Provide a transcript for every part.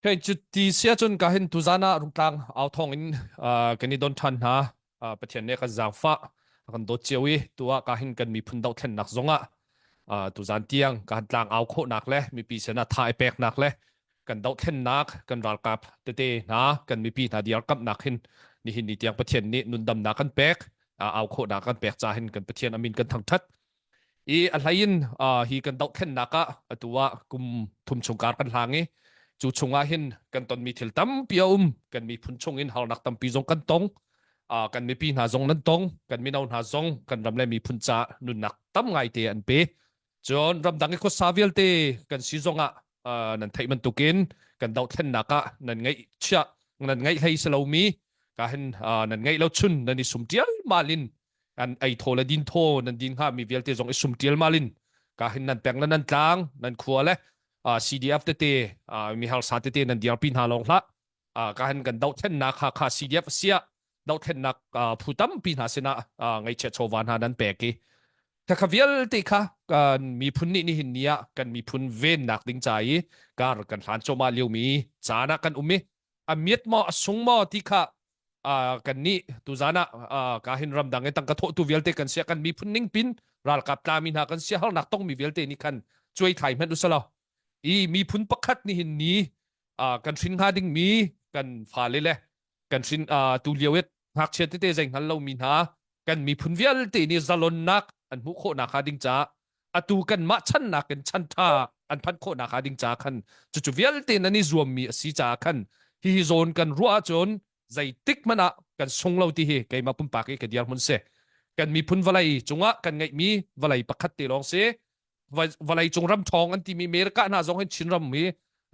Hei cuti si ahcun ka hin tuzan ah Rungtlang au thawng in uh, kan i don ṭhan hna. Uh, Pathian nih a kan zaangfah, a kan dawt cio i tu ah ka hin kan miphun dohthlennak zongah uh, tuzan tiang ka han tlang au khawhnak le mipi sinah tha i peknak le kan dohthlennak kan ralkap tete hna kan mipi hna diarkamhnak hin nihin ni tiang Pathian nih nundamnak kan pek uh, au khawhnak kan pek ca hin kan Pathian amin kan thangṭhat. I a hlei in uh, hi kan dohthlennak ah atu ah kum thum chung kar kan hlang i cu chung ah hin kan tonmi thil tampi a um kan miphun chung in harnak tampi zong kan tong uh, kan mipi hna zong nan tong kan mino hna zong kan ram le miphun ca nunnak tam ngai te an pe cun ramdang i khuasa vialte kan si zong ah uh, nan theih bantukin kan dohthlennak ah nan ngeih chia nan ngeih hlei si lomi ka hin uh, nan ngeih lo chun nan i sum tial malin an ei thaw le din thaw nan din hnga mi vialte zong i sum tial malin ka hin nan peng le nan tlang nan khua le uh, CDF tete uh, mi harsa tete nan dirpi hna lawng hlah uh, ka hin kan dohthlennak ha kha CDF sia dohthlennak uh, phu tampi hna sinah uh, ngaihchiat chawva hna nan pek i khakha vialte kha kan miphun nih nihin ni ah kan miphun vennak ding ca i kar kan hlan cawma liomi caan ah kan um i a miat maw a sung maw ti kha uh, kan nih tuzan ah uh, ka hin ramdang i tangka thawhtu vialte kan sia kan miphun ning pin ralkap tlami hna kan sia harnak tongmi vialte nih khan cuai thlai hmanh usalaw i miphun pakhat nihin ni uh, kan hrin hnga dingmi kan fale le kan hrin uh, tu lio i ngakchia tete zei hngal lomi hna kan miphun vialte nih zalonnak an hmuh khawhnak hnga ding caah atu kanmah channak in chan ṭha an phanh khawhnak hnga ding caah khan cucu vialte nan i zuammi a si caah khan hihi zawn kan ruah ahcun zeitik hmanh ah kan sung lo ti hi keimah pumpak i ka dirhmun si kan miphun vawlei cungah kan ngeihmi vawlei pakhat te lawng si vawlei cung ram ṭhawng an timi America hna zong hin Chinram hi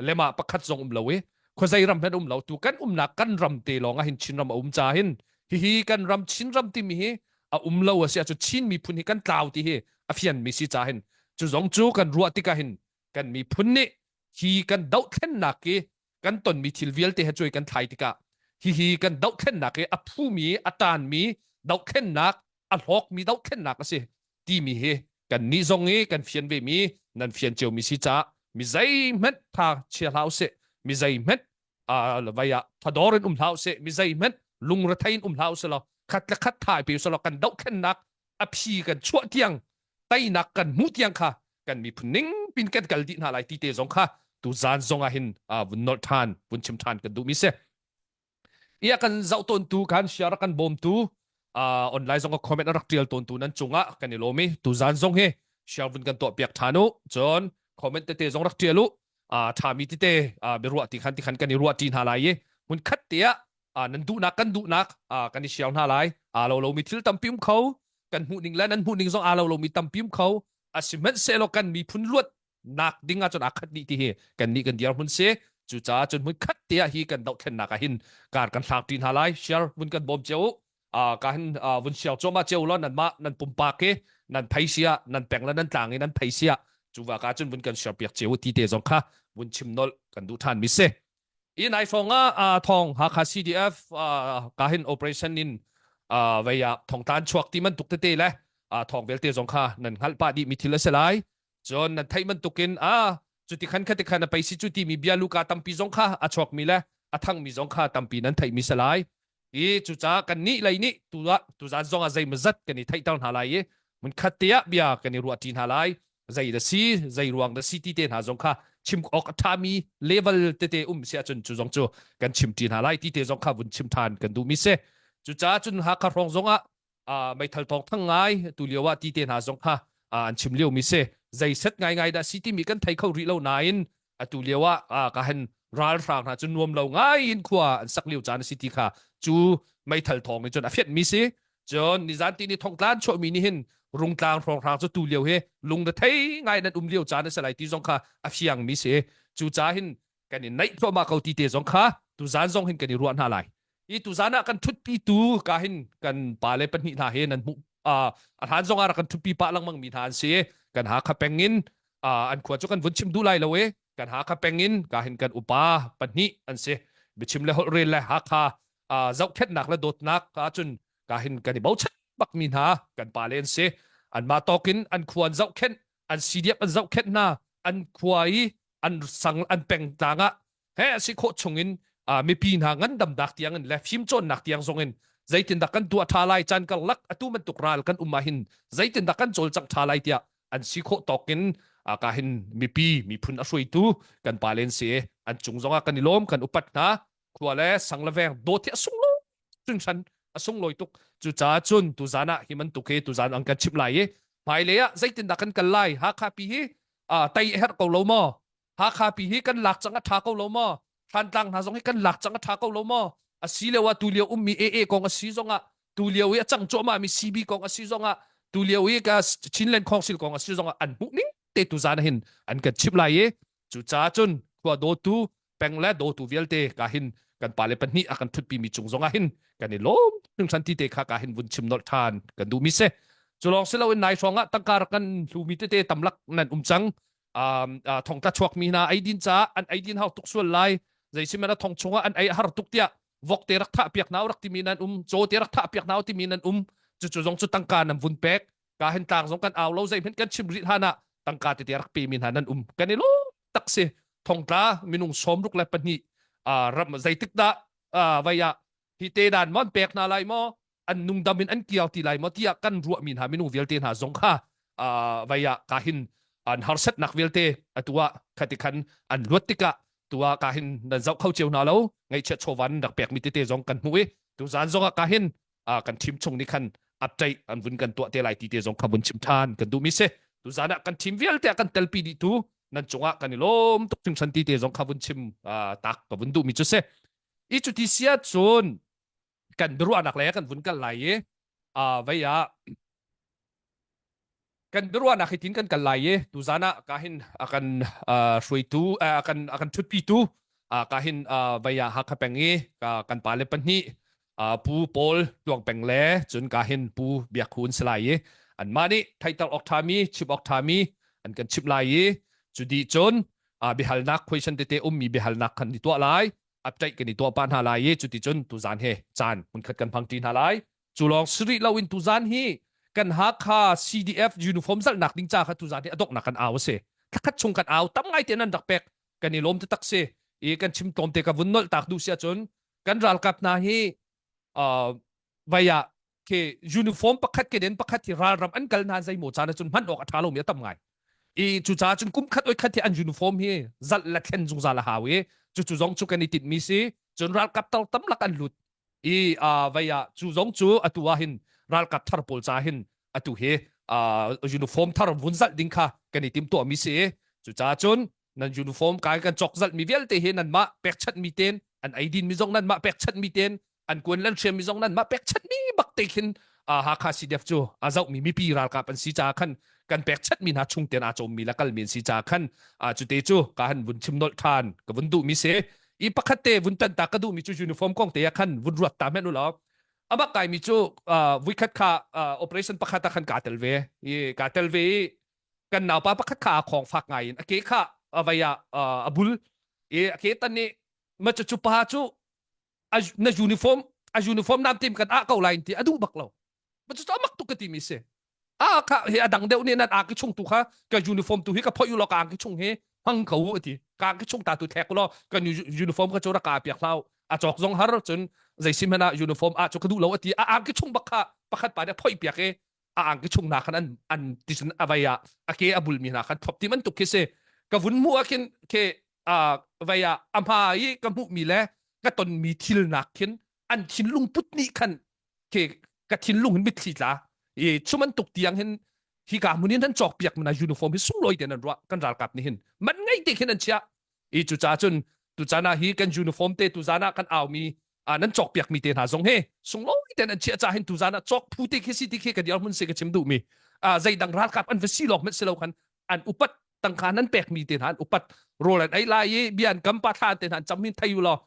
lema pakhat zong um lo i khuazei ram hmanh um lo tu kan umnak kan ram te lawng ah hin Chinram a um ca hin hihi kan ram Chinram timi hi a um lo a si ahcun Chin miphun hi kan tlau ti hi a fian mi si ca hin cu zong cu kan ruah tikah hin kan miphun nih hi kan dohthlennak i kan tonmi thil vialte he cuai kan thlai tikah hihi kan dohthlennak i a phumi a taanmi dohthlennak a hlawkmi dohthlennak a si timi hi kan nih zong i kan fian ve mi nan fian cio mi si caah mi zeihmanh tha chia hlah usih mi zeihmanh vai ah thador in um hlah usih mi zeihmanh lungrethei in um hlah usih law khat le khat tha pe usih law kan dohthlennak a phi kan chuah tiang teinak kan hmuh tiang kha kan miphun ning pin kan kal dih hna lai ti te zong kha tu zan zong ah hin vun nolh ṭhan vun chim ṭhan kan duh mi si Ia kan zoh tawntu kan share kan bawmtu uh, online zong ka comment a rak tial tawntu nan cungah kan i lawm i tuzan zong hi share vun kan tuah piak than u cun comment tete zong rak tial u uh, thami tete uh, biaruah ti khan ti khan kan i ruah ti hna lai i hmun khat te ah uh, nan duhnak kan duhnak uh, kan i share hna lai aa lo lomi thil tampi um kho kan hmuh ning le nan hmuh ning zong aa lo lomi tampi um kho asihmanhsehlaw kan miphun luat nak ding ahcun aa khat dih ti hi kan nih kan dirhmun si cucaah cun hmun khat te ah hi kan dohthlennak ah hin kar kan hlangṭi hna lai share vun kan bawm cio ka hin vun share cuahmah cio law nanmah nan pumpak hi nan phei sia nan peng le nan tlang i nan phei sia cu va ka cun vun kan share piak cio ti te zong kha vun chim nolh kan duh ṭhan mi si i nai hrawng ah thong Hakha CDF ka hin operation in vei ah thongtlan chuak ti man tuk tete le thong vialte zong kha nan hngalh pah dih mi thil a si lai Cun nan theih bantukin a cuti khan khati khan a pei si cu timi bia luka tampi zong kha a chuakmi le a thangmi zong kha tampi nan theihmi si lai. I cucaah kan nih lei nih tu ah tuzan zong ah zeimawzat kan i theihter hna lai i hmunkhat te ah bia kan i ruahṭi hna lai. Zei da si, zei ruang da si ti te hna zong kha chim awk a ṭhami level tete um si ahcun cu zong cu kan chimṭi hna lai ti te zong kha vun chim ṭhan kan duhmi si. Cucaah cun Hakha hrawng zong ah uh, meithal thawng thang ngai tu lio ah ti te hna zong kha uh, an chim lio mi si zei set ngai ngai dah si timi kan thei kho rih lo nain atu lio ah uh, ka hen ralhrang hna cu nuam lo ngai in khua an sak lio caan si ti kha cu meithal thawng in cun a fiat mi si cun nizan ti ni thongtlan chuah mi ni hin rungtlang hrawnghrang cu tu lio hi lung na thei ngai nan um lio caan a si lai ti zong kha a fiang mi si cu ca hin kan i naih thluahmah ko ti te zong kha tuzan zong hin kan i ruah hna lai i tuzan ah kan thutpi tu ka hin kan pale pahnih hna he nan hmuh a hlan zong ah rak kan thutpi pah lengmang mi hna an si kan Hakha peng in an khua cu kan vun chim duh lai lo i kan Hakha peng in ka hin kan upa pahnih an si biachim le holh rel le Hakha zohkhenhnak le dawtnak ahcun ka hin kan i bochan bak mi hna kan pale an si anmah tawkin an khua an zohkhenh an CDF an zohkhenh hna an khua i an sang an pengtlang ah He a si khawh chung in mipi hna ngandamnak tiang in le fimcawnnak tiang zong in zeitindah kan tuah ṭha lai caan karlak atu bantuk ral kan um ah hin zeitindah kan cawlcangh ṭha lai tiah an si khawh tawk in ka hin mipi miphun a hruaitu kan pa len si an cung zongah kan i lawm kan upat hna khua le sang le veng dawt hi a sunglawi hringhran a sunglawi tuk cucaah cun tuzan ah hi bantuk hi tuzan an kan chimh lai i hmailei ah zeitindah kan kal lai Hakha pi hi tei a herh ko lo maw Hakha pi hi kan lak cang a ṭha ko lo maw Thantlang hna zong hi kan lak cang a ṭha ko lo maw a si lio ah tu lio ummi AA kong a si zongah tu lio i a cang cuahmah mi CB kong a si zongah tu lio i ka Chinland Council kong a si zongah an hmuh ning te tu zan hin an kan chimh lai i cucaah cun khua dawtu peng le dawtu vialte ka hin kan pale pahnih a kan thutpi mi cung zongah hin kan i lawm hringhran ti te kha ka hin vun chim nolh than kan duh mi si cu lawng si loin nai hrawng ah tangka rak kan hlu mi tete tamlak nan um cang thongtla chuak mi hna eidin caah an eidin hau tuk sual lai zeisihmanh a thong chungah an ei har tuk tiah vok te rak thah piak nau rak timi nan um caw te rak thah piak nau timi nan um cucu zong cu tangka nan vun pek ka hin tlang zong kan au lo zeihmanh kan chim rih hlan ah tangka tete rak pe mi hna nan um kan i lawm tak si thongtla minung 62 ram zeitik dah vai ah hi te dan mon pek hna lai maw an nungdam in an kiau ti lai maw tiah kan ruahmi hna minung vialte hna zong kha vai ah ka hin an harsatnak vialte atu ah khati khan an luat tikah tu ah ka hin nan zoh kho cio hna lo ngaihchiat chawvan rak pekmi tete zong kan hmuh i tuzan zong ah ka hin kan team chung nih khan update an vun kan tuah te lai ti te zong kha vun chim than kan duhmi si tuzan ah kan team vialte ah kan telpi dih tu nan cungah kan i lawm tuk hringhran ti te zong kha vun chim tak ka vun duhmi cu si i cuti sia cun kan biaruahnak lei ah kan vun kal lai i vei ah kan biaruahnak hi tin kan kal lai i tuzan ah ka hin a kan hruaitu a kan a kan thutpitu ka hin vei ah Hakha peng i kan pale pahnih Pu Paul Tluang Peng le cun ka hin Pu Biak Hu an si lai i anmah nih theihter awk ṭhami chimh awk ṭhami an kan chimh lai i cu dih cun biahalnak question tete ummi biahalnak kan i tuah lai update kan i tuah pah hna lai i cuticun tuzan he caan hmunkhat kan hmang ṭi hna lai cu lawng si rih loin tuzan hi kan Hakha CDF uniform zalhnak ding ca kha tuzan hi a donghnak kan au a si thlakhat chung kan au tam ngai te nan rak pek kan i lawm taktak si i kan chim tlawm te ka vun nolh tak duh si ahcun kan ralkap hna hi uh, vai ah khi uniform pakhat ke den pakhat hi ralram an kal hna zeimaw caan ahcun hman awk a ṭha lomi a tam ngai i cucaah cun kum khat oi khat hi an uniform hi zalh le thlen zungzal a hau i cucu zong cu kan i tinhmi si cun ralkap tar tam lak an lut i vai ah cu zong cu atu ah hin ralkap thar pawl ca hin atu hi uniform thar vun zalh ding kha kan i timtuah mi si cucaah cun nan uniform kai kan cawk zalh mi vialte hi nanmah pekchanh mi ten an eidin mi zong nanmah pekchanh mi ten an kuan lan hriam mi zong nanmah pekchanh mi bak te khin Hakha CDF cu a zoh mi mipi ralkap an si caah khan kan pekchanh mi hna chung ten aa cawm mi le kal mi an si caah khan cute cu ka han vun chim nolh than ka vun duh mi si i pakhat te vun tan ta ka duh mi cu uniform kong te ah khan vun ruat ta men u law amah kai mi cu vuikhat kha operation pakhat ah khan kaa tel ve i kaa tel ve i kan naupa pakhat kha a khong fak ngai in a ke kha a vei ah a bul i a ke tan nih ma cu pa cu na uniform a uniform nam tim kan ah ko lai ti a duh bak lo ma cu amak tuk ka ti mi si a kha hi a dang deuh nih nan angki chung tu kha ka uniform tu hi ka phoih u law ka angki chung hi hmang ko u ti ka angki chung ta tu thlek u law ka uniform ka cu rak ka piak hlau a cawk zong har cun zei sim hmanh ah uniform ah cu ka duh lo ati a angki chung bak kha pakhat pa nih a phoih piak i a angki chung hna khan an an ticun a vei ah a ke a bulmi hna khan thlop ti bantuk khi si ka vun hmuh ah khin khi a vei ah a hma i ka hmuhmi le ka tonmi thil nak khin an thinlung put nih khan khi ka thinlung hin mitthli tla i chu bantuk tiang hin hi ka hmun in an cawk piak mana uniform hi sunglawi ten an ruah kan ralkap nih hin man ngei te khin an chiah i cucaah cun tucaan ah hi kan uniform te tuzaan ah kan aumi nan cawk piak mi te hna zong hi sunglawi ten an chiah ca hin tuzaan ah cawk phu te khi si ti khi ka dir hmun si ka chim duh mi zeidang ralkap an va si lawk hmanh si lo khan an upat tangka nan pek mi te hna an upat rawl an ei lai i bia an kam pa thla te hna an cam hin thei u law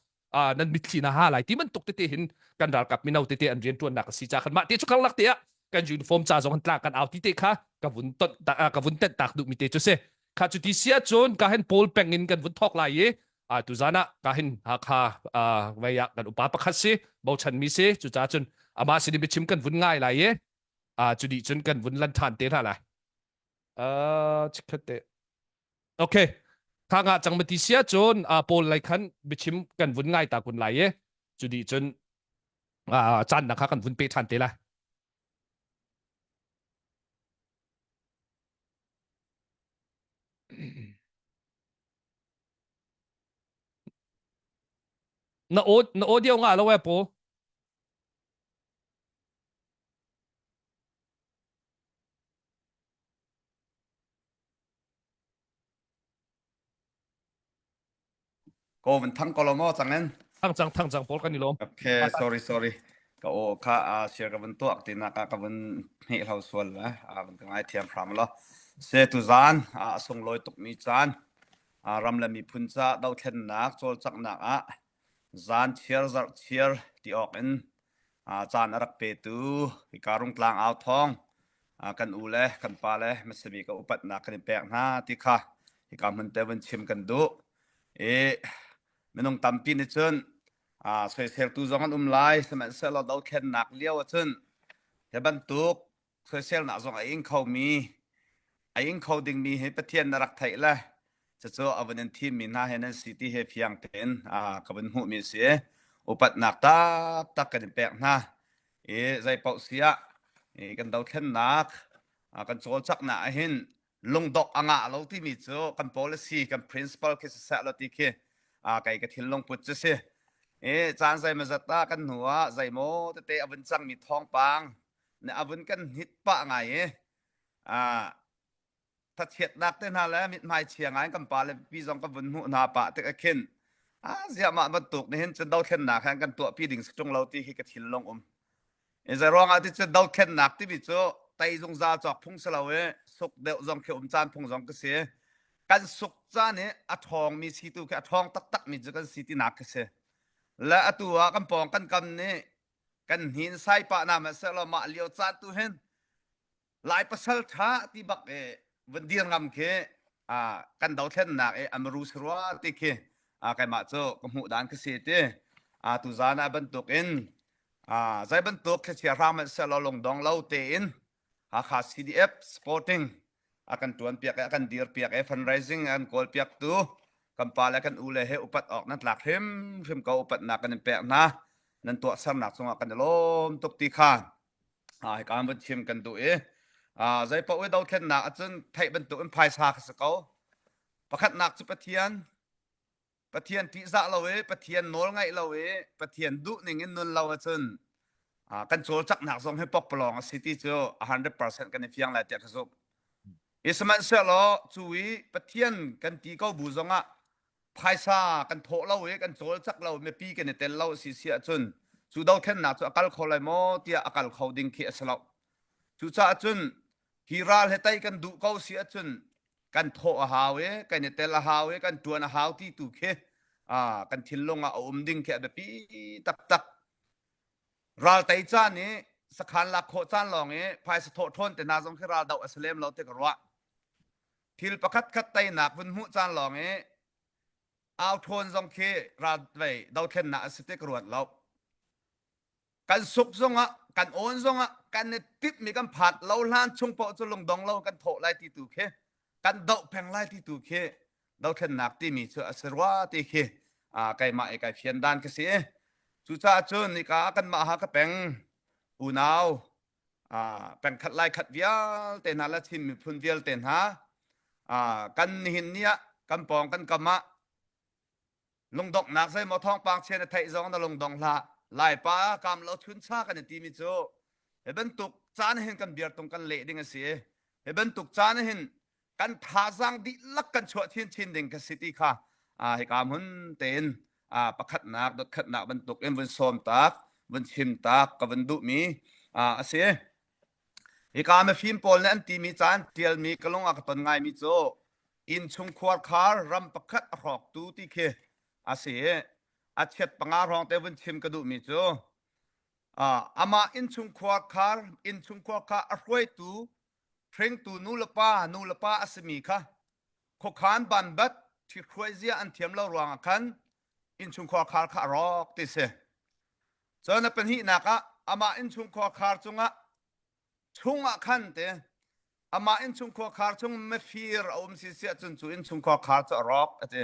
nan mitthli na ha lai ti bantuk tete hin kan ralkap mino tete an rian tuannak a si ca khan mah te chu karlak te ah kan uniform ca zong an tla kan au ti te kha ka vun ton ka vun tenh tak duh mi te chu si kha cu ti sia cun ka hen pawl peng in kan vun thok lai i tu zan ah ka hin Hakha vei ah kan upa pakhat si bochan mi si cu ca cun amah sin in biachim kan vun ngai lai i cu dih cun kan vun lan than te hna lai chikhat te okay. Kha nga cang mati sia cun Paul lai khan biachim kan vun ngai ta kun lai e. Cu di cun caan na kha kan vun pe ṭhan te lai. Na aw na audio nga lo e po. Ko van thang ko lo maw cang in? Thang cang thang cang pawl kan i lawm. Okay, sorry sorry. Ka aw kha a share ka van tuak ti nak ka van hne hlo sual la. A van ka ngai thiam hram lo. Se tu zan a sunglawi tuk mi caan ram le miphun ca dothlennak cawlcanghnak ah zan chiar zarh chiar ti awk in caan a rak petu hika Rungtlang au thawng kan u le kan pa le hmasami ka upatnak kan in pek hna ti kha hika hmun te vun chim kan duh. I minung tampi nih cun soiseltu zong an um lai sihmanhsehlaw dothlennak lio ahcun hi bantuk soiselnak zong a ing khomi a ing kho dingmi hi Pathian na rak theih le cucu a vun in thimmi hna he nan si ti he fiang tein ka vun hmuhmi a si. Upatnak taktak kan in pek hna. I zei paoh si ah kan dothlennak kan cawlcaknak ahhin lungdok a ngah lo timi cu kan policy kan principle khi siseh lo ti khi kei ka thinlung put cu si. I caan zeimawzat ah kan hnu ah zeimaw tete a vun cangmi thawngpang nih a vun kan hnit pah ngai i thachiatnak te hna le mithmai chia ngai kan pa le pi zong kan vun hmuh hna pah tik ah khin a ziah mah bantuk nih hin cun dothlennak he kan tuahpi ding si ṭung lo ti hi ka thinlung um. I zei ruangah ti cu dothlennak timi cu tei zungzal cawk phung si lo i suk deuh zong khi um caan phung zong ka si. Kan suk caan i a ṭhawngmi si tu khi a ṭhawng taktakmi cu kan si tinak khi si. Le atu ah kan pawng kan kam nih kan hnin sai pah na hmanhsehlaw mah lio caan tu hin Lai pasal ṭha ti bak i vun dir ngam khi kan dothlennak i amaru si rua ti khi keimah cu ka hmuh dan ka si ti. Tuzaan ah bantuk in zei bantuk thlichia hrang hmanhsehlaw lungdong lo tein Hakha CDF Sporting a kan ṭuan piak i a kan dir piak i fundraising an kawl piaktu kan pa le kan u le he upat awk nan tlak hrimhrim ko upatnak kan in pek hna nan tuahsernak cungah kan i lawm tuk ti kha hika van chim kan duh i zei paoh i dothlennak ahcun theih bantuk in phaisa kha si ko pakhatnak cu Pathian Pathian ṭihzah lo i Pathian nawl ngaih lo i Pathian duh ning in nun lo ahcun kan cawlcaknak zong hi pokpalawng a si ti cu 100% kan i fiang lai tiah ka zumh. I sihmanhsehlaw cu i Pathian kan ti ko bu zongah phaisa kan thawh lo i kan cawlcak lo mipi kan i tel lo a si si ahcun cu dothlennak cu a kal kho lai maw tiah a kal kho ding khi a si lo. Cucaah cun hi ral he tei kan duh ko si ahcun kan thawh a hau i kan i tel a hau i kan ṭuan a hau ti tu khi kan thinlung ah a um ding khi a biapi taktak. Ral tei caan i sakhan lak khawh caan lawng i phaisa thawh ṭhawn te hna zong khi ral doh a si lem lo ti ka ruah. Thil pakhat khat teinak vun hmuh caan lawng i au ṭhawn zong khi ral vei dothlennak a si ti ka ruat lo. Kan suk zongah kan awn zongah kan i timhmi kan phat lo hlan chung paoh cu lungdong lo kan thawh lai ti tu khi kan doh peng lai ti tu khi dothlennak timi cu a si rua ti khi keimah i kai fian dan ka si. Cucaah cun nika kanmah ha ka peng unau pengkhat lai khat vialte hna le Chin miphun vialte hna kan nihin ni ah kan pawng kan kam ah lungdonghnak zeimaw thawngpang chia na theih zong na lungdong hlah laipa kam lo chuncha kan i timi cu hi bantuk caan hin kan biartung kan leh ding a si hi bantuk caan hin kan thazaang dihlak kan chuah chinchin ding ka si ti kha hika hmun tein pakhatnak dotkhatnak bantuk in vun sawm tak vun chim tak ka vun duhmi a si hika mifim pawl nih an timi caan tialmi ka lung a ka ton ngaimi cu inn chung khuarkhar ram pakhat a hrawktu ti khi a si i a chiat panga hrawng te vun chim ka duhmi cu amah innchung khuarkhar innchung khuarkhar a hruaitu hringtu nulepa nulepa a simi kha khuakhan banbat ṭhithruai zia an thiam lo ruangah khan innchung khuarkhar kha a rawk ti si cun a pahnihnak ah amah innchung khuarkhar cungah chungah khan te. Amah innchungkhar khar chung mifir a um si siah cun cu innchungkhar khar cu a rawk a ti.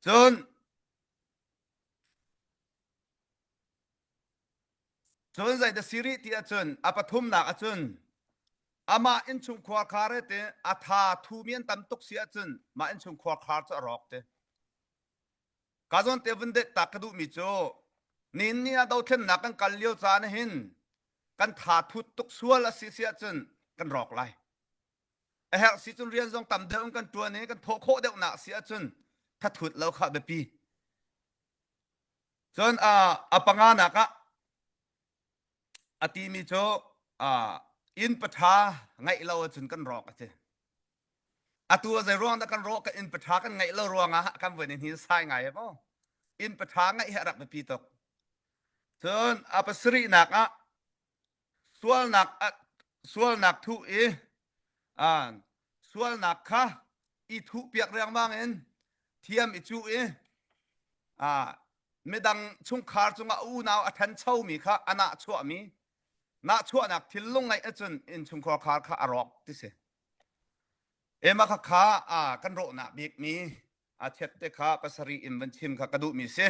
Cun cun zei da siri ti ahcun a pathumnak ahcun amah innchungkhar khar he ti a tha thumi an tam tuk si ahcun mah innchungkhar khar cu a rawk ti. Ka zawn te vun det ta ka duhmi cu nin ni ah dothlennak kan kal lio caan hin kan tha thut tuk sual a si si ahcun kan rawk lai. A herh si cun rian zong tam deuh in kan ṭuan i kan thawh khawh deuh nak si ahcun thathut lo kha biapi. Cun a panga nak ah a timi cu inn paṭha ngeih lo ahcun kan rawk a ti. Atu ah zei ruang dah kan rawh kan inn paṭha kan ngeih lo ruangah kan voi ni sai ngai e maw. Inn paṭha ngeih hi a rak biapi tuk. Cun a pasarihnak ah sualnak sualnak thuh i sualnak kha i thuh piak riangmang in thiam i cuh i midang chungkhar cungah unau a ṭhanchomi kha a nahchuahmi nahchuahnak thinlung ngeih ahcun innchungkhar khar kha a rawk ti si. Ema kha kha kan rawhnak bikmi a chiat te kha pasarih in van chim kha ka duhmi si.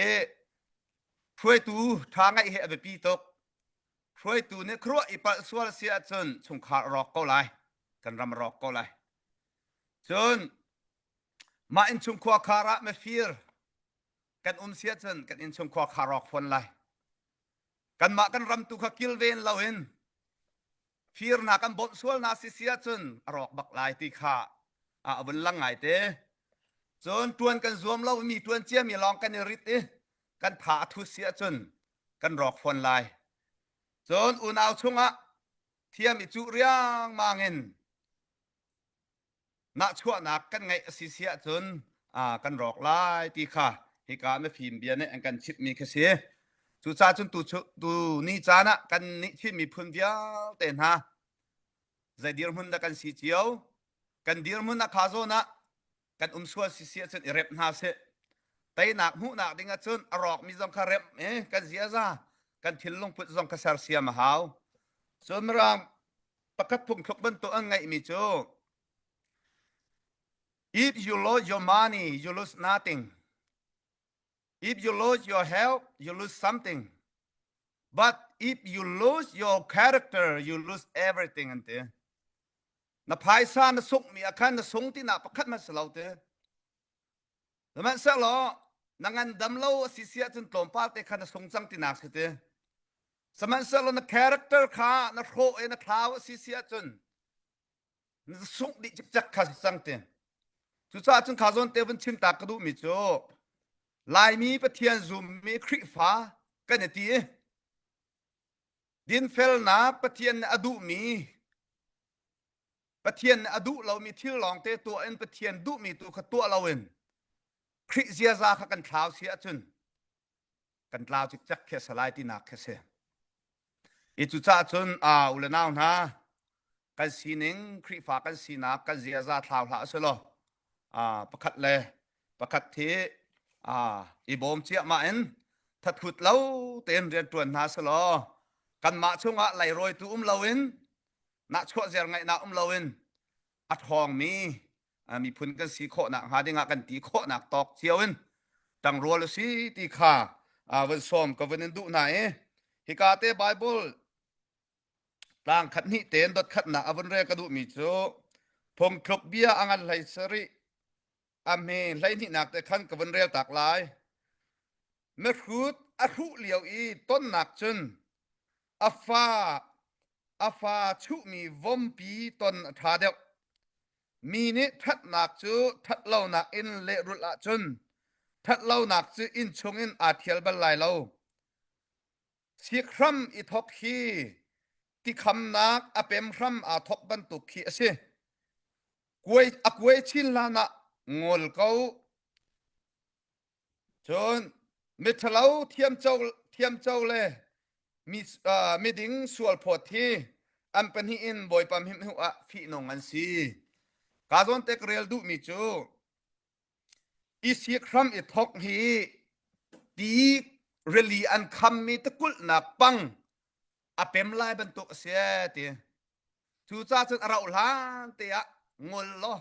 I hruaitu ṭha ngeih hi a biapi tuk. Hruaitu nih khuaruah i palh sual si ahcun chungkhar a rawk ko lai. Kan ram a rawk ko lai. Cun mah innchungkhar khar ah mifir kan um si ahcun kan innchungkhar khar rawk fawn lai. Kanmah kan ram tu kha kilven loin fir hna kan bawmh sual hna si si ahcun a rawk bak lai ti kha a vun lang ngai te. Cun tuan kan zuam lo mi tuan ciami lawng kan i rit i kan tha a thut si ahcun kan rawk fawn lai. Cun unau chungah thiam i cuh riangmang in nahchuahnak kan ngeih a si si ahcun kan rawk lai ti kha hika mifim bia nih an kan chimhmi khi si. Cucaah cun tu, tu ni caan ah kan nih Chin miphun vialte hna zei dirhmun dah kan si cio kan dirhmun a kha zawn ah kan um sual si si ahcun i rep hna sih teinak hmuhnak ding ahcun a rawkmi zong kha remh i kan ziaza kan thinlung put zong kha sersiam a hau cun mirang pakhat phungthluk bantuk an ngeihmi cu if you lose your money you lose nothing if you lose your health you lose something but if you lose your character you lose everything an ti na phaisa na sungmi ah khan na sung tinak pakhat hmanh si lo te sihmanhsehlaw na ngandam lo a si si ahcun tlawmpal te kha na sung cang tinak si ti sihmanhsehlaw na character kha na hrawh i na thlau a si si ahcun na sungh dih cikcek kha si cang ti cucaah cun kha zawn te vun chim ta ka duhmi cu Laimi Pathian zummi Khrihfa kan i ti Dinfelnak Pathian nih a duhmi Pathian nih a duh lomi thil lawngte tuah in Pathian duhmi tu kha tuah loin Khrih ziaza kha kan thlau si ahcun kan tlau cikcek khi a si lai tinak khi a si. I cucaah cun aa u le nau hna kan sining Khrihfa kan sinak kan ziaza thlau hlah usih law pakhat le pakhat hi i bawm ciahmah in thathut lo tein rianṭuan hna selaw kanmah chungah leirawitu um loin nahchuah ziar ngaihnak um loin a ṭhawngmi miphun kan si khawhnak hnga dingah kan ti khawhnak tawk cio in ṭangrual u si ti kha vun sawm ka vun in duh hna i hika te Bible Tlang khat hnih tein dot khatnak a vun rel ka duhmi cu phungthluk bia a ngan hlei sarih a hme hleihnihnak te khan ka vun rel tak lai. Mihrut a hruh lio i tonnak cun a fa a fa chuhmi vompi ton a ṭha deuh. Mi nih ṭhatnak cu ṭhatlonak in lehrulh ahcun ṭhatlonak cu inn chungin aa ṭhial bal lai lo. Sikhram i thawk hi tikhamnak a pem hram aa thawk bantuk khi a si. Kuai, a kuai chin hlan ah ngol ko. Cun miṭhalo thiamco, thiamco le mi, uh, miding sualphawt hi an pahnih in Bawipa hmuh ah fihnung an si. Ka zawn te ka rel duhmi cu I sik hram i thawk hi ti rili an khammi tikulhnak pang a pem lai bantuk a si ti. Cucaah cun a rauh hlan te ah ngol law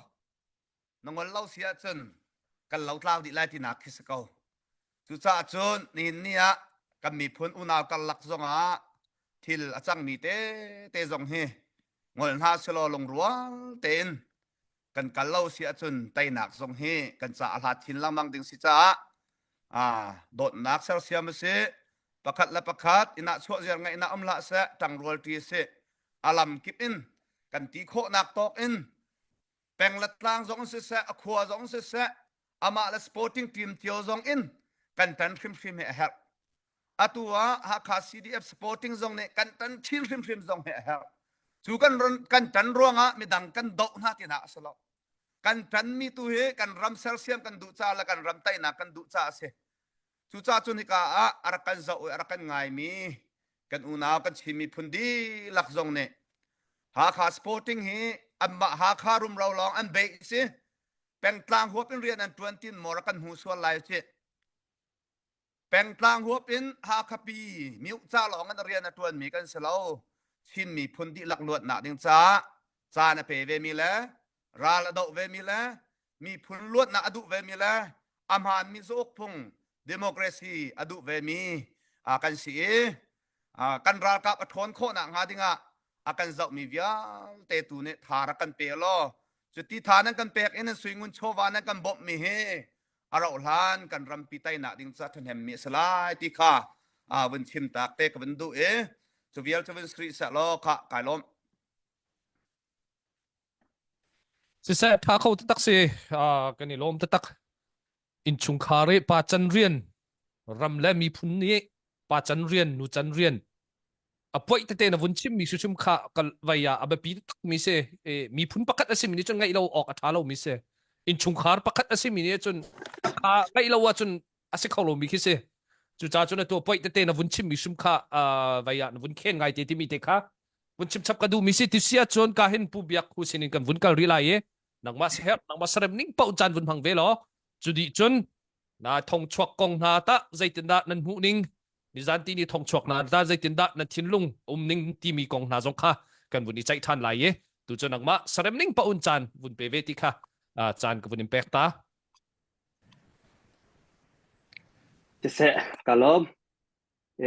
na ngol lo si ahcun kan lotlau dih lai tinak khi si ko. Cucaah cun nihin ni ah kan miphun unau karlak zongah thil a cangmi tete zong hi ngol hna selaw lungrual tein kan kal lo si ahcun teinak zong hi kan ca a hlat chin lengmang ding si caah dawtnak sersiam a si pakhat le pakhat inn ah chuah ziar ngaihnak um hlah seh ṭangrual ṭi a si a lam kip in kan ti khawhnak tawk in peng le tlang zong siseh a khua zong siseh amah le sporting team cio zong in kan tan hrimhrim hi a herh atu ah Hakha CDF sporting zong nih kan tan chin hrimhrim zong hi a herh cu kan kan tan ruangah midang kan doh hna ti hna a si lo kan tan mi tu hi kan ram sersiam kan duh ca le kan ram teinak kan duh ca a si Cucaah cun hika ah a rak kan zoh i a rak kan ngaimi kan unau kan Chin miphun dihlak zong nih Hakha Sporting hi anmah Hakha rumro lawng an beih si pengtlang huap in rian an ṭuan tin maw rak kan hmu sual lai ci pengtlang huap in Hakha pi miu ca lawng in rian a ṭuanmi kan si lo Chin miphun dihlak luatnak ding caah caan a pe vemi le ral a doh vemi le miphun luatnak a duh vemi le a hmaanmi zauk phung democracy a duh vemi kan si i kan ralkap a ṭhawn khawhnak hnga dingah a kan zohmi vialte tu nih tha rak kan pe law cuti tha nan kan pek in suingun chawva nan kan bawmhmi hi a rauh hlan kan rampi teinak ding ca ṭhahnemmi a si lai ti kha vun chim tak te ka vun duh i cu vial cu vun sri seh law kha kai lawm. Siseh ṭha kho taktak si. Kan i lawm taktak. Innchungkhar i pa can rian, ram le miphun nih pa can rian, nu can rian a poih tete na vun chimmi hrimhrim kha kal vai ah a biapi takmi si. Miphun pakhat a simi nih cun ngaih lo awk a ṭha lomi si. Innchungkhar pakhat a simi nih cun kha ngaih lo ahcun a si kho lomi khi si. Cucaah cun atu a poih tete na vun chimmi hrim kha vai ah na vun khen ngai te timi te kha vun chim chap ka duh mi si ti si ahcun ka hin pu biak hu sin in kan vun kal rih lai i nangmah seher nangmah sarem ning paoh caan vun hmang ve law cu dih cun na thong chuak kong hna ta zeitindah nan hmuh ning nizan ti ni thong chuak hna ta zeitindah nan thinlung um ning timi kong hna zong kha kan vun i ceih ṭhan lai i tu cu nangmah sarem ning paoh caan vun pe ve ti kha caan ka vun in pek ta Siseh, ka lawm.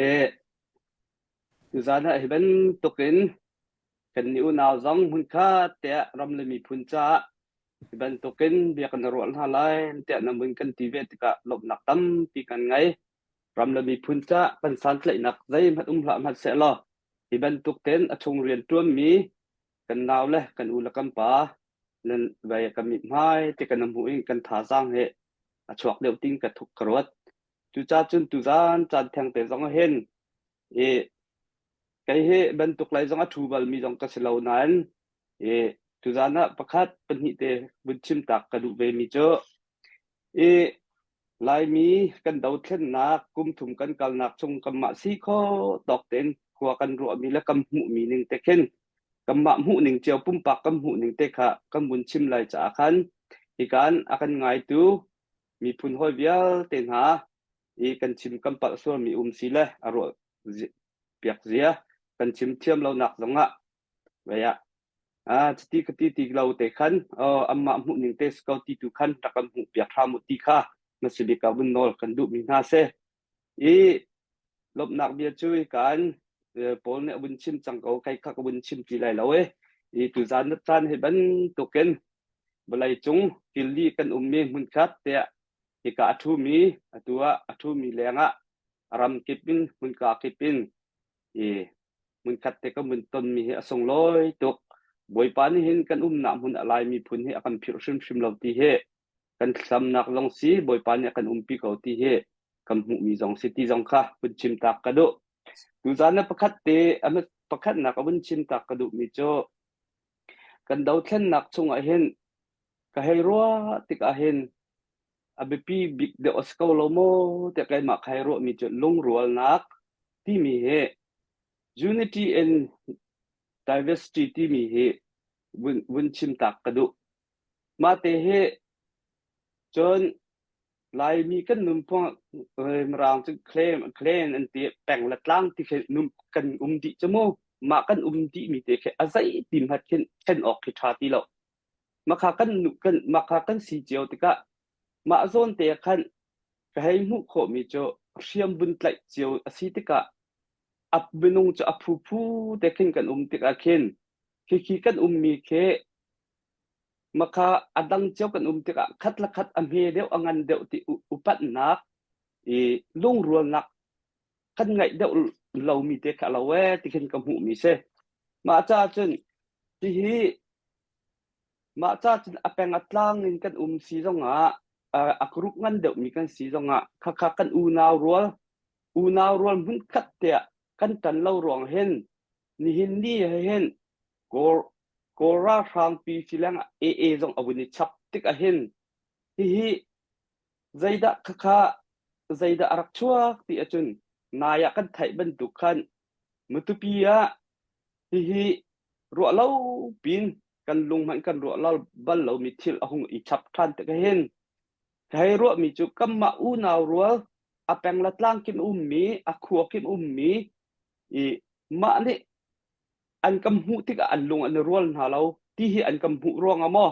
E, Tuzaan ah hi bantukin kannih unau zong hmunkhat tiah ram le miphun caah hi bantukin bia kan i ruah hna lai tiah na mun kan ti ve tikah lawmhnak tampi kan ngei. Ram le miphun caah kan santlaihnak zeihmanh um hlah hmanh sehlaw hi bantuk tein a chung rian ṭuanmi kan nau le kan u le kan pa nan vai kan mithmai te kan hmuh in kan thazaang he a chuak deuh tin ka thuk ka ruat. Cucaah cun tuzaan caan theng te zong ah hin i kei hi bantuk lei zong a ṭhu balmi zong ka si lo nain i tuzaan ah pakhat pahnih te vun chim tak ka duh vemi cu i Laimi kan dothlennak kum thum kan kalnak chung kanmah si kho tawk tein khua kan ruahmi le kan hmuhmi ning te khin kanmah hmuhning cio pumpak kan hmuhning te kha kan vun chim lai caah khan hikan a kan ngaitu miphun hawi vialte hna i kan chim kan palh sualmi um si le a ruah piak zia kan chim thiam lonak zongah vei ah ah chiti khati ti lo te khan amah hmuh ning te ko ti tu khan rak kan hmuh piak hram u ti kha na sibik ah vun nawl kan duh mi hna se i lawmhnak bia cu kan Paul nih a vun chim cang ko kai kha ka vun chim ti lai lo e i tuzan na caan hi bantukin vawlei cung kil li kan ummi hmunkhat tiah hika a ṭhumi atu ah a ṭhumi lengah ram kip in hmunka kip in i hmunkhat te kan vun tonmi hi a sunglawi tuk Bawipa nih hin kan umnak hmun a Lai miphun hi a kan philh hrimhrim lo ti hi kan thlacamnak zong si Bawipa nih a kan umpi ko ti hi kan hmuhmi zong si ti zong kha vun chim tak ka duh tuzaan na pakhat te a pakhatnak a vun chim tak ka duhmi cu Kan dothlennak chungah hin ka hei ruah tikah hin a biapi bik deuh a si ko lo maw tiah keimah ka hei ruahmi cu lungrualnak timi hi unity and diversity timi hi vun, vun chim tak ka duh. Mah te hi cun Laimi kan nunphung Mirang cu claim, clan an ti peng le tlang ti khi nun kan um dih cu mu. mah kan um dihmi te khi a zei ti hmanh khin thlen awk khi ṭha ti lo. Makha kan kan makha kan si cio tikah mah zawn te ah khan ka hei hmuh khawhmi cu hriam vun tlaih cio a si tikah a minung cu a phuphu te khin kan um tikah khin khikhi kan ummi khi makha a dang cio kan um tikah khat le khat a hme deuh a ngan deuh ti upatnak i lungrualnak kan ngaih deuh lomi te kha lo ee ti khin ka hmuhmi si. Mah caah cun hihi mah caah cun a peng a tlang in kan um si zongah a group ngan deuhmi kan si zongah khakha kan unau rual unau rual hmunkhat tiah kan ṭan lo ruang hin nihin ni he hin Kawl Kawl ralhrangpi si leng AA zong a vun i chap tik ahhin hihi zeidah khakha zeidah a rak chuak ti ahcun nai ah kan theih bantuk khan Matupi ah hihi ruah lo pin kan lung hmanh kan ruah lo bal lomi thil a hung i chap ṭhan tik ahhin ka hei ruahmi cu kanmah unau rual a peng le tlang kim ummi a khua kim ummi i mah nih an kan hmuh tikah an lung an i rual hna lo ti hi an kan hmuh ruangah maw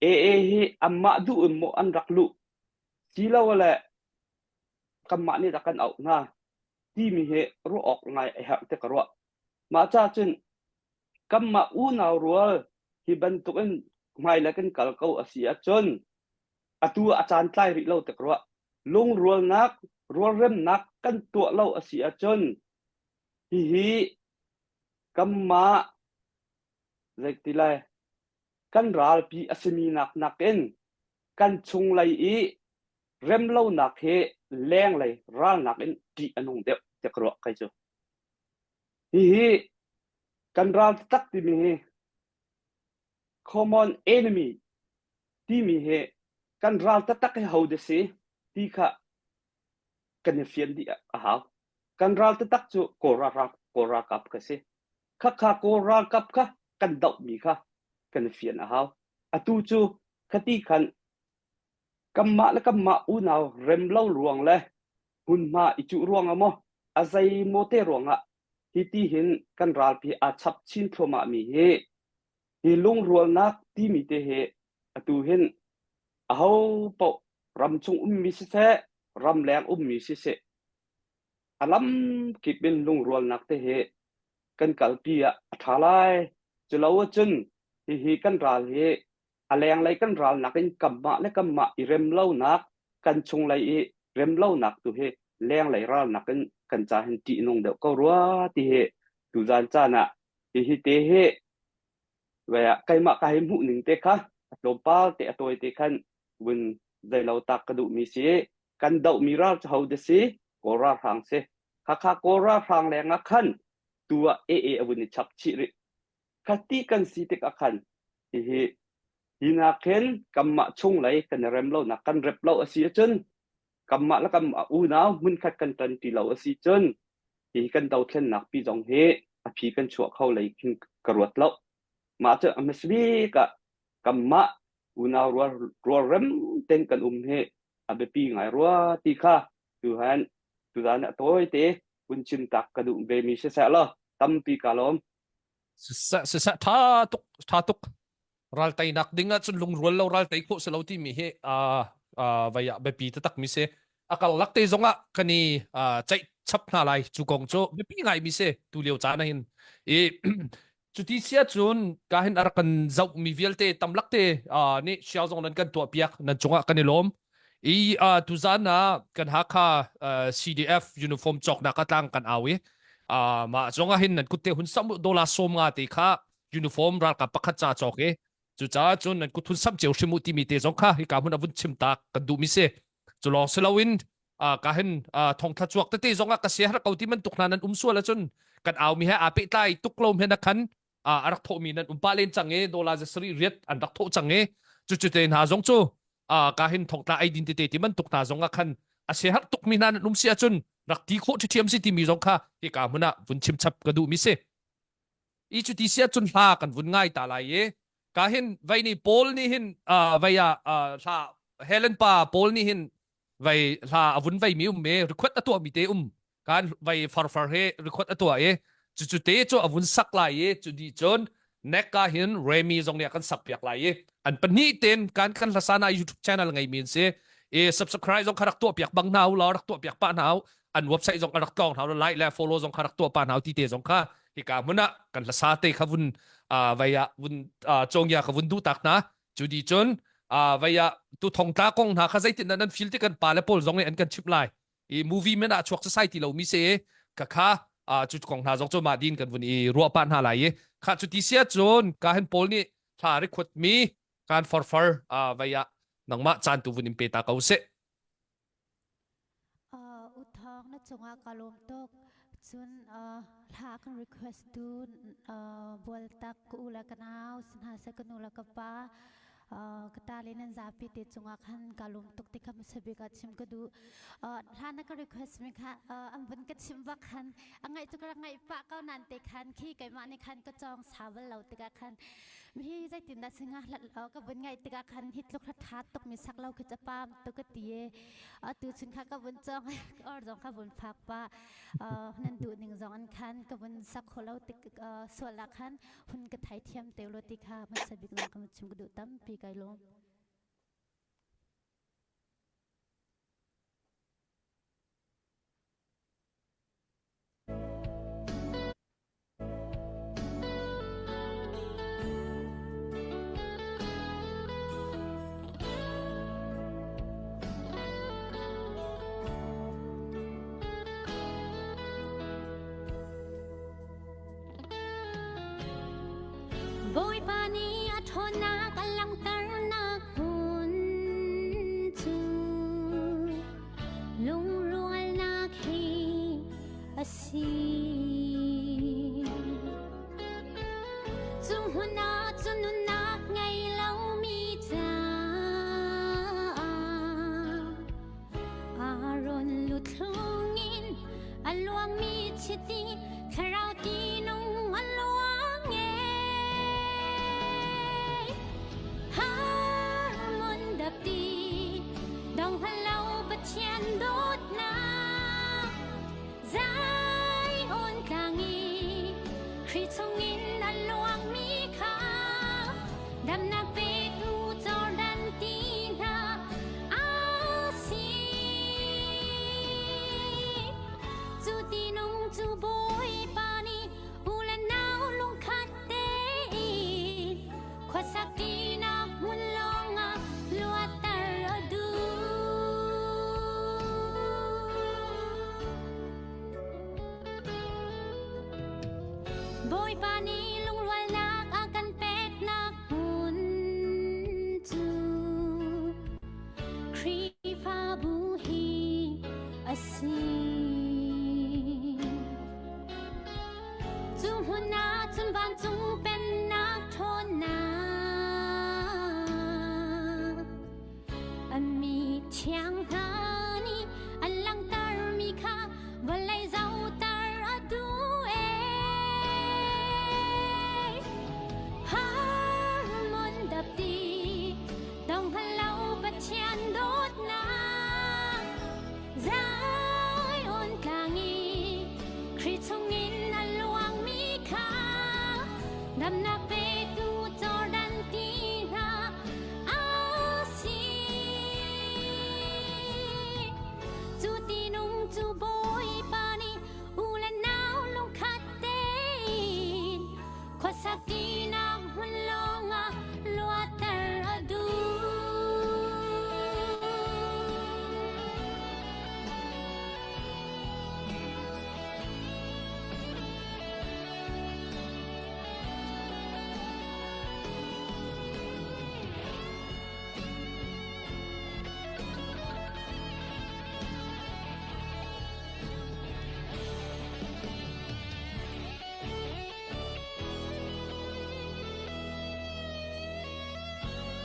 AA hi anmah duh in maw an rak luh silole kanmah nih dah kan auh hna timi hi ruah awk ngai a herh ti ka ruah. Mah ca cun kanmah unau rual hi bantukin hmailei kan kal ko a si ahcun atu a caan tlai rih lo ti ka ruah. Lungrualnak, rualremnak kan tuah lo a si ahcun hihi kanmah zeiti lai kan ralpi a simi nak nakin kan chunglei i remlonak hi lenglei ralnak in ṭih a nung deuh tiah ka ruah kai cu. Hihi kan ral taktak timi hi common enemy timi hi kan ral taktak hi ho dah si ti kha kan i fian dih a hau. Kan ral taktak cu Kawl ralkap Kawl ralkap ka si. Khakha Kawl ralkap kha kan dohmi kha kan i fian a hau. Atu cu khati khan kanmah le kanmah unau rem lo ruang le hmunhma i cuh ruangah maw a zeimaw te ruangah hiti hin kan ralpi aa chap chin thluahmah mi hi hi lungrualnak timi te hi atu hin aho paoh ramchung ummi siseh ramleng ummi siseh a lamkip in lungrualnak te hi kan kalpi ah a ṭha lai. Culo ahcun hihi kan ral hi a lenglei kan ralnak in kanmah le kanmah i rem lonak kan chunglei i rem lonak tu hi lenglei ralnak in kan ca hin ṭih nung deuh ko rua ti hi tuzan caan ah hihi te hi keimah ka hei hmuh ning te kha a tlawmpal te a tawi te khan vun zeilo tak ka duhmi si kan dohmi ral cu ho dah si Kawl ralhrang si khakha Kawl ralhrang leng ah khan tu ah AA a vun i chap chih rih khati kan si tik ah khan hihi hi nakin kanmah chunglei kan i rem lonak kan rep lo a si ahcun kanmah le kanmah unau hmunkhat kan ṭan ti lo a si cun hi kan dothlennak pi zong hi a phi kan chuah kho lei khin ka ruat lo mah cu a hmasa bik ah kanmah unau rual rualrem ten kan um hi a biapi ngai rua ti kha tuhan tuzan ah tawi te hun chim tak ka duh ve mi siseh law tampi ka lawm Siseh siseh tha tuk tha tuk ral teinak ding ah cun lungrual lo ral tei khawh si lo timi hi uh, uh, vai ah biapi taktak mi si a karlak te zong ah kan i uh, ceih chap hna lai cu kong cu biapi ngai mi si tu lio caan ah hin i cuti sia cun ka hin a rak kan zoh mi vialte tamlak te uh, nih share zong nan kan tuah piak nan cungah kan i lawm i uh, tuzan ah kan Hakha uh, CDF uniform cawknak a tlang kan au i uh, mah zong ah hin nan kutte hun sam dola som nga te kha uniform ralkap pakhat ca cawk i cucaah cun nan kut hun sam cio hrim u timi te zong kha hika hmun a vun chim tak kan duh mi si cu lawng si loin ka hin thongthla chuak tete zong ah ka sia har ko ti man tuk hna nan um sual ahcun kan au mi he aa pehtlai tuk lo men khan a rak thawh mi nan um pa len cang e dola zasari riat an rak thawh cang e cu cu te hna zong cu ka hin thongtla ai din tete ti man tuk hna zong ah khan a sia har tuk mi hna nan um si ahcun rak ti khawh ṭhiam si timi zong kha hika hmun ah vun chim chap ka duh mi si i cuti si ahcun hla kan vun ngai ta lai i ka hin vei ni Paul nih hin vei ah hla Helen pa Paul nih hin vei hla a vun vei mi um me record a tuah mi te um kan vei farfar he record a tuah i. Cucu te cu a vun sak lai i cu dih cun Nekka hin Remy zong nih a kan sak piak lai i an pahnih ten kan kan hlasana YouTube channel ngei mi an si. I subscribe zong kha rak tuah piak bang hna u law rak tuah piak pah hna u. An website zong ka rak tlawng hna u like le follow zong kha rak tuah pa hna u ti te zong kha hika hmun ah kan hlasa te kha vun vei ah vun congya kha vun duh tak hna. Cu di cun vei ah tu thongtla kong hna kha zeitin nan feel ti kan pa le pawl zong nih an kan chimh lai. I movie men ah chuak sasai ti lomi si ka kha cu kong hna zong cu mah din kan vun i ruah pah hna lai i kha cu ti sia cun ka hen pawl nih thla ri khuat mi kan forfar vei ah nangmah caan tu vun in pe ta ko seh. Uthawng na cungah ka lawm tuk. Cun hla kan request tu Bualtak ka u le ka nau si hna seh ka nu le ka pa ka ta le nan zapi te cungah khan ka lawm tuk ti kha hmasa bik ah chim ka duh. Hla na ka request mi kha an vun ka chim bak khan a ngaih cu ka rak ngaih pah ko nan te khan khi keimah nih khan ka cawng sa bal lo tikah khan hi zeitin dah singa ka vun ngaih tikah khan hi tluk tha tuk mi sak lo khi chapam tu ka ti e atu chun kha ka vun cawng or zong ka vun phak pa nan duh ning zong an khan ka vun sak kholo tik sual ah khan hun ka thai thiam te lo ti kha hmasa bik zong ka chim ka duh tampi kai lawm. Bawipa nih a ṭhawnnak a langhternak hmun cu lungrualnak hi a si. Cu hmun ah cun nunnak ngei lomi caah Aaron luthlung in a luangmi chiti thlarau tinung a luang e. Harmon dapti dong halo Pathian dawtnak Zion tlang i Khrih chungin a luangmi kha damnak petu Jordan ti hna a si. Cu tinung cu Bawipa nih u le nau lungkhat tein khuasak tinak hmun lawngah luatter a duh. Bawipa nih lungrualnak a kan peknak hmun cu Khrihfabu hi a si. Cu hmun ah cun vancung pennak ṭhawnnak a mi thiang hna nih an langhtermi kha vawlei zohter a duh ee. Harmon dapti dong lo Pathian dawtnak Zion tlang i Khrih chungin a luangmi kha damnak petu Jordan ti hna a si. Cu tinung cu Bawipa nih u le nau lungkhat tein khuasak tinak hmun lawngah luatter a duh.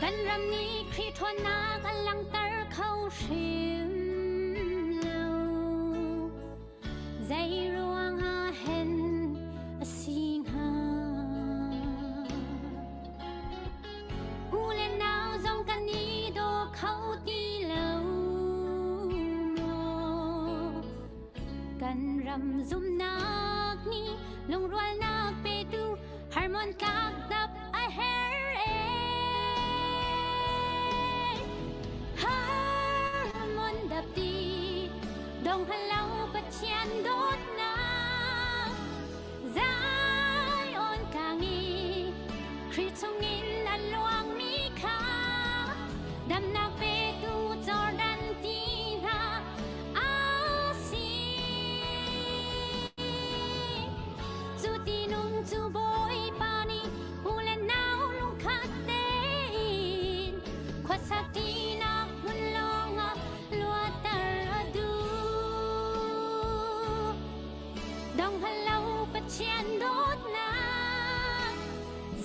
Kan ram nih Khrih ṭhawnnak a langhter kho hrim lo. Zei ruangah hen a si hnga? U le nau zong kan i daw kho ti lo maw? Kan ram zumnak nih lungrual. Harmon tlak dap a her e. Harmon dap ti dong halau Pathian dawtnak Zion tlang i Khrih chungin a luangmi kha damnak petu Jordan ti hna a si. Cu ti nung cu Bawipa nih u le nau lungkhat tein khuasak ṭinak hmun lawngah luatter a duh. Dong lo Pathian dawtnak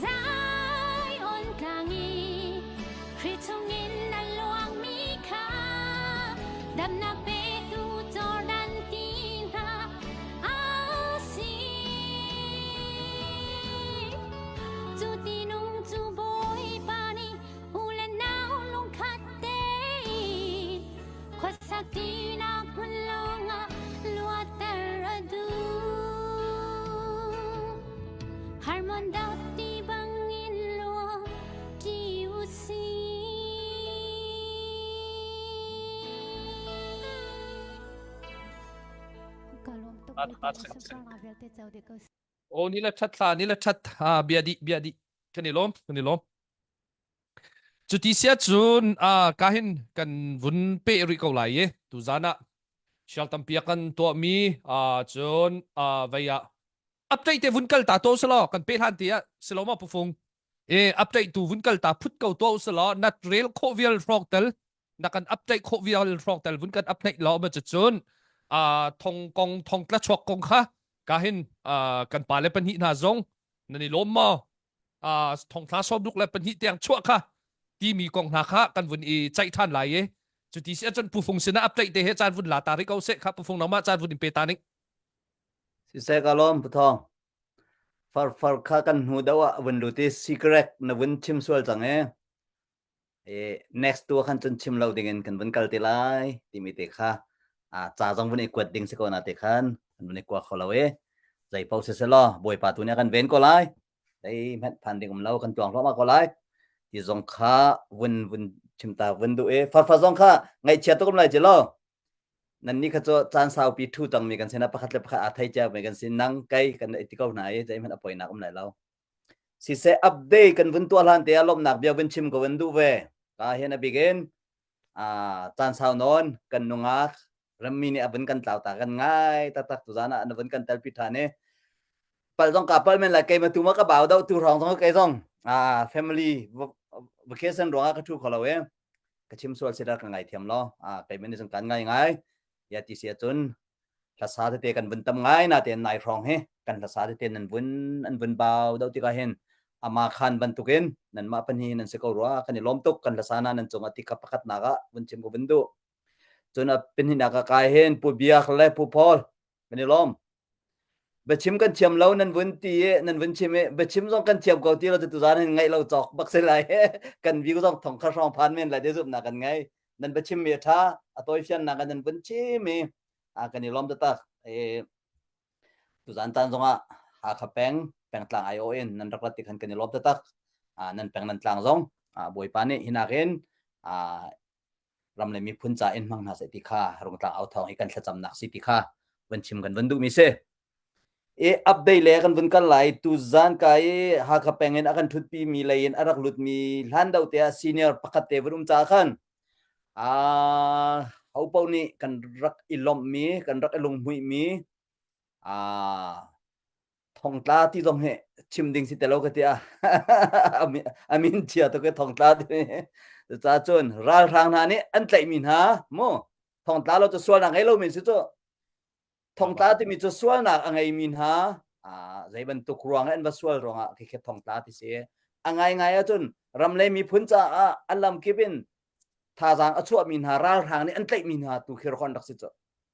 Zion tlang i Khrih chungin a luangmi kha damnak petu Jordan ti hna a si. Cu ti nung cu Bawipa nih u le nau lungkhat tein khuasak tinak hmun lawngah luatter a duh. Harmon dot ti bangin luang ti u si. O ni le that thla ni le that ha bia di bia di kan i lawm kan i lawm Cuti sia cun ka hin kan vun peh rih ko lai i tuzan ah sial tampi a kan tuahmi cun vei ah update te vun kal ta to selaw kan pe hlan te ah silo ma pufung e update tu vun kal ta phut ko to selaw nat rel khawh vial hrawk tel na kan update khawh vial hrawk tel vun kan update law ma cun thong kong thong tla chuak kong kha ka hin kan pa le pahnih hna zong nan i lawm maw thongthla 62 tiang chuah kha timi kong hna kha kan vun i ceih ṭhan lai i cuti si ahcun pufung sinah update te he caan vun la ta rih ko seh kha pufung nangmah caan vun in pe ta ning Siseh ka lawm Puthawng. Far far kha kan hnu deuh ah vun lut i secret na vun chim sual cang e. E, next tu khan cun chim lo ding in kan vun kal te lai timi te kha a ca zong vun i kuat ding si ko na te khan kan vun i kua kho lo e zei paoh si selaw bawipa tu nih a kan ven ko lai zei hmanh phan ding um lo kan tuang hluahmah ko lai ti zong kha vun vun chim ta vun duh e farfa zong kha ngaihchia tuk um lai ci lo nan ni kha cu caan saupi thu tangmi kan sin ah pakhat le pakhat aa thei cia mi kan si nang kai kan i ti ko hna i zei hmanh a poinak um lai lo Siseh update kan vun tuah hlan te ah lawmhnak bia vun chim ko vun duh ve. Ka hin a bik in caan sau nawn kan nungak rammi nih a vun kan tlau ta kan ngai taktak tuzan ah na vun kan telpi ṭhan i pal zong ka pal men lai keima tu ma ka bau deuh tu hrawng zong kei zong family vacation ruangah ka ṭhu kho lo i ka chim sual si ka ngai thiam lo keima nih zong kan ngai ngai ya ti si ahcun hlasa tete kan vun tam ngai na tein nai hrawng hi kan hlasa tete nan vun an vun bau deuh tikah hin ama khan bantukin nanmah pahnih nan si ko rua kan i lawm tuk kan hlasa na nan cungah ti kha pakhat nak ah vun chim ko vun duh cun a pinhinak ah kai hin pu biak le pu paul kan i lawm biachim kan thiam lo nan vun ti i nan vun chim i biachim zong kan thiam ko ti lo tu zan hin ngaih lo cawk bak si lai kan view zong thong kha hrawng phan men lai te zumhnak kan ngei nan biachim mi a ṭha a tawifiannak in nan vun chim i kan i lawm taktak e tuzan tan zongah Hakha peng pengtlang aiawh in nan rak rat ti khan kan i lawm taktak nan peng nan tlang zong Bawipa nih hinak in ram le miphun ca in hmang hna seh ti kha rungtlang au thawng hi kan thlacamnak si ti kha van chim kan van duhmi si i update le kan vun kal lai tu zan ka i Hakha peng in a kan thutpi mi lei in a rak lut mi hlan do te ah senior pakhat te vun um ca khan a ho po nih kan rak i lawmh mi kan rak i lunghmuih mi a thongtla ti zong hi chim ding si te lo ka ti a amin chia to ke thongtla ti ca cun ralhrang hna nih an tlaih mi hna mu thongtla lo cu sualnak ngei lo mi si cu Thongtla timi cu sualnak a ngeimi hna zei bantuk ruang an va sual ruangah khikhe thongtla ti si. A ngaingai ahcun ram le miphun caah a lamkip in thazaang a chuahmi hna ralhrang nih an tlaihmi hna tu khi rak rak si cu.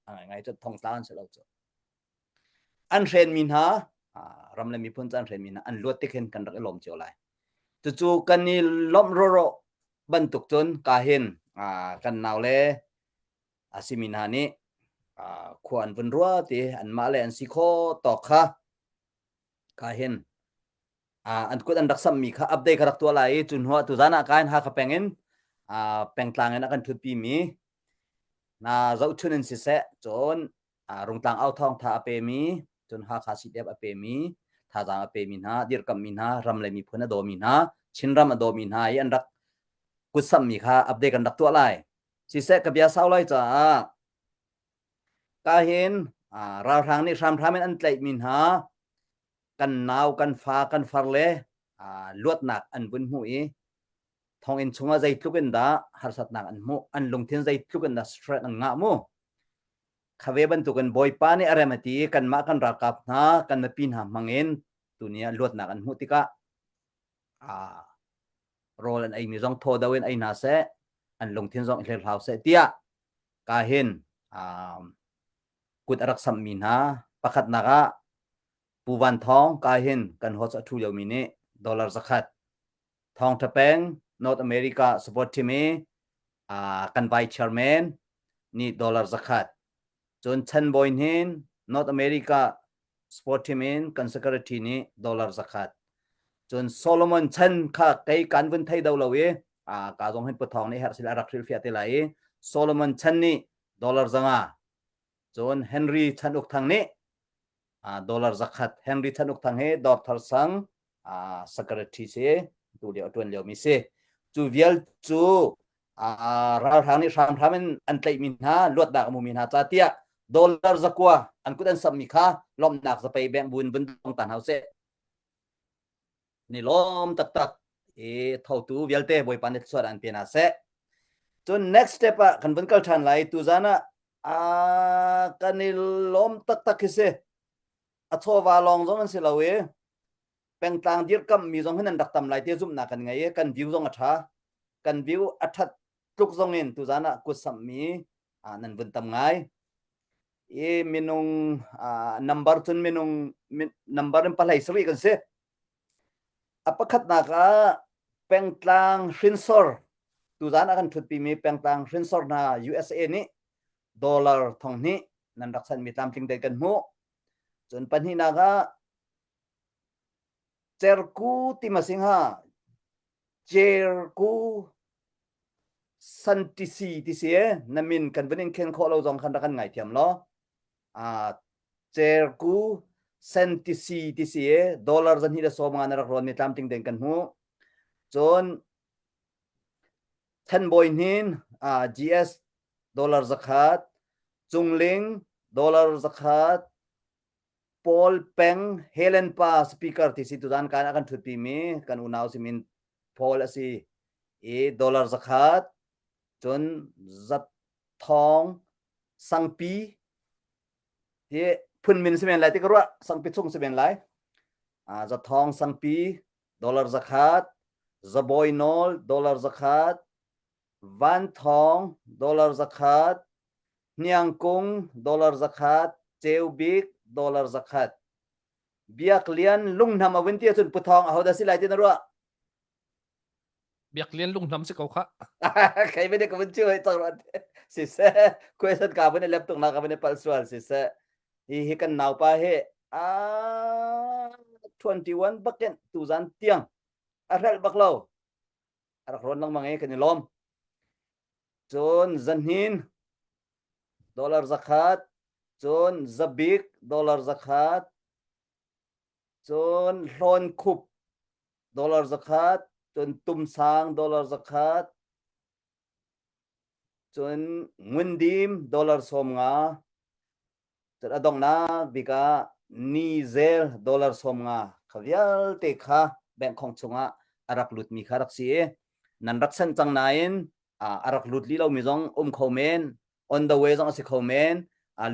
A ngaingai cun thongtla an si lo cu. An hrenmi hna ram le miphun ca an hrenmi hna an luat tik hin kan rak i lawm cio lai. Cucu kan i lawmh rawrawh bantuk cun ka hin kan nau le a simi hna nih khua an vun ruat i anmah le an si khawh tawk kha ka hin An kut an rak sammi kha update ka rak tuah lai i cu hnuah tuzan ah kain Hakha peng in pengtlang in a kan ṭhutpi mi na zohchun in siseh cun Rungtlang au thawng tha a pemi cun Hakha CDF a pemi thazaang a pemi hna dirkamhmi hna ram le miphun a dawmi hna Chinram a dawmi hna i an rak kut sammi kha update kan rak tuah lai. Siseh ka bia sau lai caah ka hin ralhrang nih hramhram in an tlaihmi hna kan nau kan fa kan far le luatnak an vun hmuh i thonginn chungah zeitluk in dah harsatnak an hmuh an lungthin zeitluk in dah stress an ngah mu khave bantukin bawipa nih a rem a ti i kanmah kan ralkap hna kan mipi hna hmangin tuni ah luatnak an hmuh tikah rawl an eimi zong thaw do in ei hna seh an lungthin zong i hlerhlau seh tiah ka hin kut a rak samhmi hna pakhatnak ah Pu Van Thawng ka hin kan host a ṭhu liomi nih dollar zakhat Thawng Ṭha Peng North America support team i kan vice chairman nih dollar zakhat cun Chan Bawi Hnin North America sport team in kan secretary nih dollar zakhat cun Solomon Chan kha kei kan vun thei do lo i ka zong hin Pu Thawng nih herh sil a rak hrilhfiah te lai i Solomon Chan nih dollar zanga cun Henry Chan Uk Thang nih dollar zakhat Henry Chan Uk Thang hi Dawr Sang secretary si tu lio tuan lio mi si cu vial cu ralhrang nih hramhram in an tlaihmi hna luatnak a hmumi hna ca tiah dollar zakua an kut an sammi kha lawmhnak zapei beng buin vun dong ta hna usih ni lawm taktak i thotu vialte bawipa nih thluachuah an pe hna seh cun next step ah kan vun kal ṭhan lai tuzan ah kan i lawm taktak hi si a chawva lawng zong an si lo i pengtlang dirkamh mi zong hin an rak tam lai ti zumhnak kan ngei i kan view zong a ṭha kan view a ṭhat tluk zong in tuzan ah kut samh mi nan vun tam ngai i minung number cun minung number in pahlei sarih kan si a pakhatnak ah pengtlang hrinsor tuzan a kan ṭhutpi mi pengtlang hrinsor hna USA nih dollar thong hnih nan rak sanmi tlamtling te kan hmuh cun pahnihnak ah Cerku ti ma sing ha Cerku Santisi ti si e na min kan vun in khen khawh lo zong khan rak kan ngaithiam law a Cerku Santisi ti si e dollar zan hi le som nga na rak rawn mi tlamtling den kan hmu cun Thanbawi Hnin GS dollar zakhat Cungling dollar zakhat Paul Peng Helen pa speaker ti si tuzan kan a kan ṭhutpi mi kan unau simin Paul a si i dollar zakhat cun zat thong sangpi ti phun min si men lai ti ka ruah sangpi chung si men lai zathong sangpi dollar zakhat zabawi nawl dollar zakhat van thong dollar zakhat Hniangkung dollar zakhat, Ceubik dollar zakhat. Biak Lian Lunghnam a vun ti ahcun Pu Thawng ahodah si lai ti na ruah? Biak Lian Lunghnam si ko kha. Kai vene ka vun chiu hei cang ruah siseh question ka vun i lep tuk na ka vun i palh sual siseh hi hi kan naupa hi a 21 bakin tuzan tiang a hrelh bak lo a rak rawn lengmang i kan i lawm Cun zahnin dollar zakhat, cun zabik dollar zakhat, cun hlawn-khup dollar zakhat, cun tumsang dollar zakhat, cun ngundim dollar 50, Cun a donghnak bik ah nizel dollar 50 kha vialte kha bank khong chungah a rak lutmi kha rak si i nan rak sanh cang nain a rak lut li lomi zong um kho men on the way zong a si kho men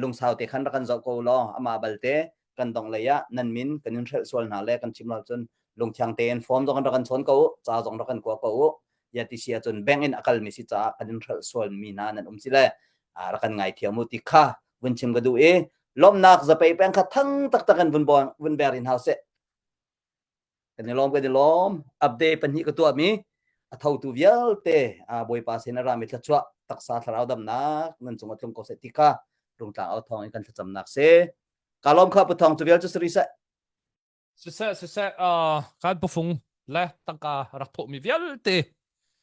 lungsau te khan rak kan zoh ko law amah balte kan dong lei ah nan min kan in hrelh sual hna le kan chim lo cun lungthiang tein form zong rak kan chawn ko u ca zong rak kan kua ko u ya ti si ahcun bank in a kalmi si caah kan in hrelh sual mi hna nan um si le rak kan ngaithiam u ti kha vun chim ka duh i lawmhnak zapei peng kha thang taktak in vun bon vun ber in hau seh kan i lawm kan i lawm update pahnih ka tuah mi a thotu vialte a bawipa sin a rami thluachuah taksa thlarau damnak nan cung a tlung ko seh ti kha rungtlang au thawng in kan thlacamnak si ka lawm kha pu thawng cu vial cu sari seh. Siseh siseh uh, kan pufung le tangka rak thawhmi vialte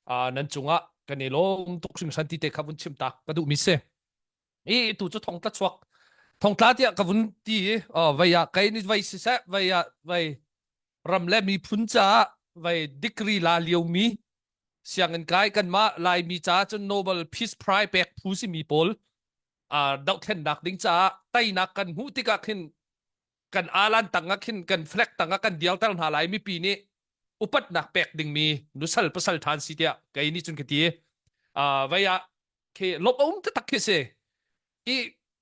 uh, nan cungah kan i lawm tuk hringhran ti te kha vun chim tak ka duhmi si. I tu cu thongtla chuak thongtla tiah ka vun ti i uh, vei ah kei ni vei siseh vei ah vei ram le miphun caah vei degree la liomi sianginn kai kanmah Laimi caah cun Nobel Peace Prize pek phu simi pawl uh, dohthlennak ding caah teinak kan hmuh tikah khin kan alan tangah khin kan flag tangah kan dialter hna lai mipi nih upatnak pek dingmi nusal pasal than si tiah kei nih cun ka ti uh, vei ah khi lop a um taktak khi si i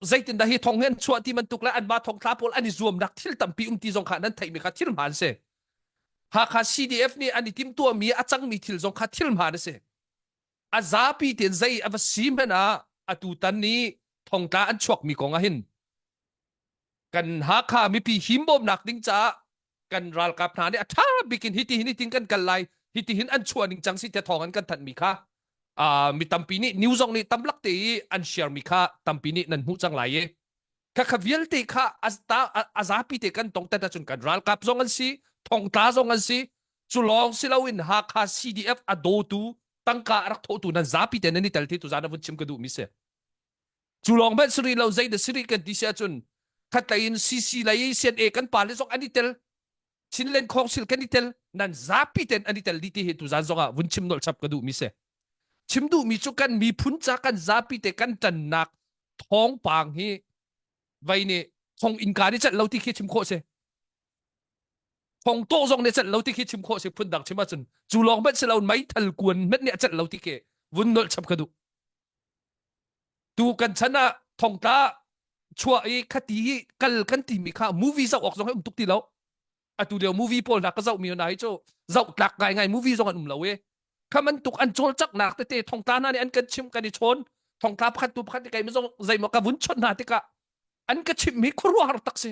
zeitindah hi thong hi an chuah ti bantuk le anmah thongtla pawl an i zuamnak thil tampi um ti zong kha nan theihmi kha thil hmaan si Hakha CDF nih an i timhtuahmi a cangmi thil zong kha thil hmaan a si a zapi tein zei a va si hmanh ah atu tan ni thongtla an chuakmi kong ah hin kan Hakha mipi himbawmnak ding caah kan ralkap hna nih a ṭha bik in hiti hin hitin kan kal lai hiti hin an chuah ning cang si te thawng an kan thanh mi kha uh, mi tampi nih news zong nih tamlak te i an share mi kha tampi nih nan hmuh cang lai i kha kha vialte kha a zapi te kan tong tet ahcun kan ralkap zong an si thongtla zong an si cu lawng si loin Hakha CDF a dawtu tangka a rak thawhtu nan zapi te nan i tel ti tu zan a vun chim ka duh mi si Cu lawng hmanh si rih lo zei dah si rih kan ti si ahcun khatlei in CC lei CNA kan pa le zong an i tel Chinland Council kan i tel nan zapi ten an i tel dih ti hi tuzan zong ah vun chim nolh chap ka duh mi si chim duh mi cu kan miphun ca kan zapi te kan ṭannak thawngpang hi vei nih thong innka nih celh lo ti khi chim khawh si thong tawh zong nih celh lo ti khi chim khawh si phun dang chim ahcun cu lawng hmanh si lo meithal kuan hmanh nih a celh lo ti khi vun nolh chap ka duh Tu kan chan ah thongtla chuah i khati i kal kan timi kha movie zoh awk zong hi um tuk ti lo. Atu lio movie pawl hna ka zohmi hna hi cu zoh tlak ngaingai movie zong an um lo i kha bantuk an cawlcanghnak tete thongtla hna nih an kan chimh kan i chawn thongtla pakhat tu pakhat keimah zong zeimaw ka vun chawnh hna tikah an ka chimhmi khuaruahhar tak si.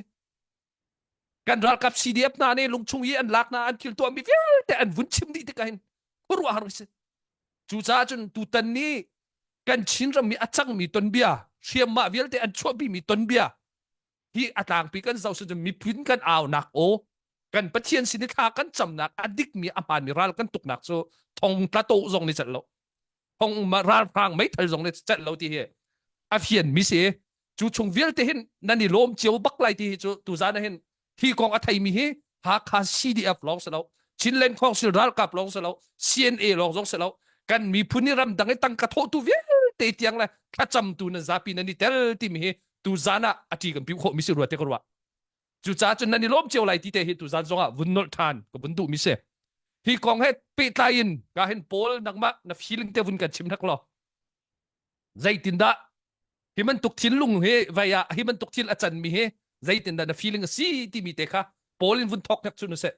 Kan ralkap CDF hna nih lungchung i an lak hna an thil tuahmi vialte an vun chim dih tikah hin khuaruahhar si. Cucaah cun tutan ni kan Chinram i a cangmi tonbia hriammah vialte an chuahpimi tonbia hi a tlangpi kan zoh cun miphun kan aunak aw kan Pathian sin i thla kan camnak a dikmi a hmaanmi ral kan tuknak cu thong tla to zong nih celh lo thong ralhrang meithal zong nih celh lo ti hi a fian mi si cu chung vialte hin nan i lawm cio bak lai ti hi cu tuzan ah hin hi kong a theimi hi Hakha CDF lawng si lo Chinland Council ralkap lawng si lo CNA lawng zong si lo kan miphun i ramdang i tangka thawhtu vialte tiang le thlacamtu nan zapi nan i tel timi hi tuzan ah a ṭi kan piu khawh mi si rua te ka ruah cucaah cun nan i lawm cio lai ti te hi tuzan zong ah vun nolh ṭhan ka vun duh mi si hi kong he pehtlai in ka hin Paul nangmah na feeling te vun kan chim hnak law zeitindah hi bantuk thinlung hi vai ah hi bantuk thil a canmi hi zeitindah na feeling a si timi te kha Paul in vun thok hnek cu nu seh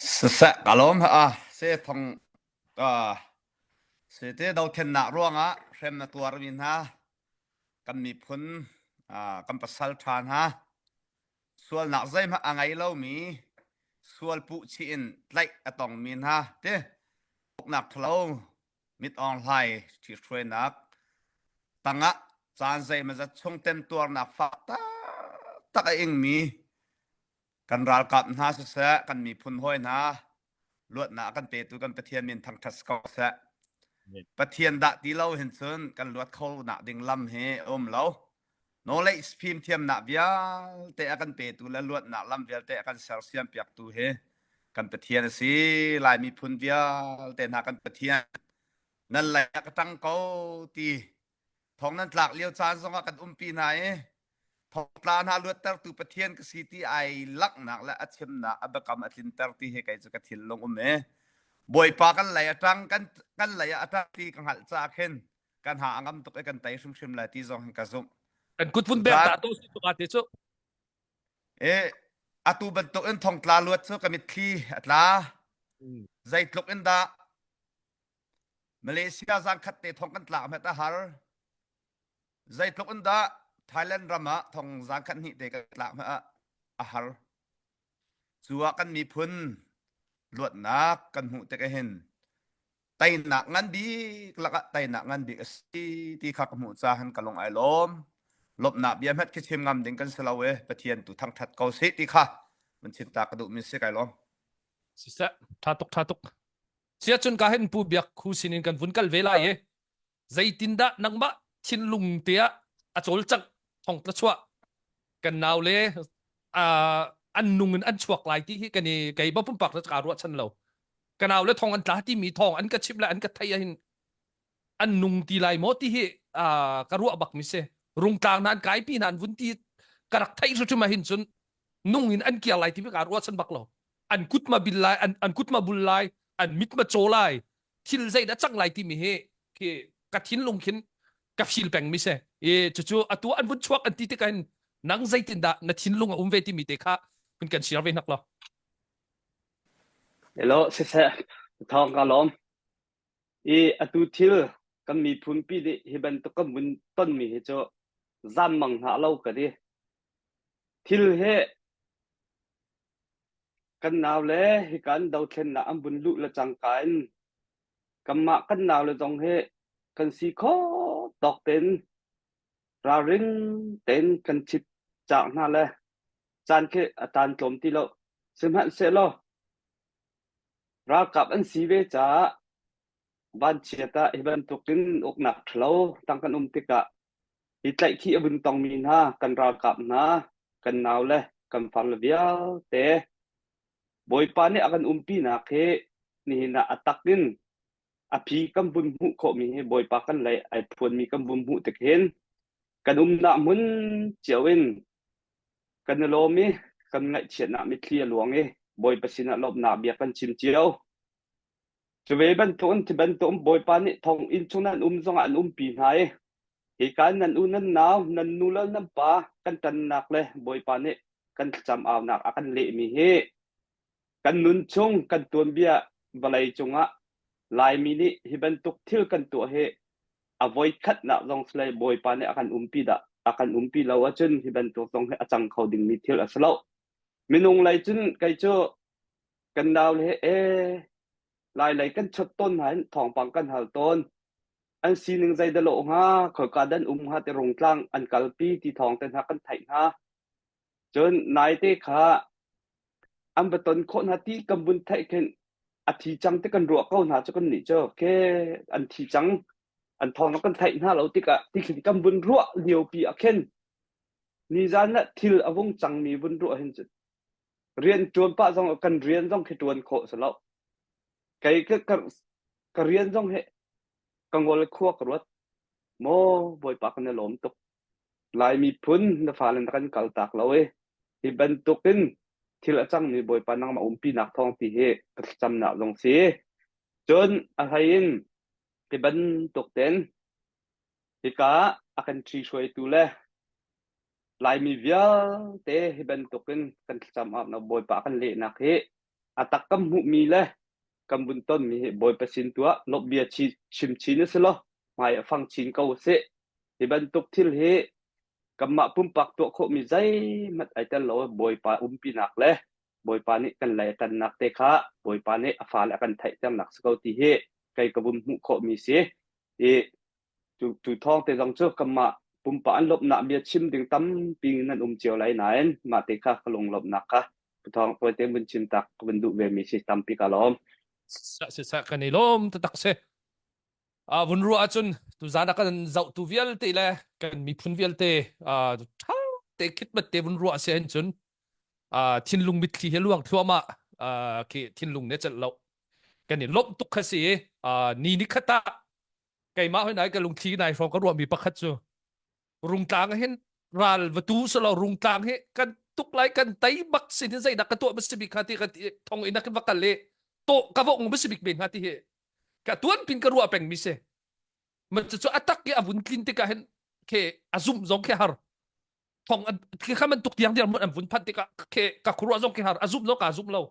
Siseh ka lawm ha se thong se te dothlennak ruangah hrem na tuarmi hna kan miphun kan pasal ṭha hna sualnak zeihmanh a ngei lomi sual puh chih in tlaih a tongmi hna ti uknak ṭhalo mit Aung Hlai ṭhithruainak tangah caan zeimawzat chung temtuarnak fak taktak a ingmi kan ralkap hna siseh, kan miphun hawi hna luatnak a kan petu kan Pathian min thangṭhat si ko seh. Pathian dah ti lo hin cun kan luat kho nak ding lam hi a um lo. Knowledge fimthiamnak vialte a kan petu le luatnak lam vialte a kan sersiam piaktu hi kan Pathian a si. Lai miphun vialte hna kan Pathian nan lei ah ka ṭang ko ti thong nan tlak lio caan zongah kan umpi hna i thongtla hna luattertu Pathian ka si ti ai langhnak le a chimnak a biakam a tlinter ti hi kei cu ka thinlung um i Bawipa kan lei a ṭang kan kan lei ah a ṭang ti ka hngalh caah khin kan ha a ngam tuk i kan tei hrimhrim lai ti zong hin ka zumh. Kan kut vun bek ta to si tuk ate cu. E atu bantuk in thongtla luat cu ka mitthli a tla. Zeitluk in dah Malaysia zangkhat te thong kan tlak hmet a har. Zeitluk in dah Thailand ram ah thong zangkhat hnih te kan tlak hmet a har. Cu ah kan miphun luatnak kan hmuh tik ahhin teinak ngan bik lakah teinak ngan bik a si ti kha ka hmuh caah ka lung ai lawm. Lawmhnak bia hmet khi chim ngam ding kan si lo e Pathian tu thangthat ko sih ti kha mun chin ta ka duh mi si kai lawm. Siseh tha tuk tha tuk. Sia cun ka hen pu biak khu sinin kan vun kal ve lai e. Zeitindah nangmah thinlung te ah a cawlcangh thong tla chuah kan nau le an nung in an chuak lai ti hi kan i kei ba pumpak le ka ruahchan lo. Ka nau le thong an tla timi thong an ka chimh le an ka theih ahhin an nung ti lai maw ti hi ka ruah bak mi si. Rungtlang hna an kaipi hna an vun ti ka rak theih hrim ahhin cun nung in an kiar lai ti ka ruahchan bak lo. An kut ma bil lai an, an kut ma bul lai an mit ma caw lai thil zeidah cang lai timi hi khi ka thinlung khin ka feel peng mi si i cucu atu an vun chuak an ti tikah hin nang zeitindah na thinlung a um ve timi te kha kun kan share ve hnak lo Hello siseh thawng ka lawm i atu thil kan miphun pi nih hi bantuk kan vun tonmi hi cu zam mang hna lo ka ti thil he Kan naule hika an dothlennak an vun luh le cangka in kanmah kan naule zong hi kan si khawh tawk tein ralring tein kan chit caak hna le caan khi a tan tlawm ti lo. Sihmanhsehlaw ralkap an si ve caah vanchiat ah hi bantukin uknak ṭhalo tang kan um tikah hi tlaihkhih a vun tongmi hna kan ralkap hna kan naule kan farle vialte Bawipa nih a kan umpinak hi nihin ah a tak in a phi kan vun hmuh khawhmi hi Bawipa kan lei ai phuanmi kan vun hmuh tik hin kan umnak hmun cio in kan i lawm i kan ngaihchiatnak mitthli a luang i Bawipa sinah lawmhnak bia kan chim cio. Cu ve bantukin thi bantukin Bawipa nih thonginn chung nan um zongah an umpi hna i hika in nan u nan nau nan nu le nan pa kan ṭannak le Bawipa nih kan thlacam aunak a kan lehmi hi kan nun chung kan tuanbia vawlei cungah Laimi nih hi bantuk thil kan tuah hi a voi khatnak zong si lai Bawipa nih a kan umpi dah a kan umpi lo ahcun hi bantuk zong hi a cang kho dingmi thil a si lo. Minung lei cun kei cu Kan naule he ee lailei kan chawt tawn hna in thawngpang kan hal tawn. An sining zei dah lawh hnga, khoika dan um hnga ti rungtlang an kalpi ti thawng te hna kan theih hna. Cun naite kha an va ton khawh hna ti kan vun theih khin a thi cang ti kan ruah ko hna cu kan nih cu ke an thi cang an thawng kan theih hna lo tikah ti khin kan vun ruah lio pi ah khin nizan ah thil a vung cangmi vun ruah hin cu rian ṭuan pah zong kan rian zong khi ṭuan khawh si lo. Kei ka, ka, ka rian zong hi ka ngol khua ka ruat. Maw Bawipa kan i lawm tuk. Lai miphun na fale na kan kal tak lo i hi bantukin thil a cangmi Bawipa nangmah umpinak thawng ti hi ka thlacamnak zong si. Cun a hlei in hi bantuk ten hika a kan ṭhihruaitu le Laimi vialte hi bantukin kan thlacam awknak Bawipa kan lehnak hi a tak kan hmuhmi le kan vun tonmi hi Bawipa sin tu ah lawmhbia chim chin a si law hmai a fang chin ko usih. Hi bantuk thil hi kanmah pumpak tuah khawhmi zeihmanh ai tel lo Bawipa umpinak le Bawipa nih kan lei a ṭannak te kha Bawipa nih a fale a kan theihternak si ko ti hi kei ka vun hmuh khawhmi si. I Tu, tu thawng te zong cu kanmah pumpak an lawmhnak bia chim ding tampi nan um cio lai nain mah te kha ka lunglawmhnak kha thawng tawite vun chim tak ka vun duh ve mi si tampi ka lawm. Sa si sa kan i lawm taktak si. A vun ruah ahcun tuzan ah kan zohtu vialte le kan miphun vialte ṭha te khitmat te vun ruah si ahhin cun thinlung mitthli he luang thluahmah khi thinlung ne celh lo kan i lawmh tuk kha si i ni ni khat ah keimah hoi nai ka lungthli nai hrawng ka ruahmi pakhat cu rungtlang hin ral va tu selo rungtlang hi kan tuk lai kan tei bak sin hin zeidah ka tuah ma si bik hnga ti ka thong in ka va kal i to ka va ung ma si bik men hnga ti hi ka tuan pin ka ruah peng mi si ma cu atak i a vun tlin tikah hin ke a zum zong khi har thong an khi kha man tuk tiang tiang mun an vun phanh tikah ke ka khuruah zong khi har a zum zong ka zum lo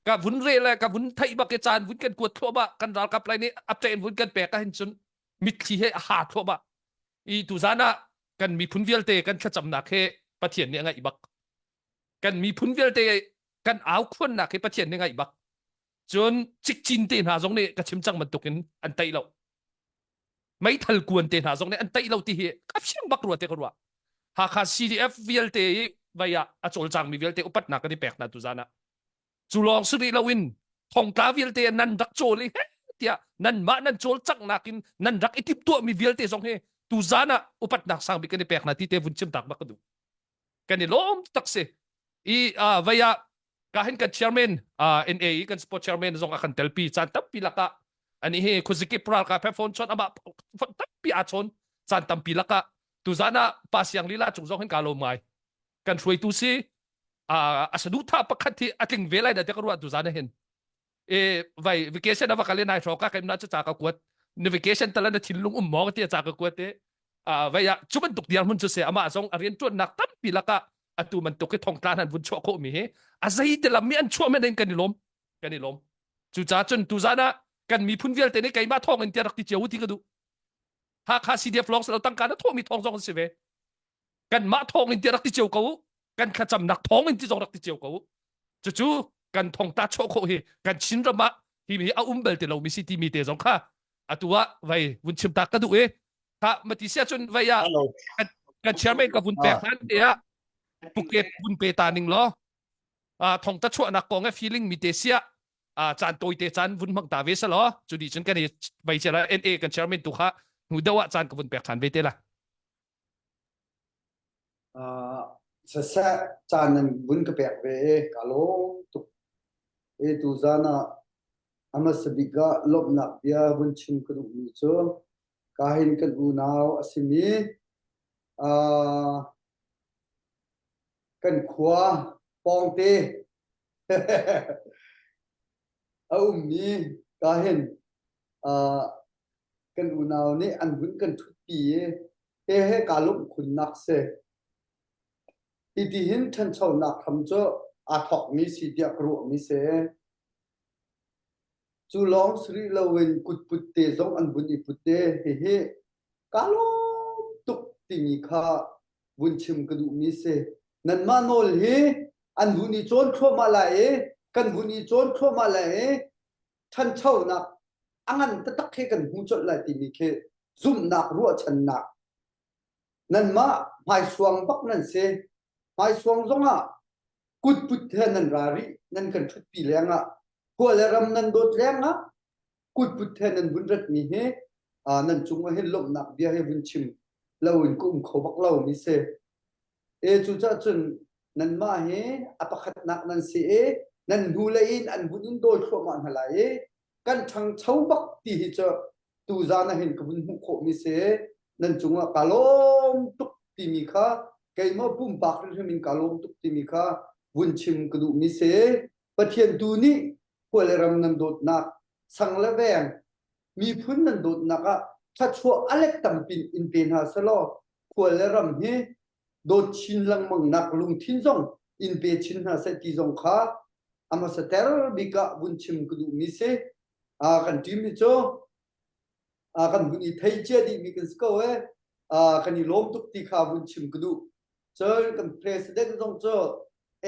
ka vun re le ka vun theih bak ke caan vun kan kuat thluahmah kan ralkap lai nih update vun kan pek ahhin cun mitthli he a ha thluahmah i tuzan ah kan miphun vialte kan thlacamnak he Pathian nih a ngaih bak kan miphun vialte kan au khuannak he Pathian nih ngaih bak cun cikcin te hna zong nih ka chim cang bantukin an teih lo meithal kuan te hna zong nih an teih lo ti hi ka fiang bak rua te ka ruah. Hakha CDF vialte i vai ah a cawlcangmi vialte upatnak kan i pek hna tuzan ah. Cu lawng si rih loin thongtla vialte nan rak cawl i tiah nanmah nan cawlcanghnak in nan rak i timhtuahmi vialte zong hi tuzan ah upatnak sang bik kan i pek hna ti te vun chim tak bak ka duh. Kan i lawm tak si. I uh, vai ah ka hin kan chairman uh, NA i kan sport chairman zong a kan telpi caan tampi lakah ani hi khuazikip ralkap he phone chon ama tampi a chon caan tampi lakah tuzan ah pa siang lila cung zong hin ka lawm ngai kan hruaitu si a saduhthah pakhat hi a tling ve lai da te ka ruah tuzan ah hin e vai vacation ava kale nai hro ka kaim na chu cha ka kuat ni vacation tala na thinlung um mo ti cha ka kuat te a vai ah chu bantuk diar mun chu se ama zong a rian tuan nak tampi laka atu man tuk hi thongtla han vun chuah kho mi hi a zei te lam mi an chuah men in kan i lom kan i lom cu ca cun tuzan ah kan miphun vialte nih keimah thong in tia rak ti cio ti ka duh Hakha CDF lawng silo tangka na thawhmi thawng zong an si ve kanmah thawng in ti rak ti cio ko kan thlacamnak thawng in ti zong rak ti cio ko cucu kan thong ta chuah khawh hi kan Chin ram ah hi mi a um bal ti lo mi si ti mi te zong kha atu ah vai vun chim ta ka duh i kha mati sia cun vai ah kan, kan chairman ka vun pek hlan te ah puket vun pe ta ning law thong ta chuahnak kong e feeling mi te sia caan tawi te caan vun hmang ta ve sa law cu di cun kan i vai cia la NA kan chairman tu kha hnu deuh ah caan ka vun pek than ve te la saseh caan nan vun ka pek ve e ka lawm tuk e tu zan ah a hmasa bik ah lawmhnak bia vun chim ka duhmi cu ka hin kan unau a simi uh, kan khua pawngte a ummi ka hin uh, kan unau nih an vun kan ṭhutpi i he he kaa lawmh khunnak si. Hitihin ṭhanchonak hram cu aa thawkmi si tiah ka ruahmi si. Cu lawng si rih loin kutput te zong an vun i put i hihi kaa lawm tuk timi kha vun chim ka duhmi si. Nanmah nawl hi an vun i cawn thluahmah lai i kan vun i cawn thluahmah lai i ṭhanchonak a ngan taktak he kan hmu colh lai timi khi zumhnak ruahchannak nanmah hmaisuang bak nan si hmaisuang zongah kutput he nan ra rih nan kan ṭhutpi lengah khua le ram nan dawt lengah kutput he nan vun ratmi hi nan cungah hin lawmhnak bia he vun chim loin ka um kho bak lo mi si e cucaah cun nanmah hi a pakhatnak nan si i nan hnulei in an vun in dawi thluahmah hna lai i kan ṭhangcho bak ti hi cu tuzan ah hin ka vun hmuh khawhmi si nan cungah ka lawm tuk timi kha keimah pumpak hrimhrim in ka lawm tuk timi kha vun chim ka duhmi si Pathian tu nih khua le ram nan dawtnak sang le veng miphun nan dawtnak ah thluachuah a let tampin in pe hna selaw khua le ram hi dawt chin lengmang nak lungthin zong in pe chin hna seh ti zong kha a hmasa ter bik ah vun chim ka duhmi si kan team hi cu kan vun i thei cia dihmi kan si ko e kan i lawm tuk ti kha vun chim ka duh cun kan president zong cu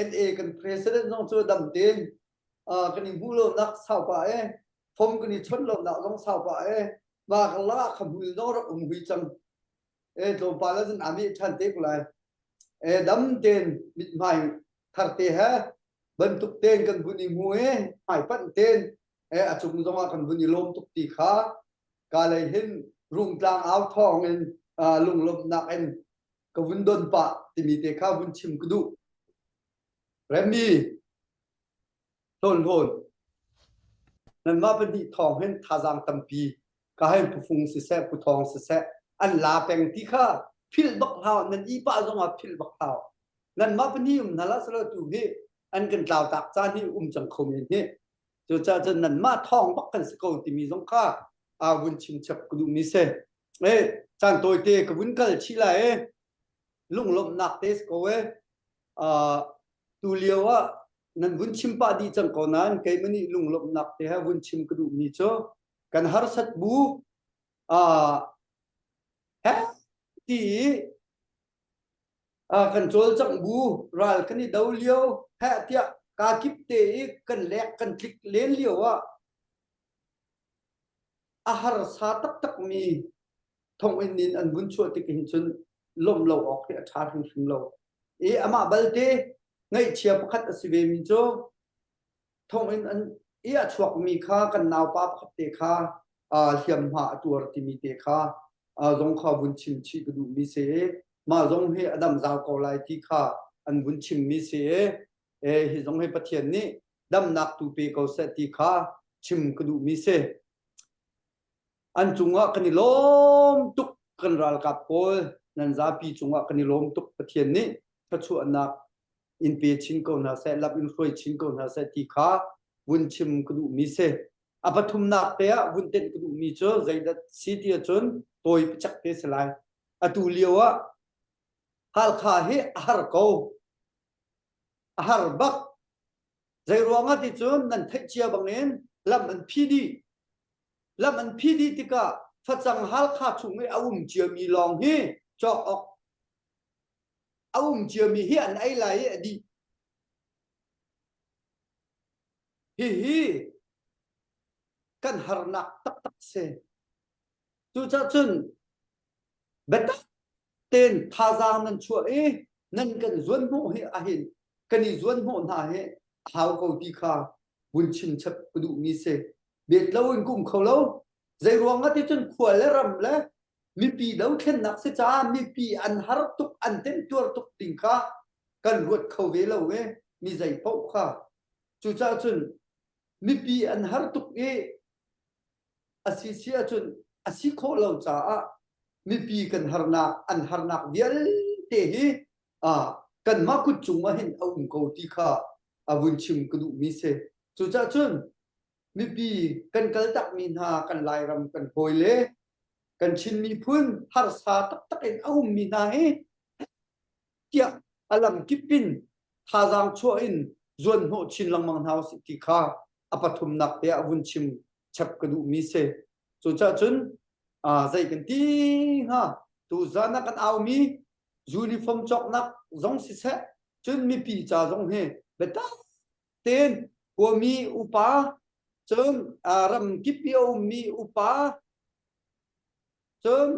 NA kan president zong cu dam tein kan i hmuh lonak sau pah e phom kan i chawnh lonak zong sau pah e mah karlak ah khamhul zong rak um hui cang e tlawmpal ah cun aa meh ṭhan te ko lai e dam tein mithmai thar te he bantuk tein kan vun i hmu i hmaipanh tein e a cung zongah kan vun i lawm tuk ti kha ka lei hin rungtlang au thawng in lunglawmhnak in ka vun don pah timi te kha vun chim ka duh Remy hlawn hlawn nanmah pahnih thawng hin thazaang tampi ka hei pufung siseh puthawng siseh an la peng ti kha philh bak hlah nan i pah zongah philh bak hlah nanmah pahnih um hna lah selo tu hi an kan tlau tak caan hi um cang kho men hi cucaah cun nanmah thawng bak kan si ko timi zong kha a vun chim chap ka duh mi si e caan tawite ka vun kal chih lai e lunglawmhnak te si ko e tu lio ah nan vun chim pah dih cang ko nain keimah nih lunglawmhnak te he vun chim ka duh mi cu kan harsat bu he ti i kan cawlcangh bu ral kan i do lio he tiah kaa kip te i kan lek kan tlik len lio ah a harsa taktak mi thonginn in an vun chuah tik hin cun. lawmh lo awk hi a ṭha hrimhrim lo. I amah balte ngaihchia pakhat a si ve mi cu thonginn an i a chuakmi kha kan naupa pakhat te kha hliamhma a tuar timi te kha zong kha vun chim chih ka duhmi si i mah zong hi a dam zau ko lai ti kha an vun chimmi si i hi zong hi Pathian nih damnak tu pe ko seh ti kha chim ka duhmi si. An cungah kan i lawm tuk kan ralkap pawl nan zapi cungah kan i lawm tuk Pathian nih thluachuahnak in pe chin ko hna seh lam in hruai chin ko hna seh ti kha vun chim ka duhmi si. A pathumnak te ah vun tenh ka duhmi cu zeidah si ti ahcun tawi pacak te si lai. Atu lio ah Halkha hi a har ko. A har bak. Zei ruangah ti cun nan theih cia bangin lam an phi dih. Lam an phi dih tikah facang Halkha chung i a um ciami lawng hi cawk awk a um ciami hi an ei lai i a dih. Hihi kan harnak taktak si. Cucaah cun biatak tein thazaang nan chuah i nan kan zuanhnawh hi ahin kan i zuanhnawh hna hi a hau ko ti kha vun chim chap ka duhmi si. Bet lo in ka um kho lo. Zei ruangah ti cun khua le ram le mipi dothlennak si caah mipi an har tuk an temtuar tuk ding kha kan ruat kho ve lo i mi zei paoh kha cucaah cun mipi an har tuk i a si si ahcun a si khawh lo caah mipi kan harnak an harnak vialte hi kanmah kut cung ah hin a um ko ti kha a vun chim ka duhmi si cucaah cun mipi kan kaltakmi hna kan Lairam kan hawile kan Chin miphun harsa taktak in a ummi hna hi tiah a lamkip in thazaang chuah in zuan hnawh chin lengmang hna usih ti kha a pathumnak te ah vun chim chap ka duhmi si. Cucaah cun zei kan ti hnga tuzan ah kan aumi uniform cawknak zong siseh cun mipi ca zong hi biatak tein khuami upa cun ramkip i a ummi upa cun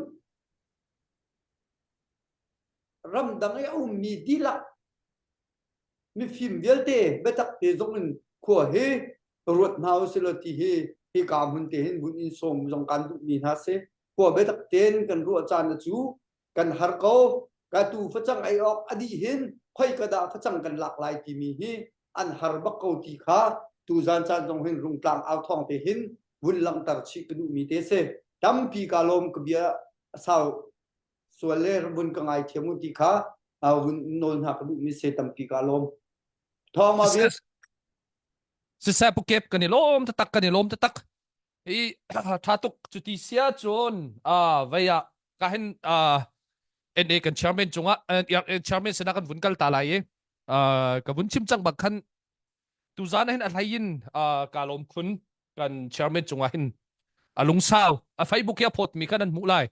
ramdang i a ummi dihlak mifim vialte biatak te zong in khua hi ruat hna usih law ti hi hika hmun te hin vun in sawm zong kan duhmi hna si. Khua biatak tein kan ruah caan cu kan har ko. Ka tu facang ei awk a dih hin khoi ka dah facang kan lak lai timi hi an har bak ko ti kha tuzan caan zong hin rungtlang au thawng te hin vun langhter chih ka duhmi te si. Tampi ka lawm ka bia sau sual le vun ka ngai thiam u ti kha vun nawl hna ka duhmi se tampi ka lawm. Thawng ma vial Siseh pukep kan i lawm taktak kan i lawm taktak. I tha tuk cuti sia cun vei ah ka hin NA kan chairman cungah chairman sinah kan vun kal ta lai i ka vun chim cang bak khan tuzan hin a hlei in ka lawm khun kan chairman cungah hin a lungsau a Facebook i a phawt mi kha nan hmuh lai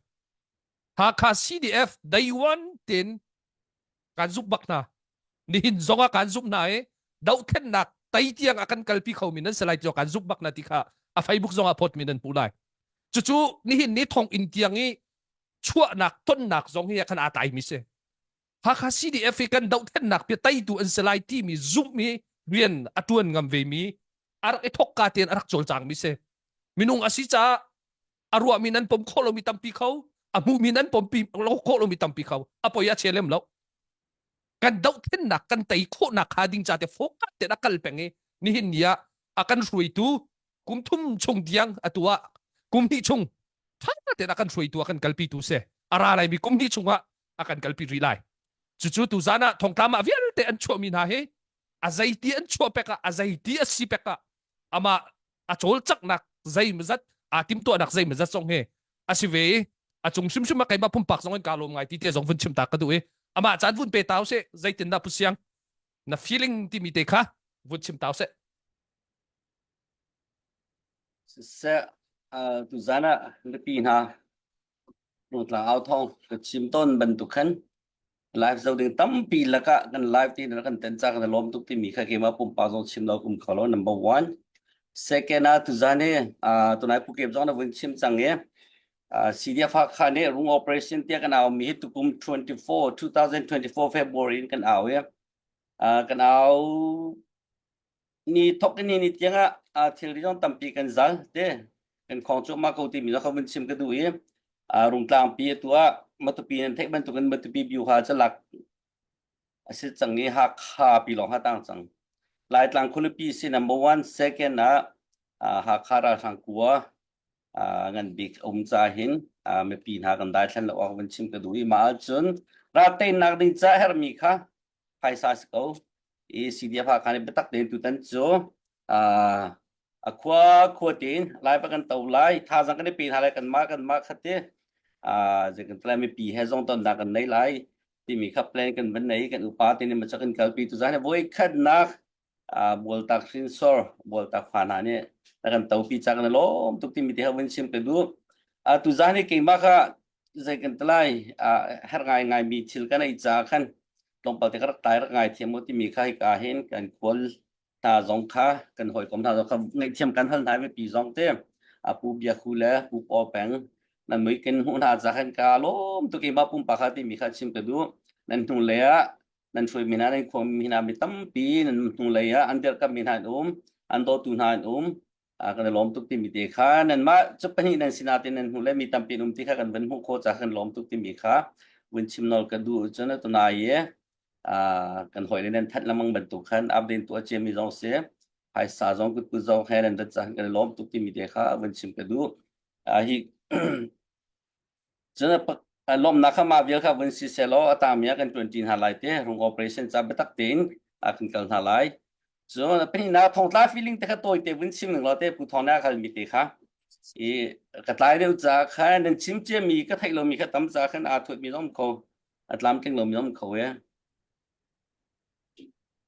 Hakha CDF day one tin kan zumh bak hna nihin zong ah kan zumh hna i dohthlennak tei tiang a kan kalpi khomi nan si lai tiah kan zumh bak na ti kha a Facebook zong ah phawt mi nan hmuh lai cucu nihin ni thong inn tiang i chuahnak tonnak zong hi khan aa tlai mi si Hakha CDF hi kan dohthlennak bia teitu an si lai timi zumh mi rian a tuan ngam ve mi a rak i thok ka tein a rak cawlcang mi si minung a si caah a ruahmi nan pom khawh lomi tampi kho a hmuhmi nan pompi khawh lomi tampi kho a poi a che lem lo kan dohthlennak kan tei khawhnak kha ding ca te focus te a kal peng i nihin ni ah a kan hruaitu kum thum chung tiang atu ah kum hnih chung tha tein a kan hruaitu a kan kalpi tu se a ra lai mi kum hnih chung ah a kan kalpi rih lai cucu tu zan ah thongtlam ah vialte an chuahmi hna hi a zeiti an chuah pek ah a zeiti a si pek ah amah a cawlcanghnak zeimazat aa timtuahnak zeimazat zong hi a si ve i a cung hrimhrim ah keimah pumpak zong in kaa lawm ngai ti te zong vun chim ta ka duh i amah caan vun pe tau seh zeitindah pu siang na feeling timi te kha vun chim tau seh Siseh tuzan ah mipi hna Rungtlang au thawng ka chim tawn bantuk khan live zo ding tampi lakah kan live ti na kan ten cha kan lawm tuk timi kha keimah pumpak zong chim lo kum kho lo number one second ah tuzan hi tunai pukep zong na vun chim cang i. CDF Hakha nih rung operation tiah kan au mi hi tukum 24 2024 February in kan au i kan au ni thok in ni tiang ah thilri zong tampi kan zal te kan khong cu ma ko ti mi kha vun chim ka duh i rungtlang pi atu ah Matupi nan theih bantukin Matupi byu ha calak a si cang i Hakha pi lawng ha tang cang. Laitlang khualipi si number one second ah Hakha ralhrang kua ngan bik um ca hin mipi hna kan daithlan lo awk vun chim ka duh i mah ahcun ralteinak ding ca herhmi kha phaisa si ko i CDF Hakha nih biatak tein tutan cu a khua khua tein lai pa kan to lai thazang kan i pe hna lai kanmah kanmah kha te zei kan tlai mipi he zong tonnak kan nei lai timi kha plan kan van nei kan upa te nih macak kan kalpi tu zan voi khatnak bualtak hrinsor bualtak fa hna nih na kan topi cak na lawm tuk timi te ha vun chim ka duh tu zan hi keimah kha zei kan tlai her ngai ngai mi thil kan ei ca khan tlawmpal te ka rak tai rak ngai thiam mu timi kha hika hin kan khual hna zong kha kan hawikom hna zong kha ngaihthiam kan hal hna mipi zong te a pu biakhu le pu paw peng nan mui kin hmuh hna ca khan ka lawm tuk i ma pumpak kha timi kha chim ka duh nan hnu le ah nan hruai mi hna nan khuam mi hna mi tampi nan hnu lei ah an dirkamh mi hna an um an dawtu hna an um kan i lawm tuk timi te kha nan mah cu pahnih nan sinatin nan hmuh le mi tampi an um ti kha kan van hmuh khawh ca kan lawm tuk timi kha vun chim nawl ka duh cun tunai i kan hawi le nan that lengmang bantuk khan update tuah cia mi zong si phaisa zong kutput zong he nan rat ca kan i lawm tuk timi te kha vun chim ka duh hi Cun lawmhnak kha mah vial kha vun si sehlaw a tangmi ah kan ṭuanṭi hna lai te rung operation ca biatak tein a kan kal hna lai. Cun pahnihnak thongtla feeling te kha tawite vun chim ning law te Pu Thawng nih a halmi te kha i ka tlai deuh ca khan nan chim ciami ka theih lomi kha tam ca khan aa thuatmi zong kho a tlamtling lomi zong kho e.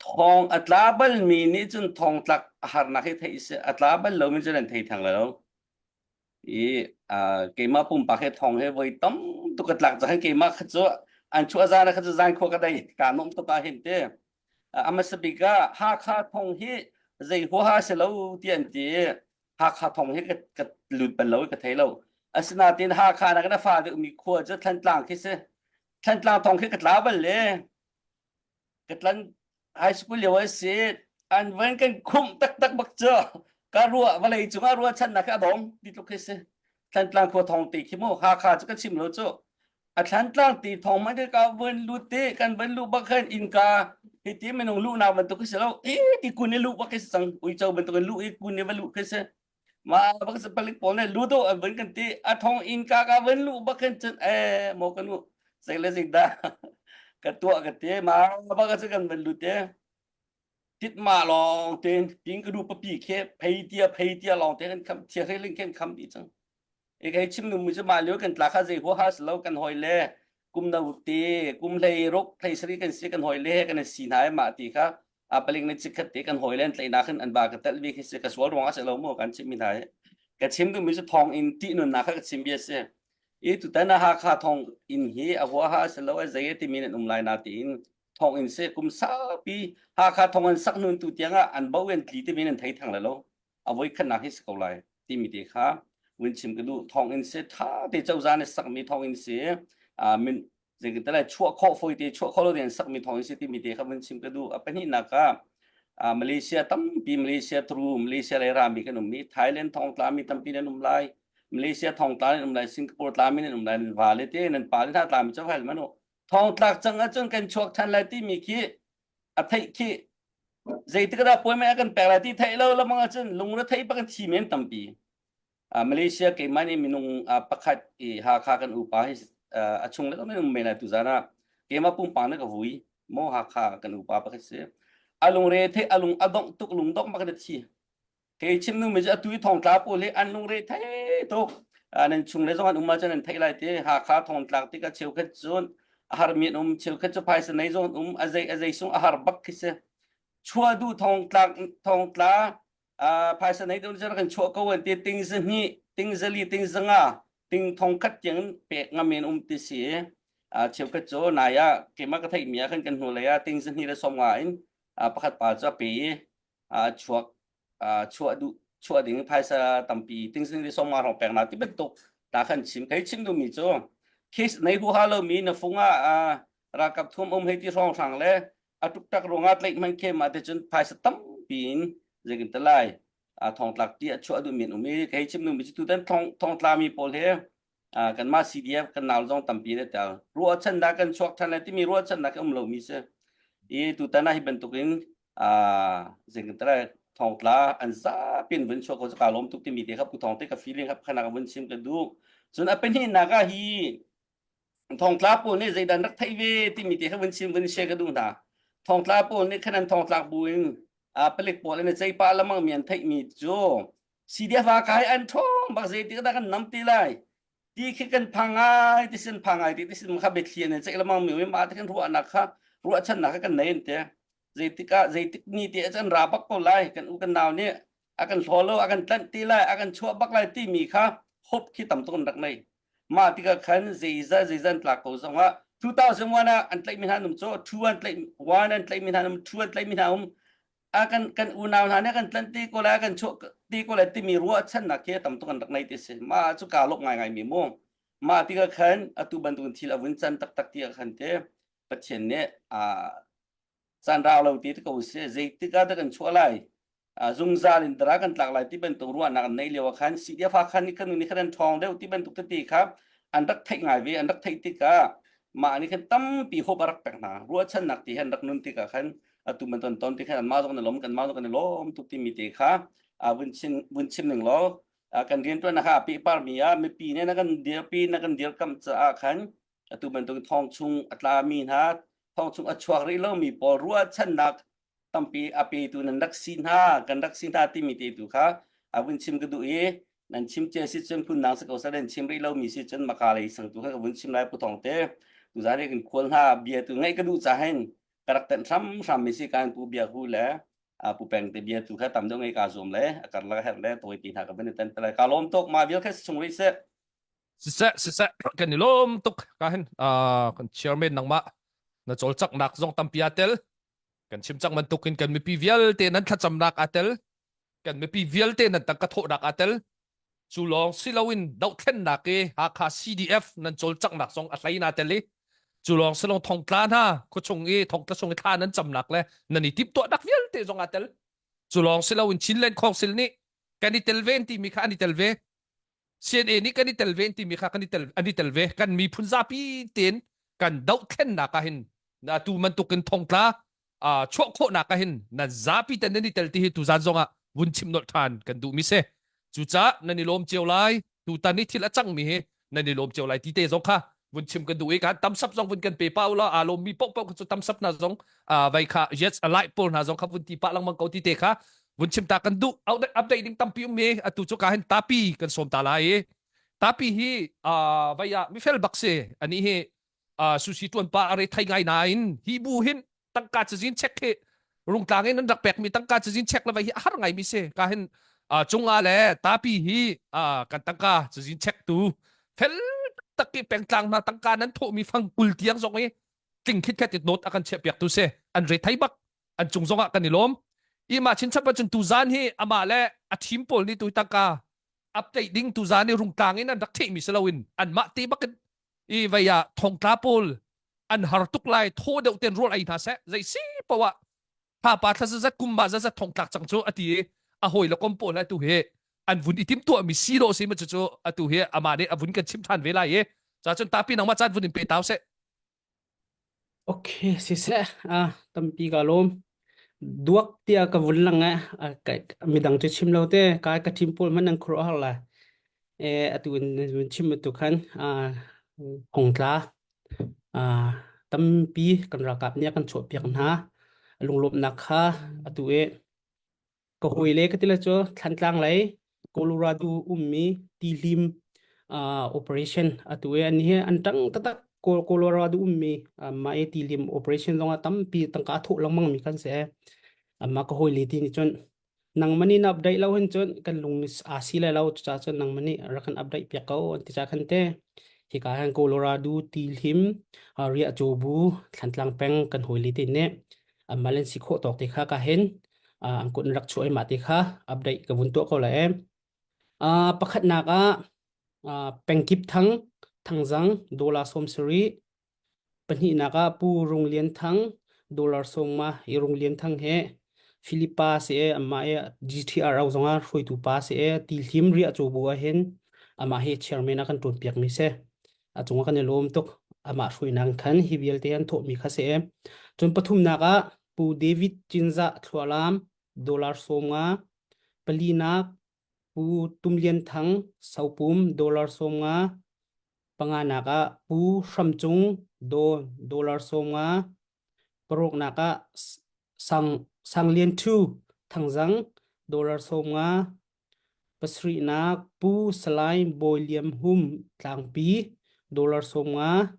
Thong a tla balmi nih cun thongtlak a harnak hi theih si a tla bal lomi cu nan thei theng lo. I keimah pumpak he thong he voi tam tuk ka tlak cang keimah kha cu an chuah zan kha cu zan khua ka dei ka nom tuk ah hin te amasa bik ah Hakha thong hi zei huaha si lo ti an ti Hakha thong hi ka ka lut bal lo ka thei lo asinain Hakha na kana fa deuh mi khua cu Thantlang khi si Thantlang thong khi ka tla bal le ka tlan high school lio a si an van kan khumh taktak bak cu ka ruah vawlei cungah ruahchannak a dong ti tluk khi si Thantlang khua thong ti khi mu Hakha cu ka chim lo cu a Thantlang ti thong man ka vun lut ti kan van lu bak khan innka hi ti minung luhnak bantuk khi si lo i ti kun i luh bak khi si cang uico bantuk in luh i kun i va luh khi si ma bak si palik pawl nih lu do an vun kan ti a thong inn ka ka vun lu bak khin cun e mo ka nu zei le zei dah ka tuah ka ti ma bak cu kan vun lu te tit ma lawng te ping ka du papi khe phei tia phei tia lawng te kan kham thia hrei ling khen kham di cang e kai chim nu mu chu ma liu kan tla kha zei huaha si lo kan hoi le kum no te kum hlei ruk hlei sari kan si kan hoi le kan si hna ma ti kha a paling ne chikhat te kan hoi len tleina khin an ba ka tel bi khi si ka sual ruang a si lo mu kan chim mi hna ka chim du mi chu thong in ti nun na kha ka chim bia si i tutan a Hakha thong in hi a huaha si lo a zei ti mi nan um lai na ti in thong in se kum saupi Hakha thong an sak nun tu tiang ah an bo en tli ti mi nan thei thang le lo a voi khatnak hi si ko lai timi te kha vun chim ka duh thong in se tha te cozah nih sakmi thong in si min zeitin chuah khawh foi te chuah khawh lo den sakmi thong in si timi te kha vun chim ka duh a pahnihnak ah Malaysia tampi Malaysia through Malaysia lei rami kan um mi Thailand thong tla mi tampi nan um lai Malaysia thong tla nan um lai Singapore tla mi nan um lai nan va le te nan pa le hna tla mi cho hal manu thong tlak cang ahcun kan chuak than lai timi khi a theih khi zeitik dah puai a kan pek lai ti theih lo lamang ahcun lungre thei bak thi men tampi Malaysia keimah nih minung pakhat i Hakha kan upa hi a chung le um men lai tu zan ah keimah pumpak na ka vui mo Hakha kan upa pakhat si a lungre thei a lung a dongh tuk lung dongh bak na thi kei chim nu mi cu atu i thongtla pawl hi an lungre thei tuk nan chung le zong an um ahcun an theih lai ti Hakha thongtlak tikah cheukhat cun a har mi an um cheukhat cu phaisa nei zong an um a zei a zei sung a har bak khi si chua du thongtlak thongtla phaisa nei deuh cun kan chuah ko an ti ting zahnih ting zali ting zanga ting thong khat tiang pek ngam in um ti si cheukhat cu nai ah keimah ka theih mi ah khan kan hnu lei ah ting zahnih le som nga in pakhat pa cu a pe i chuak chuah duh chuah ding phaisa tampi ting zahnih le som nga hrawng pek na ti bantuk. Ta khan chim kai chim duhmi cu case nei huha lomi na fung ah ralkap thum um hei ti hrawng hrang le a tuktak ruangah tlaih hman khe ma te cun phaisa tampi in zeikin te lai thongtlak ti a chuah duhmi an um i kei chim duhmi cu tutan thong thongtla mi pawl he kanmah CDF kan nau zong tampi ne tel ruahchannak kan chuak than lai timi ruahchannak um lomi si i tutan ah hi bantukin zeikin te lai thongtla an zapin vun chuak ko ka lawm tuk timi te kha pu thong te ka feeling kha khana ka vun chim ka duh cun a pahnihnak ah hi thongtla pawl nih zeidah an rak theih ve timi te kha vun chim vun share ka duh hna thongtla pawl nih khan an thongtlak bu in palik pawl in cei pa lamang mi an theih mi cu CDF a kai an ṭhawng bak zei tik dah kan nam ti lai ti khi kan phang ngai ti sin phang ngai ti ti sin kha biathli an ceih lamang mi ma te kan ruahnak kha ruahchannak kha kan nei an te zeitik ah zeitik ni te an ra bak ko lai kan u kan nau nih a kan hlaw lo a kan tlanh ti lai a kan chuah bak lai ti mi kha hope khi tam tuk an rak nei mah tikah khan zeizah zeizah an tlak ko zongah 2001 ah an tlaihmi hna num cu 2 an tlaih 1 an tlaihmi hna num 2 an tlaihmi hna um a kan kan unau hna nih kan tlanh ti ko lai kan chuah ti ko lai timi ruahchannak khi tam tuk an rak nei ti si mah cu kaa lawmh ngaingai mi mu mah tikah khan atu bantukin thil a vun can taktak ti ah khan te Pathian nih a caan rau lo ti ko si zeitik ah dah kan chuah lai zungzal in dara kan tlak lai ti bantuk ruahnak an neih lio ah khan CDF khan nih kan nih khan an ṭhawng deuh ti bantuk tete kha an rak theih ngai ve an rak theih tikah mah nih khan tampi hope a rak pek hna ruahchannak ti he an rak nun tikah khan atu man ton ton ti khan anmah zong kan i lawm kanmah zong kan i lawm tuk timi te kha vun chim vun chim ning law kan rianṭuannak kha a pehparmi ah mipi nih na kan dirpi na kan dirkamh caah khan atu bantuk thong chung a tlami hna thong chung a chuak rih lomi pawl ruahchannak tampi a petu nan rak si hna kan rak si hna timi te tu kha a vun chim ka duh i nan chim cia si cun phun nang si ko sa nan chim rih lomi si cun maka lei sang tu kha ka vun chim lai pu thong te tu zan kan khual hna bia tu ngaih ka duh ca hin ka rak tenh hram hram mi si kan pu bia hu le a pu peng te bia tu kha tam deuh ngai ka zuam le a karlak her le tawi ti hna ka van i ten te ka lawm tuk ma vial kha chung rih seh Siseh siseh kan i lawm tuk ka hin kan chairman nangmah na cawlcanghnak zong tampi aa tel kan chim cang bantukin kan mipi vialte nan thlacamnak aa tel kan mipi vialte nan tangka thawhnak aa tel cu lawng si loin dohthlennak i Hakha CDF nan cawlcanghnak zong a hlei na tel i cu lawng si lo thongtla hna khuachung i thongtla chung i thla nan camnak le nan i timhtuahnak vialte zong aa tel cu lawng si loin Chinland Council nih kan i tel ve timi kha an i tel ve CNA nih kan i tel ve timi kha kan i tel an i tel ve kan miphun zapi tein kan dohthlennak ah hin atu bantukin thongtla chuah khawhnak ah hin nan zapi ten nan i tel ti hi tuzan zong ah vun chim nolh ṭhan kan duh mi si cucaah nan i lawm cio lai tutan i thil a cangmi hi nan i lawm cio lai ti te zong kha vun chim kan duh i kan tamsap zong vun kan pe pa ula aa lawmmi paohpaoh kha cu tamsap hna zong vai kha yes alai pawl hna zong kha vun ti pah lengmang ko ti te kha vun chim ta kan duh update ding tampi um mi atu cu ka hin tapi kan sawm ta lai i tapi hi vai ah mifel bak si ani hi sushi tuan pa are thai ngai nain hi bu hin tangka cazin check hi rungtlang in an rak pek mi tangka cazin check le vai hi a har ngai mi si ka hin cunga le tapi hi kan tangka cazin check tu fel tak i pengtlang hna tangka nan thawh mi fang kul tiang zong i tling khit khat it note a kan chiah piak tu si an re thai bak an cung zong ah kan i lawm i ma chin chap cun tu zan hi amah le a team pawl nih tu tangka update ding tu zan i rungtlang in an rak theih mi si loin an mah te bak in i vei ah thongtla pawl an har tuk lai thaw deuh ten rawl ei hna seh zei si poah thla pa thla zat kum ma zat thong tlak cang cu ati i a hawi le kom pawl atu hi an vun i tim tuah mi si do si ma cu cu atu hi ama nih a vun kan chim than ve lai i ca cun tapi nangmah caan vun in pe tau seh Okay, siseh, ah tampi ka lawm. Duak tiah ka vun lang eh. Ah, ka- midang cu chim lo te, ka ka team pawl man an khuaruah har lai. Eh, atu in vun chim tu khan ah thongtla ah tampi kan ralkap nih a kan chuahpiak hna. Lunglawmhnak kha atu i Ka hawile ka ti le cu Thlantlang lei Colorado ummi tilim uh, operation atu i an hi an ṭang taktak Colorado ummi uh, mah i tilim operation zongah tampi tangka a thawh lengmang mi kan si. Amah ka hawile ti nih cun nangmah nih na update lo hin cun kan lung aa si lai lo cucaah cun nangmah nih rak kan update piak ko an ti ca khan te hika han Colorado tilim uh, riah bu Thlantlang peng kan hawile ti nih amah len si khawh tawk te kha ka hin an kut in rak chuah i mah ti kha update ka vun tuah ko lai. Uh, pakhatnak ah. Pengkip Thang, Thangzang, dollar 70. Pahnihnak ah Pu Rung Lian Thang, dollar sawmnga i Rung Lian Thang he Philippa si e amah e GTRO zongah hruaitu pa si e ti hlim riah cu bu ah hin amah hi chairman a kan ṭuan piak mi si. A cungah kan i lawm tuk. Amah hruainak khan hi vialte an thawhmi kha si e. Cun pathumnak ah Pu David Cinzah Thlualam dollar 50. Palinak Pu Tum Lian Thang Sopum dollar 50. Panganak ah Pu Hram Cung Dawn dollar 50. Paruknak ah Sang Sang Lian Thu Thangzang dollar 50. Pasarihnak Pu Salai Bawi Liam Hum Tlangpi dollar 50.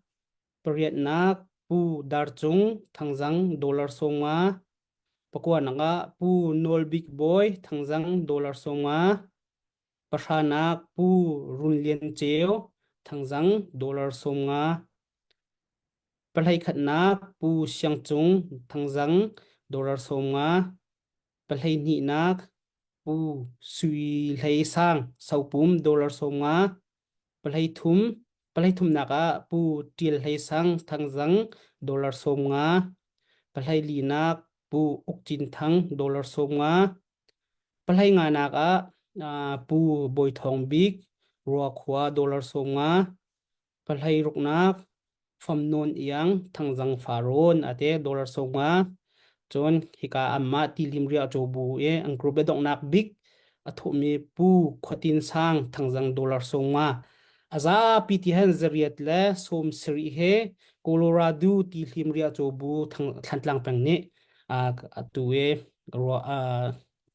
Pariatnak Pu Dar Cung Thangzang dollar 50. Pakuanak ah Pu Nawl Bik Bawi Thangzang dollar 50. Pahranak Pu Run Lian Ceu Thangzang dollar 50. Pahleikhatnak Pu Siang Cung Thangzang dollar 50. Pahleihnihnak Pu Sui Hlei Sang Sopum dollar 50. Pahleithum pahleithumnak ah Pu Ṭial Hlei Sang Thangzang dollar 50. Pahleilinak Pu Uk Cin Thang dollar 50. Pahleinganak ah Pu Bawi Thawng Bik, Ruakhua dollar 50, pahleiruknak Fam Nawn Iang, Thangzang Farawn ate dollar 50, cun hika anmah tilim riah bu i an group le donghnak bik a thawhmi Pu Khuatin Sang Thangzang dollar 50. A zapi ti han zariat le sawm sarih he Colorado tihlim riah bu Thlantlang peng nih atu i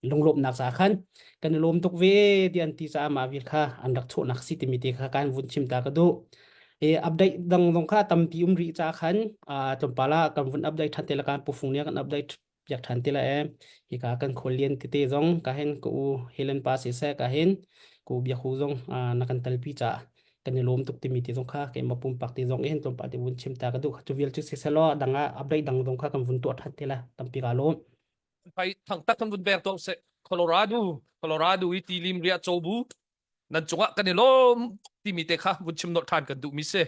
lunglawmhnak ca khan kan i lawm tuk ve ti an ti caah mah vial kha an rak chawhnak si timi te kha kan vun chim ta ka duh. E update dang zong kha tampi um rih ca khan tlawmpal ah kan vun update than te la kan pufung nih kan update piak than te la e hika kan khawl lian tete zong ka hen ka u Helen pa si seh ka hen ku biakhu zong na kan talpi ca kan i lawm tuk timi te zong kha keimah pumpak te zong in tlawmpal te vun chim ta ka duh cu vial cu si selaw dang ah update dang zong kha kan vun tuah than te la tampi ka lawm. Pai thang tak kan vun bek tuah seh Colorado Colorado i tilim ria chobu nan cungah kan i lawm timi te kha vun chim nolh than kan duh mi si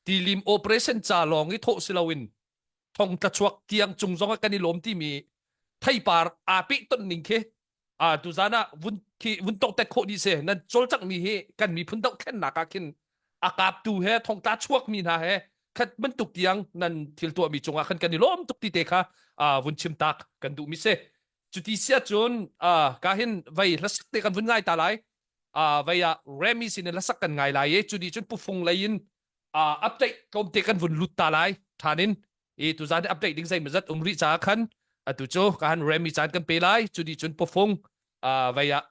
tilim operation ca lawng i thawh si loin thong tla chuak tiang cung zong ah kan i lawm timi theipar aa peh ton ning khi a tuzan ah vun khi vun tongtet khawh dih si nan cawlcangh mi hi kan miphun dohthlennak ah khin a kaptu he thongtla chuak mi hna he khat bantuk tiang nan thil tuah mi cungah khan kan i lawm tuk ti te kha vun chim tak kan duh mi si cuti sia cun ka hin vei hlasak te kan vun ngai ta lai vei ah Remy sin in hlasak kan ngai lai i cu nih cun pufung lei in update tlawmte kan vun lut ta lai than in i tuzan update ding zeimazat um rih caah khan atu cu ka han remi caan kan pe lai cu nih cun pufung vei ah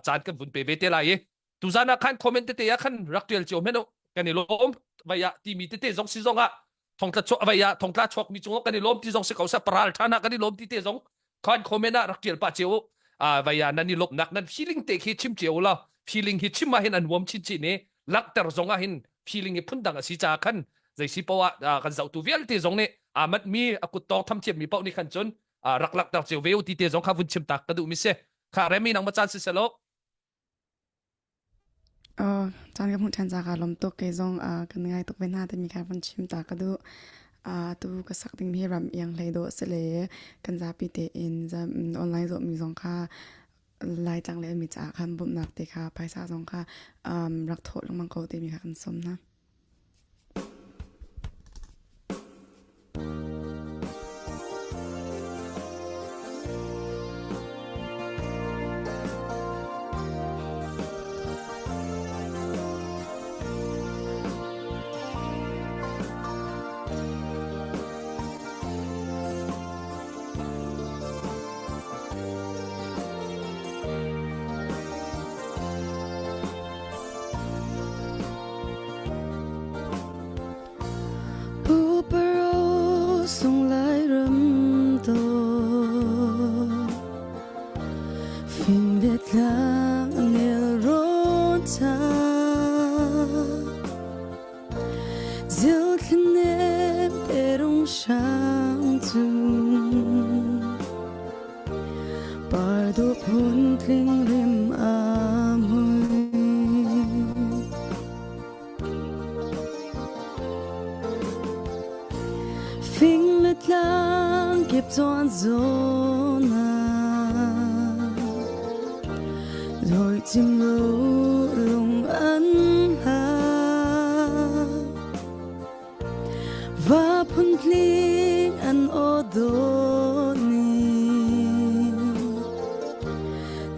caan kan vun pe ve te lai i tuzan ah khan comment tete ah khan rak tial cio men u kan i lawm vei ah timi tete zong si zong ah thongtla chuak vei ah thongtla chuak mi cung kan i lawm ti zong si ko sa paral than ah kan i lawm ti te zong khan comment ah rak tial pa cio a vei ah nan i lawmnak nan feeling te khi chim cio la feeling hi chim ah hin an nuam chin chin i langhter zong ah hin feeling hi phundang a si caah khan zei si poah ah kan zohtu vialte zong nih aa mat mi a kut tawng tham thiam mi paoh nih khan cun rak langhter cio ve u ti te zong kha vun chim tak ka duh mi si kha remi nang ma caan si selo Oh, caan ka hmuh ṭhan ca kaa lawm tuk. Kei zong uh, kan ngai tuk ve hna timi kha vun chim ta ka duh. Uh, tu ka sak ding hi ram iang hlei dawh si le kan zapi tein online zawhmi zong kha Laitlang le mi caah khan bawmhnak te kha phaisa zong kha um, rak thawh lengmang ko timi kha kan sawm hna. Puparo sung lai ram to Fing le tlang nel ron ta Zil thlen te rung sang chung Par dawh phun tling rim a mui. tuan zawn ah Rồi chim lo lung an ha Va phun tling an aw dawh ni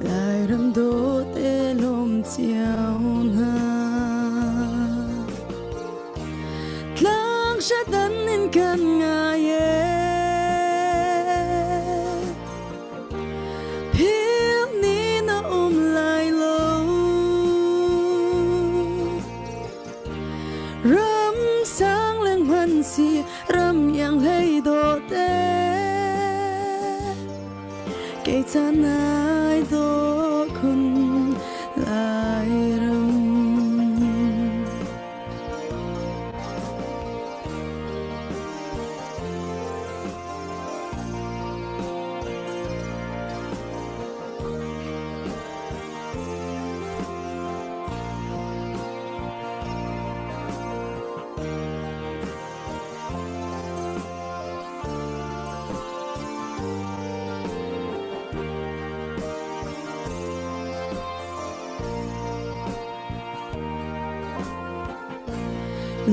Lairam dawt e lawm cio hna Tlang dan in kan ngai e Phil ni na um lai lo Ram sang leng hman si ram iang hlei dawh te Kei ca nai dawh khun lai ram.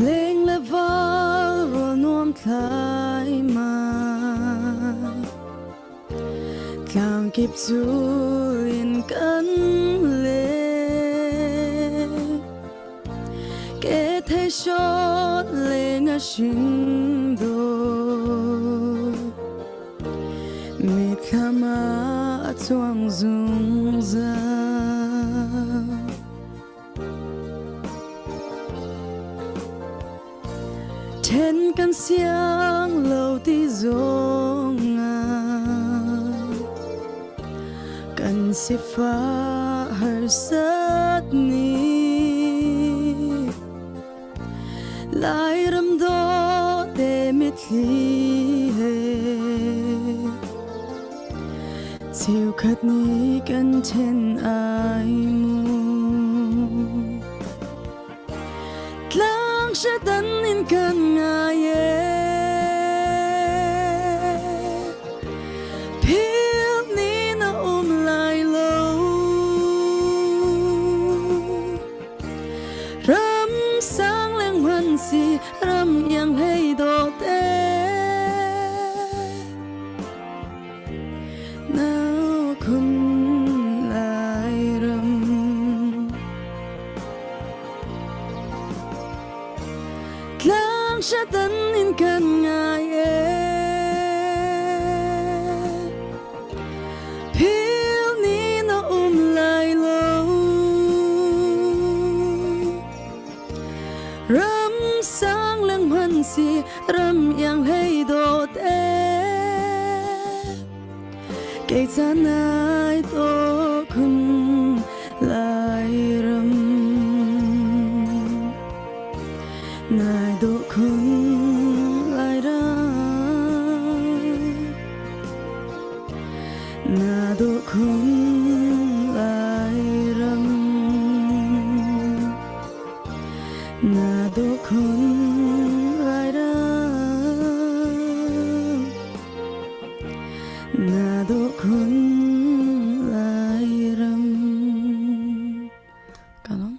Leng le val rawl nuam thlai ma Tlang kip zul in kan leng Ke thei shot leng a hring do Mitthlam ah a cuang zungzal. Then kan siang lo ti zong ah kan sifah harsat ni Lairam dawte mitthli he cheukhat nih kan then ai mu Tlang dan in kan ngai e Phil ni na um lai lo Ram sang leng hman si ram iang hlei dawh te Nau khun lai ram Tlang dan in kan ngai e Phil ni na um lai lo Ram sang leng hman si ram iang hlei dawt e Kei ca nai to khun lai ram Nai dawh khun lai ram Na dawh khun lai ram Na dawh khun lai ram Na dawh khun lai ram Ka lawm.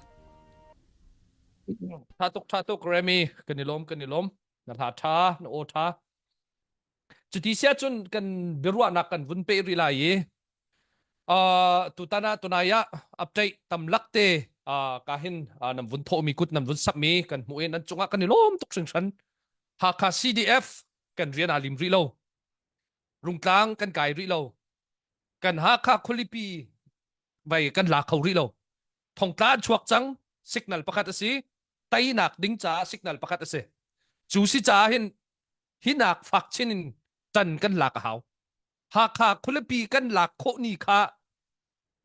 Tha tuk tha tuk Remy kan i lawm kan i lawm na hla tha na aw tha Cuti sia cun kan biaruahnak kan vun peh rih lai i uh, tutan ah tunai ah update tam lak te uh, ka hin uh, nam vun thawhmi kut nam vun sakmi kan hmuh i nan cungah kan i lawm tuk hringhran. Hakha CDF kan rian aa lim rih lo. Rungtlang kan kai rih lo. Kan Hakha khualipi vai kan la kho rih lo. Thongtla an chuak cang signal pakhat a si. Teinak ding caah signal pakhat a si. Cu si caah hin hinak fak chin in ṭan kan lak a hau. Hakha khualipi kan lak khawh ni kha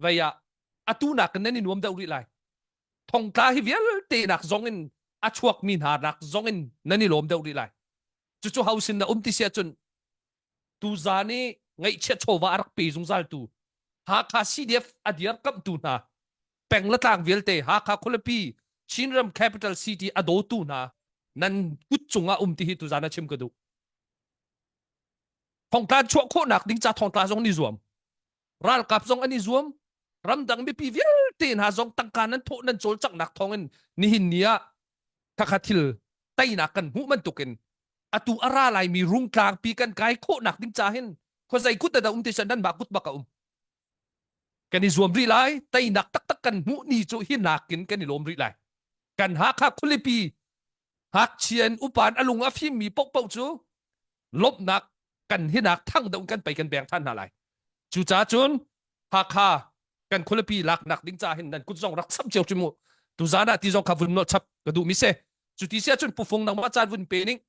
vei ah atu nak in nan i nuam deuh rih lai. Thongtla hi vialte nak zong in a chuakmi hna nak zong in nan i lawm deuh rih lai. Cucu ho sin na um ti si ahcun tuzaan i ngaihchiat chawva a rak pe zungzal tu Hakha CDF a dirkamhtu hna peng le tlang vialte Hakha khualipi Chinram capital city a dawtu hna nan kut cungah um ti hi tuzaan ah chim ka duh. Thongtla chuah khawhnak ding ca thongtla zong ni zuam. Ralkap zong an i zuam. Ramdang mipi vialte hna zong tangka nan thawh nan cawlcanghnak thawngin nihin ni ah khakha thil teinak kan hmuh bantukin atu a ra laimi rungtlangpi kan kai khawhnak ding ca hin khuazei kut dah um ti san nan mah kut bak a um. Kan i zuam rih lai. Teinak taktak kan hmuh ni cu hi nakin kan i lawm rih lai. Kan Hakha khualipi ngakchia in upa in a lung a fimmi paohpaoh cu lawmhnak kan hinak thang deuh in kan pei kan beng than hna lai. Cucaah cun Hakha kan khualipi laknak ding ca hin nan kut zong rak chap cio hrim u. Tuzan ah ti zong kha vun nolh chap ka duh mi si. Cu ti si ahcun pufung nangmah caan vun pe ning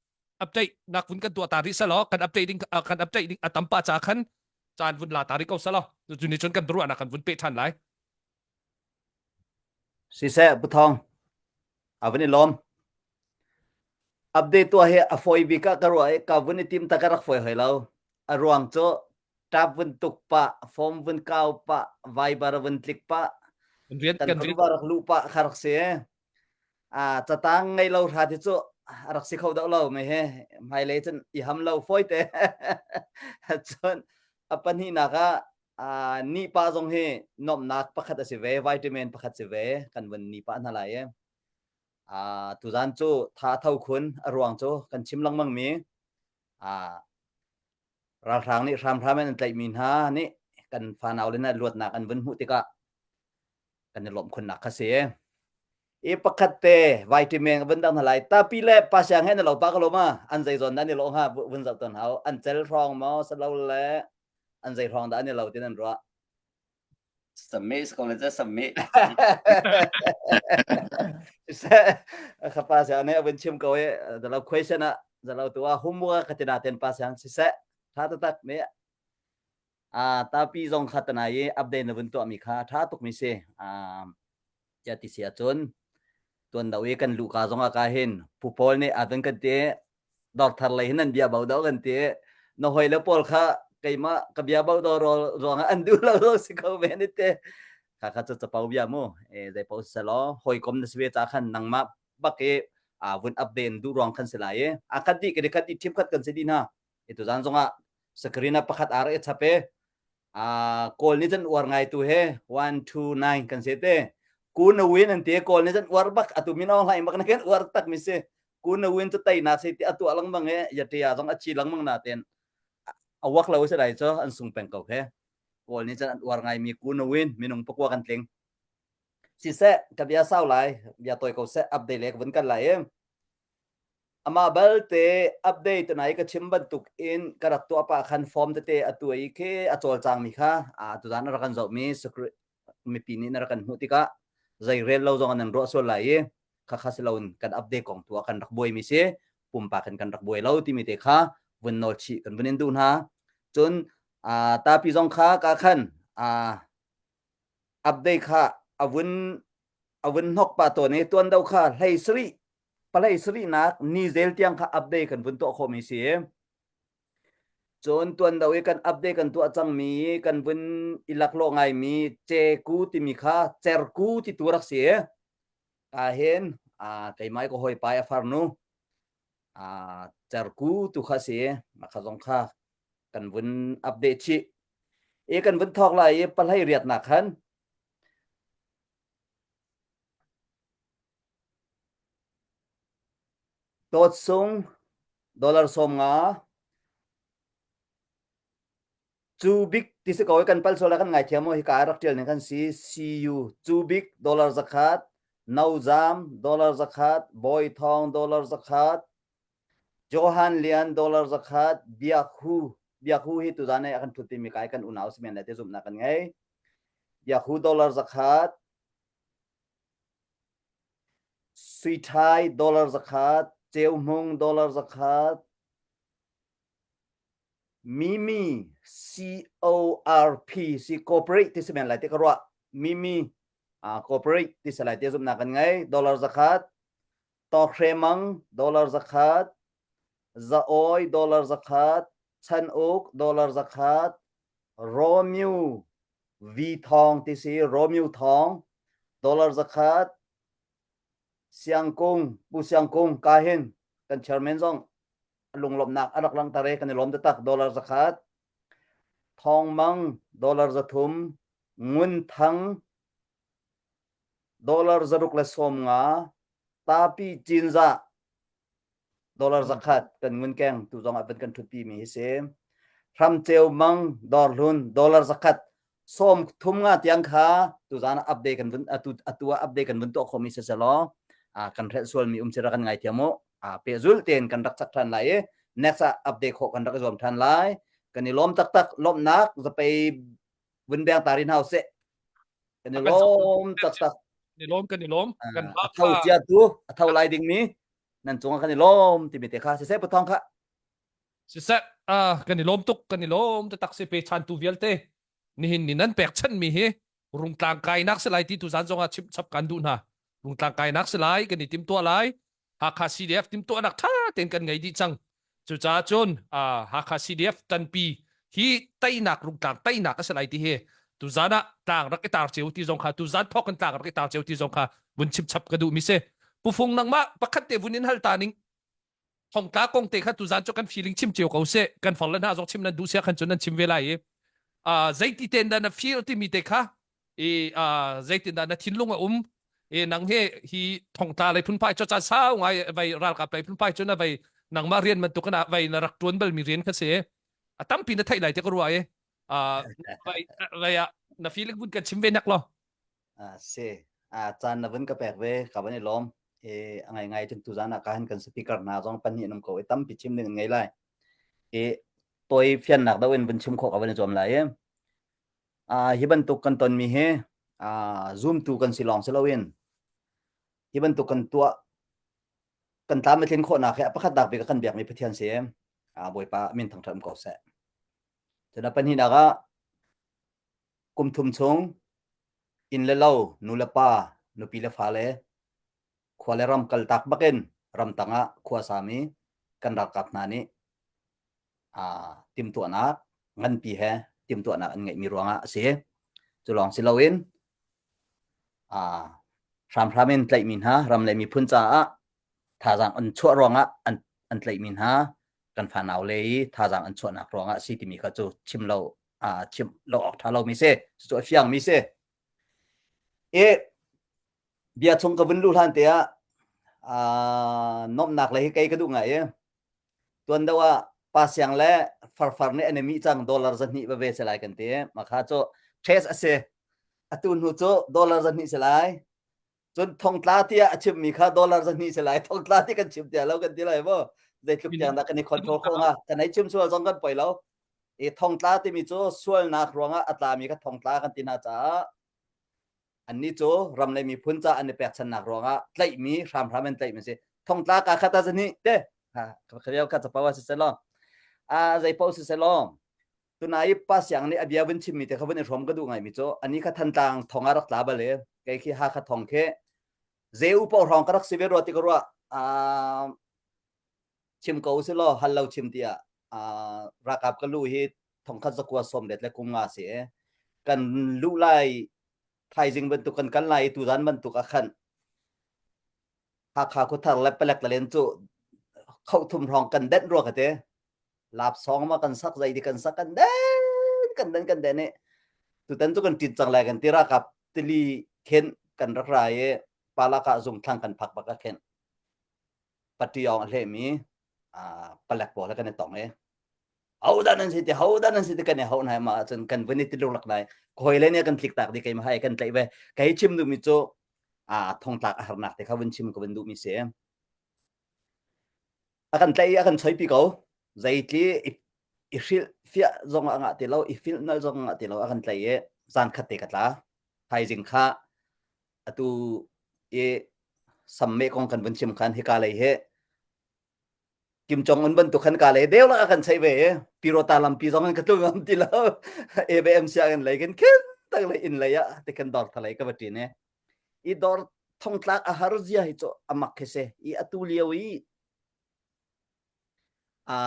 update nak vun kan tuah ta rih selaw kan update ding kan update ding a tam pa ca khan caan vun la ta rih ko selaw cu ni cun kan ruahnak kan vun pe than lai. Siseh Pu Thawng, a vun i lawm. Update tuah hi a fawi bik ah ka ruah i ka vun i tim ta ka rak fawi hoi lo. A ruang cu tab vun tuk pah, form vun kau pah, Viber vun tlik pah, Kan rian kan kan rian group ah rak luh pah kha rak si. A catang ngei lo hrat hi cu a rak si kho deuh lo me he hmailei cun i ham lo fawi te. Cun a pahnihnak ah Uh, ni pa zong hi nuamhnak pakhat a si ve, vitamin pakhat si ve, kan vun ni pah hna lai i. Uh, tuzan cu tha tho khun a ruang cu kan chim lengmang mi uh, ralhrang nih hramhram in an tlaihmi hna nih kan fanau le na luatnak an vun hmuh tikah kan i lawmh khunnak kha si. I pakhat te vitamin vun dang hna lai tapi le pa siang he na lo pa ka lo ma an zei zawn dah ni lo ha vun zoh ton hau an cel hrawng maw salo le an zei hrawng dah an i lo tin an ruah Submit ko le submit. Khapa se ane avun chim ko e zalo question a zalo tu a homework ka tina ten pa sang si se tha ta tak me a tapi zong kha tanai i update na vun tuah mi kha tha tuk mi si a ya ti si ahcun tuan do i kan luhka zong ah ka hin pu paul nih a kan ti dor thar lei hin an bia bo do kan ti na hoi le paul kha keimah ka bia bo do rol ruangah an duh lo lo si ko ve ni te kha kha cu capo bia mu e zei po selo hoi kom na si ve cha khan nangmah bak i a vun update du ruang khan si lai i a khat di ke khat di thim khat kan si di na e tu zan zongah screen a pakhat ar e chape a kawl nih cun uar ngai tu he 1 2 9 kan se te ku na win an ti kawl nih cun uar bak atu min aung hlaing bak na kan uar tak mi si ku na win cu tai nak se ti atu lengmang he ya tia zong a chi lengmang na ten awak lo se dai cho an sung peng ko he kawl nih cun an uar ngai mi ku na win minung pakua kan tling siseh ka bia sau lai bia toi ko seh update le ka vun kan lai em Amah balte update tunai ka chim bantuk in ka rak tuah pah khan form tete a tuai i khi a cawlcangmi kha tuzan a rak kan zohmi mipi nih na rak kan hmuh tikah zei rel lo zong an ruah sual lai i khakha si loin kan update kong tu ah kan rak buaimi si pumpak in kan rak buai lo timi te kha vun nawl chih kan vun in duh hna cun tapi zong kha ka khan update kha a vun a vun hnok pa tawn i tuan do kha hlei sarih palei sarihnak ni zel tiang kha update kan vun tuah khawhmi si. Cun tuan do i kan update kan tuah cangmi kan vun i laklawh ngaimi ceku timi kha cerku ti tu rak si. Ka hin keimai ka hawipa a farnu cerku tu kha si. Mah kha zong kha kan vun update chih. I kan vun thawk lai i palei riatnak khan Dawt sung dollar 50 cu bik ti si ko kan pal sual kan ngaithiam mo hika rak tial ning kan si CU cu bik dollar 100 Nozam dollar 100 Bawi Thawng dollar 100 Johan Lian dollar 100 Biak Hu Biak Hu hi tuzan ai a kan thut mi kai kan unau si men le te zumhnak kan ngei Biak Hu dollar 100 Suithai dollar 100, Ceuhmung dollar 100, Mimi C-O-R-P si corporate ti si men lai ti ka ruah. Mimi uh, corporate ti si lai ti zumhnak kan ngei. Dollar 100, Tawkhre Mang dollar 100, Za-oi dollar 100, Chan Uk dollar 100, Romeo V Thawng ti si Romeo Thawng dollar 100, Siangkung Pu Siangkung ka hin kan chairman zong. Lunglawmhnak a rak langhter i kan i lawm taktak dollar 100. Thawng Mang dollar 300, Ngun Thang dollar 650, Tapi Cinzah dollar 100 kan ngun keng tu zong ah van kan thutpi mi hi si. Hramceu Mang Dawrhlun dollar 100 sawm thum nga tiang kha tuzan ah update kan vun atu atu ah update kan vun tuah khomi si selaw kan hrelh sual mi um sira kan ngai thiam u pehzul tein kan rak chak than lai i next ah update khawh kan rak i zuam than lai kan i lawm taktak lawmhnak zapei vun beng tarin hau seh kan i lawm taktak kan i lawm kan i lawm kan a tho cia tu a tho lai ding mi nan cungah kan i lawm timi te kha siseh puthong kha Siseh, kan i lawm tuk, kan i lawm taktak si pe chan tu vialte. Nihin ni nan pek chan mi hi rungtlang kainak si lai ti tu zan zong ah chim chap kan duh hna. Rungtlang kainak si lai, kan i tim tuah lai. Hakha CDF tim tuahnak tha tein kan ngei dih cang. Cucaah cun Hakha CDF tanpi hi teinak rungtlang teinak a si lai ti hi tuzan ah tlang rak i tar ceu ti zong kha tuzan thawk in tlang rak i tar ceu ti zong kha vun chim chap ka duh mi si. Pufung nangmah pakhat te vun in hal ta ning thongtla kong te kha tuzan cu kan feeling chim cio ko seh kan far le hna zong chim nan duh sia khan cun nan chim ve lai i zeiti ten dah na feel timi te kha i zeitin dah na thinlung a um i nang he hi thongtla lei phunphai cho caan sau ngai vai ralkap lei phunphai cun vai nangmah rian bantuk na vai na rak tuan bal mi rian kha si a tampi na theih lai te ka ruah i vai vai ah na feeling vun kan chim ve nak lo Ah si. Ah caan na vun ka pek ve ka van i lawm. E a ngai ngai cun tuzan ah ka han kan speaker hna zong pahnih an um ko i tampi chim ding an ngei lai. E tawi fiannak deuh in vun chim khawh ka van i zuam lai i. Ah hi bantuk kan tonmi hi ah zoom tu kan si lawng si loin hi bantuk kan tuah kan tlam a tlin khawhnak hi a pakhat nak bik a kan biakmi Pathian si. Ah Bawipa min thangṭhat um ko seh. Cun a pahnihnak ah Kum thum chung inn le lo, nu le pa, nupi le fale, khua le ram kaltak bakin ramtang ah khua sami kan ralkap hna nih aa timhtuahnak nganpi he timhtuahnak an ngeihmi ruangah a si. Cu lawng si loin aa hramhram in tlaihmi hna ram le miphun caah thazaang an chuah ruangah an an tlaihmi hna kan fanau le i thazaang an chuahnak ruangah a si timi kha cu chim lo aa chim lo awk ṭha lomi si cucu a fiangmi si i bia chung ka vun luh hlan te ah aa nomhnak le hi kei ka duh ngai i tuan deuh ah pa siang le farfar nih an i mih cang dollar 200 va ve se lai kan ti ma kha cu test a si atu hnu cu dollar 200 si lai cun thongtla tiah a chimmi kha dollar 200 si lai thongtla ti kan chim tiah lo kan ti lai maw zeitluk tiang dah kan i control kho hnga kan ei chim sual zong kan poi lo i thongtla timi cu sualnak ruangah a tlami kha thongtla kan ti hna caah annih cu ram le miphun ca an i pekchannak ruangah tlaihmi hramhram in tlaihmi si thongtla ka khat ah zani te ha kha kha capo ah si selaw a zei paoh si selaw tunai pa siang nih a bia vun chimmi te kha vun i hrawm ka duh ngaimi cu ani kha Thantlang thong ah rak tla bal i kei khi Hakha thong khi zeu paoh hrawng ka rak si ve rua ti ka ruah chim ko si law hal lo chim tiah ralkap ka lu hi thongkhat zakua som let le kum nga si kan lu lai thaizing bantuk kan kan lai tuzan bantuk a khan Hakha khuathar le palek len cu khau thum hrawng kan denh rua ka te lap song ma kan sak zei di kan sak kan den kan den kan den i tutan cu kan tit cang lai kan ti ralkap tili khen kan rak ra i palaka zung thlang kan phak bak a khen pationg a hlehmi palek pawl he kan i tong i ho dah nan si ti ho dah nan si ti kan i ho nai ma ahcun kan vun i ti luk nai koi le nih kan tlik tak di kei ma hai kan tlaih ve kei chim duhmi cu a thongtlak a harnak te kha vun chim ka vun duhmi si a kan tlaih i a kan choipi ko zeitli i hrilh fiah zong a ngah ti lo i filh nal zong a ngah ti lo a kan tlaih i zan khat te ka tla thaizing kha atu i samme kong kan vun chim khan hika lei hi Kim Jong Un bantuk khan ka lei deu la kan chei ve pirota lampi zong in ka tlung am ti lo ABM sia kan lei kan khin tak le in lei ah te kan dor thalei ka va tin e i dor thongtlak a har zia hi chu amak khi se i atu lio i a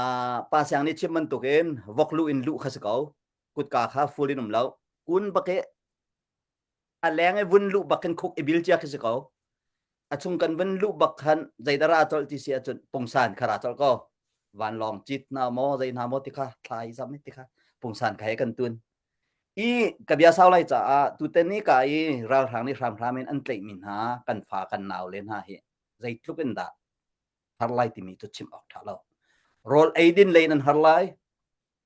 pa siang nih chim bantukin vok lu in lu kha si ko kutka kha full in um lo kun bake a leng i vun luh bak khin khuk i bil cia khi si ko a chung kan vun luh bak khan zeidara colh ti si ahcun pungsan kha ra colh ko. Vanlawng cit hna maw zei hna maw ti kha thla i zam ti kha pungsan kha he kan tun. I ka bia sau lai caah tuten ni ka i ralhrang nih hramhram in an tlaihmi hna kan fa kan nau le hna hi zeitluk in dah har lai timi cu chim awk ṭha lo. Rawl ei din lei in an har lai,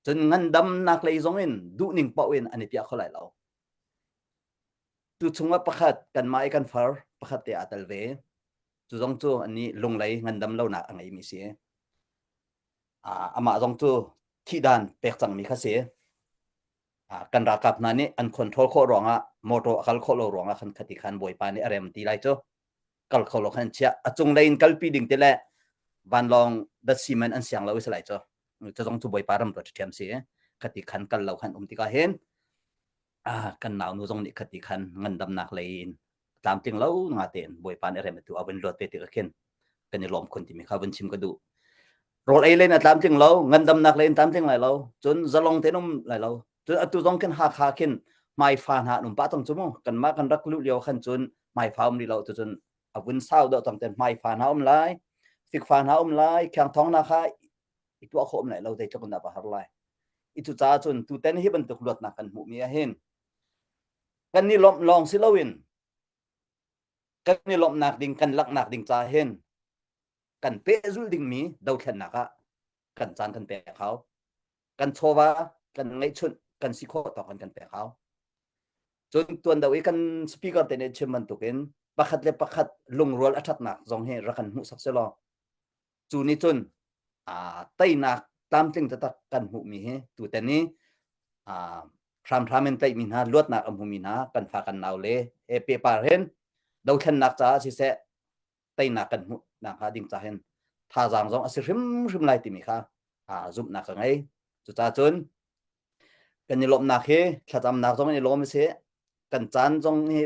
cun ngandamnak lei zong in duhning paoh in an i piah kho lai lo. Tu chungah pakhat kanmah i kan far pakhat te aa tel ve. Cu zong cu anih lunglei ngandam lonak a ngeimi si. Amah zong cu thihdan pek cangmi kha si. Kan ralkap hna nih an control khawh ruangah motor a kal khawh lo ruangah khan khati khan Bawipa nih a rem ti lai cu. Kal kho lo khan an chiah. A cunglei in kalpi ding ti le vanlawng datsi man an siang lo i si lai cu. Cu zong cu Bawipa ram ruat ṭhiam si. Khati khan kal lo khan um tikah hin kan nau nu zong nih khati khan ngandamnak lei in tlamtling lo nga tein Bawipa nih rem tu a vun luat ve tikah khin kan i lawm khun timi kha vun chim ka duh. Rawl ei len a tlamtling lo, ngandamnak lei in tlamtling lai lo, cun zalong tein um lai lo. Cun atu zong khin Hakha khin hmaifa hna an um pah cang cu mu. Kanmah kan rak luh lio khan cun hmaifa um rih lo tu cun a vun sau deuh cang ten hmaifa hna um lai, fikfa hna um lai, khiangthong hna kha i tuah khawh um lai lo zeitluk in dah va har lai. I cucaah cun tuten hi bantuk luatnak kan hmuhmi ah hin kan i lawmh lawng si loin kan i lawmhnak ding kan laknak ding ca hin kan pehzulh dingmi dothlennak ah kan caan kan pek hau kan chawva kan ngeihchunh kan si khawh tawk in kan pek hau cun tuan do i kan speaker te nih chim bantukin pakhat le pakhat lungrual a ṭhatnak zong hi rak kan hmuhsak selaw cu nih cun teinak tlamtling taktak kan hmuhmi hi tuten hi hramhram in tlaihmi hna luatnak a hmumi hna kan fa kan nau le he pehpar hin dothlennak caah siseh teinak kan hmuh nakhnga ding ca hin thazaang zong a si hrimhrim lai timi kha zumhnak ka ngei cucaah cun kan i lawmhnak hi thlacamnak zong in i lawm a si kan caan zong hi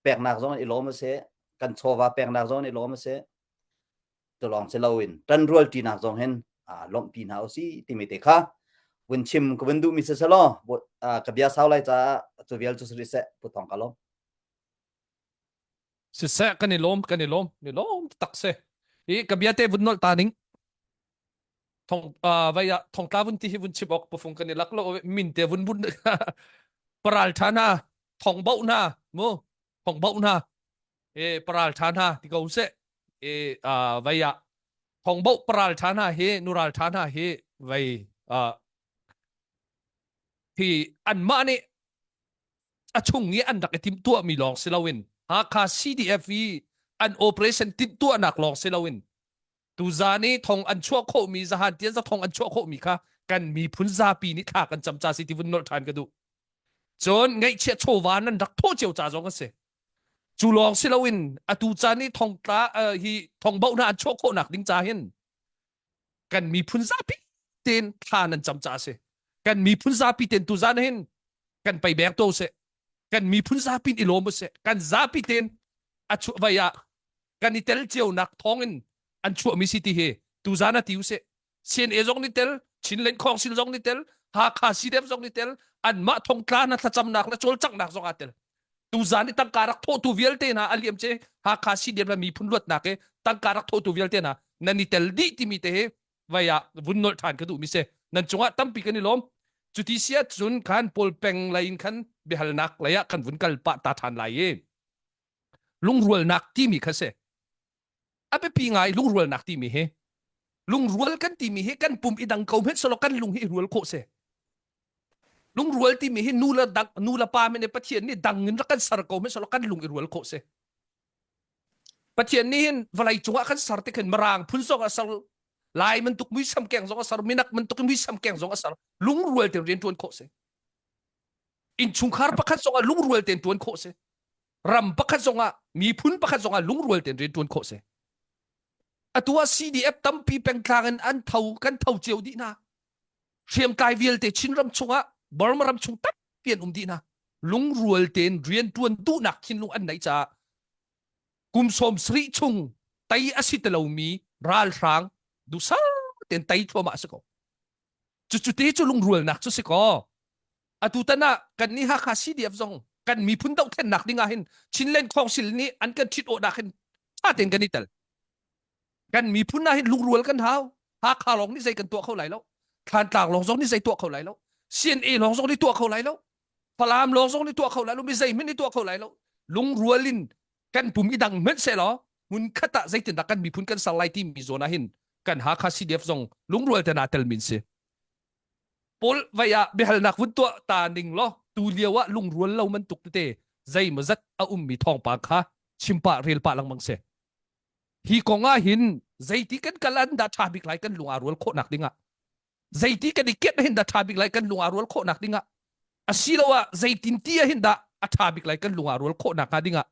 peknak zong in i lawm a si kan chawva peknak zong in i lawm a si cu lawng si loin ṭanrual ṭinak zong hin lawmhpi hna usih timi te kha vun chim ka vun duhmi si selaw ka bia sau lai caah cu vial cu si rih seh pu thawng ka lawm. Siseh kan i lawm kan i lawm ni lawm tak se i ka bia te vun nolh ta ning thong vai ah thongtla vun ti hi vun chim ok pufung kan i lak lo min te vun vun paral tha na thong bau na mu thong bau na e paral tha hna ti ko seh e vai ah thongbo paral tha hna hi nural tha hna hi vai hi anmah nih a chung i an rak i timhtuahmi lawng si loin Hakha CDF i an operation timhtuahnak lawng si loin tuzan i thong an chuah khawhmi zahan tian za thong an chuah khawhmi kha kan miphun zapi nih thla kan cam ca si ti vun nolh ṭhan ka duh cun ngaihchiah chawva nan rak thawh cio ca zong a si Cu lawng si loin atu caan i thongtla hi thongboh hna an chuah khawhnak ding ca hin kan miphun zapi tein thla nan cam ca a si. Kan miphun zapi tein tuzan hin kan pei beng to seh. Kan miphun zapi in i lawm usih. Kan zapi tein a chuah vai ah kan i tel cionak thawng in an chuahmi si ti hi tuzan a ti usih. CNA zong nih tel, Chinland Council zong nih tel, Hakha CDF zong nih tel, anmah thongtla na thlacamnak le cawlcanghnak zong aa tel. Tuzan i tangka rak thawhtu vialte hna a liam ce Hakha CDF le miphun luatnak i tangka rak thawhtu vialte hna nan i tel dih timi te hi vai ah vun nolh ṭhan ka duhmi si. Nan cungah tampi kan i lawm. Cuti si ahcun khan Paul peng lei in khan biahalnak lei ah kan vun kal pah ta ṭhan lai i lungrualnak timi kha si. A biapi ngai lungrualnak timi hi lungrual kan timi hi kan pum i dang ko hmenh selaw kan lung hi i rual khawh si lungrual timi hi nu le dang nu le pa men pathian nih dang in rak kan ser ko hmenh selaw kan lung i rual khawh si pathian nih hin vawlei cungah kan ser tik hin mirang phun zong a ser lai bantuk muisam keng zong a ser minak bantuk muisam keng zong a ser lungrual tein rian tuan khawh si innchungkhar pakhat zong ah lungrual tein tuan khawh si ram pakhat zongah miphun pakhat zongah lungrual tein rian ṭuan khawh si. Atu ah CDF tampi pengtlang in an tho kan tho cio dih hna. Hriamtlai vialte Chinram chungah Burma ram chung tampi an um dih hna. Lungrual tein rian ṭuan duhnak thinlung an neih caah kum sawm sarih chung tei a si ti lomi ralhrang duhsah tein tei thluahmah a si ko. Cucu te cu lungrualnak cu si kaw atu tan ah kan nih Hakha CDF zong kan miphun dohthlennak ding ah hin Chinland Council nih an kan ṭhit awhnak hin ṭha tein kan i tel. Kan miphun ah hin lungrual kan hau. Hakha lawng nih zei kan tuah kho lai lo. Thlantlang lawng zong nih zei tuah kho lai lo. CNA lawng zong nih tuah kho lai lo. Falam lawng zong nih tuah kho lai lo. Mi zei hmanh nih tuah kho lai lo. Lungrual in kan pum i dang hmanh seh law hmun khat ah zeitindah kan miphun kan ser lai timi zawn ah hin kan Hakha CDF zong lungrual te naa tel min si. Paul vai ah biahalnak vun tuah ta ning law tu lio ah lungrual lo man tuk tete zei maw zat a ummi thawngpang kha chim pah rel pah lengmang si. Hi kong ah hin zeiti kan kal an dah ṭha bik lai kan lung aa rual khawhnak ding ah zeiti kan i kiat hin dah ṭha bik lai kan lung aa rual khawhnak ding ah asiloah zeitin ti ah hin dah a ṭha bik lai kan lung aa rual khawhnak hnga ding ah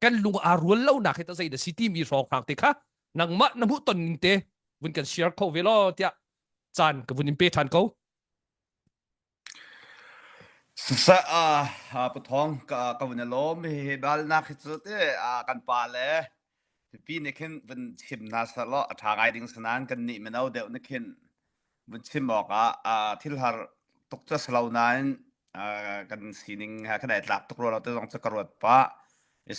kan lung aa rual lonak hi ta zei dah si timi hrawnghrang te kha nangmah na hmuh ton ning te vun kan share kho ve law tiah caan ka vun in pe ṭhan ko. Siseh Pu Thawng ka ka vun i lawm. Hihi biahalnak hi cu ti kan pa le mipi nih khin vun chim hna sehlaw a ṭha ngai ding si nain kannih mino deuh nih khin vun chim awkah thil har tuk cu a si lo nain kan sining he kan i tlak tuk rua lo ti zong cu ka ruat pah.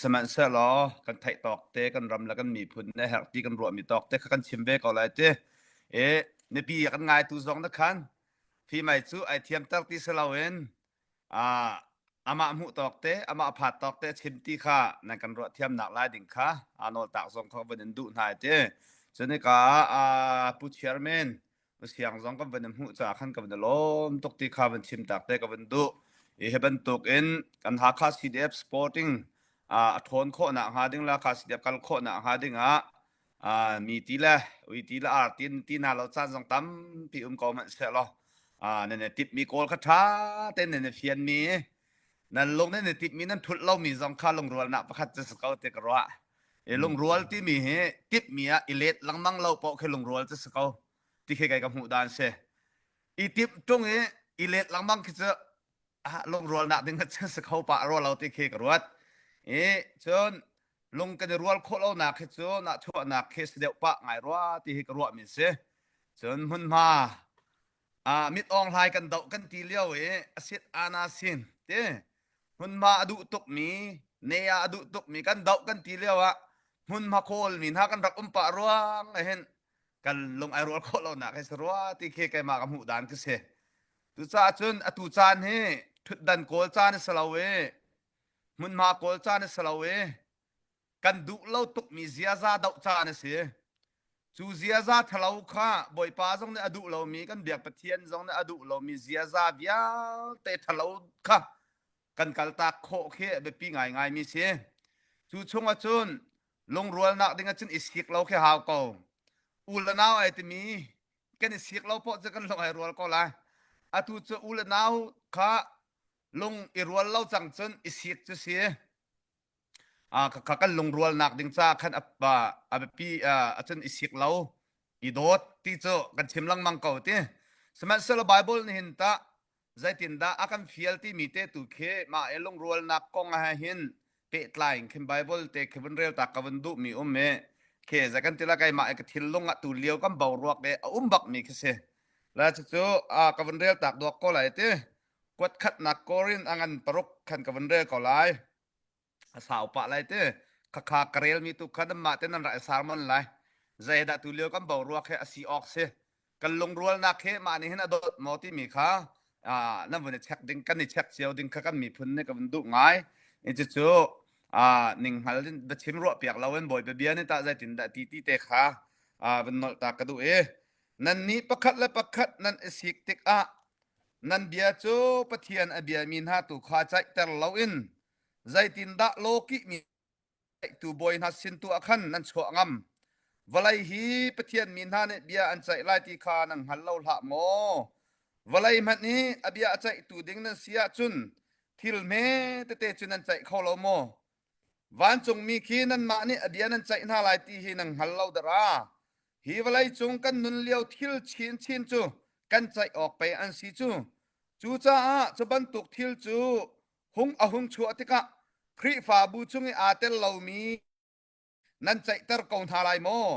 Sihmanhsehlaw kan theih tawk te kan ram le kan miphun nih a herh ti kan ruahmi tawk te kha kan chim ve ko lai ti. I mipi a kan ngaitu zong nih khan Fimai cu ai thiamter ti si loin amah hmuh tawk te, amah phat tawk te a chim ti kha nan kan ruah thiamnak lai ding kha aa nawltak zong kha van in duh hna ti. Cun hika ah Pu Chairman Siang zong kan van in hmuh caah khan ka van i lawm tuk ti kha van chim tak te ka van duh. Hi hi bantuk in kan Hakha CDF Sporting a ṭhawn khawhnak hnga ding le Hakha CDF kal khawhnak hnga ding ah mi ti le ui ti le ar ti ti hna lo caan zong tampi um ko hmanh seh law nan i tipmi kawl kha ṭha tein nan i fianmi nan lung nan i tipmi nan thulh lomi zong kha lungrualnak pakhat cu si ko ti ka ruah. I lungrual timi hi tipmi ah i let lengmang lo paoh khi lungrual cu si ko ti khi kei ka hmuh dan si. I timh ṭung i i let lengmang khi cu lungrualnak ding cu si kho pah rua lo ti khi ka ruat. I cun lung kan i rual khawh lonak hi cu nahchuahnak khi si deuh pah ngai rua ti hi ka ruahmi si. Cun hmunhma ah mit awng hlai kan doh kan ti lio i asit ana sin ti hmunhma a duh tukmi ne ah a duh tukmi kan doh kan ti lio ah hmunhma kawlmi hna kan rak um pah ruang ah hin kan lung ai rual khawh lonak hi si rua ti khi keimah ka hmuh dan khi si. Cucaah cun atu caan hi ṭhutdan kawl caan a si lo i hmunhma kawl caan a si lo i kan duh lo tukmi ziaza doh caan a si. Cu ziaza ṭhalo kha Bawipa zong nih a duh lomi kan biak Pathian zong nih a duh lomi ziaza vialte ṭhalo kha kan kaltak khawh khi a biapi ngaingaimi si. Cu chung ahcun lungrualnak ding ahcun i sik lo khi hau ko. U le nau ai timi kan i sik lo poh cu kan lung ai rual ko lai. Atu cu u le nau kha lung i rual lo cang cun i sik cu si. Ah kha kan lungrualnak ding ca khan a a biapi acun i sik lo i dawt ti cu kan chim lengmang ko ti. Sihmanhsehlaw Bible nih hin tah zeitindah a kan fial timi te tu khi mah i lungrualnak kong ah hin pehtlai in khin Bible te khi vun rel ta ka vun duh mi um i khi zei kan ti la keimah i ka thinlung ah tu lio kan boruak i a um bak mi khi si la cucu ka vun rel tak duak ko lai ti kuat khatnak Korin a ngan paruk khan ka vun rel ko lai a sau pah lai ti khakha ka relmi tu kha nanmah te nan rak i sarmon lai zeidah tu lio kan boruak he a si awk si kan lungrualnak he mah nih hin a dawt maw timi kha nan vun i check ding kan i check cio ding kha kan miphun nih ka vun duh ngai i cucu ning hngal in biachim ruah piak lo in bawipa bia nih tah zeitin dah ti ti te kha vun nolh ta ka duh i nannih pakhat le pakhat nan i sik tikah nan bia cu Pathian a biami hna tu kha caihter loin zeitindah lawkihmi tu bawi hna sin tu ah khan nan chuah ngam vawlei hi Pathian mi hna nih bia an ceih lai ti kha nan hngal lo hlah maw vawlei hmanh hi a bia a ceihtu ding nan si ahcun thil hme tete cu nan ceih kho lo maw vancungmi khi nanmah nih a bia nan ceih hna lai ti hi nan hngal lo dara hi vawlei cung kan nun lio thil chinchin cu kan ceih awk pei an si cu cucaah cu bantuk thil cu hung a hung chuah tikah Khrihfabu chung i aa tel lomi nan ceihter ko hna lai maw?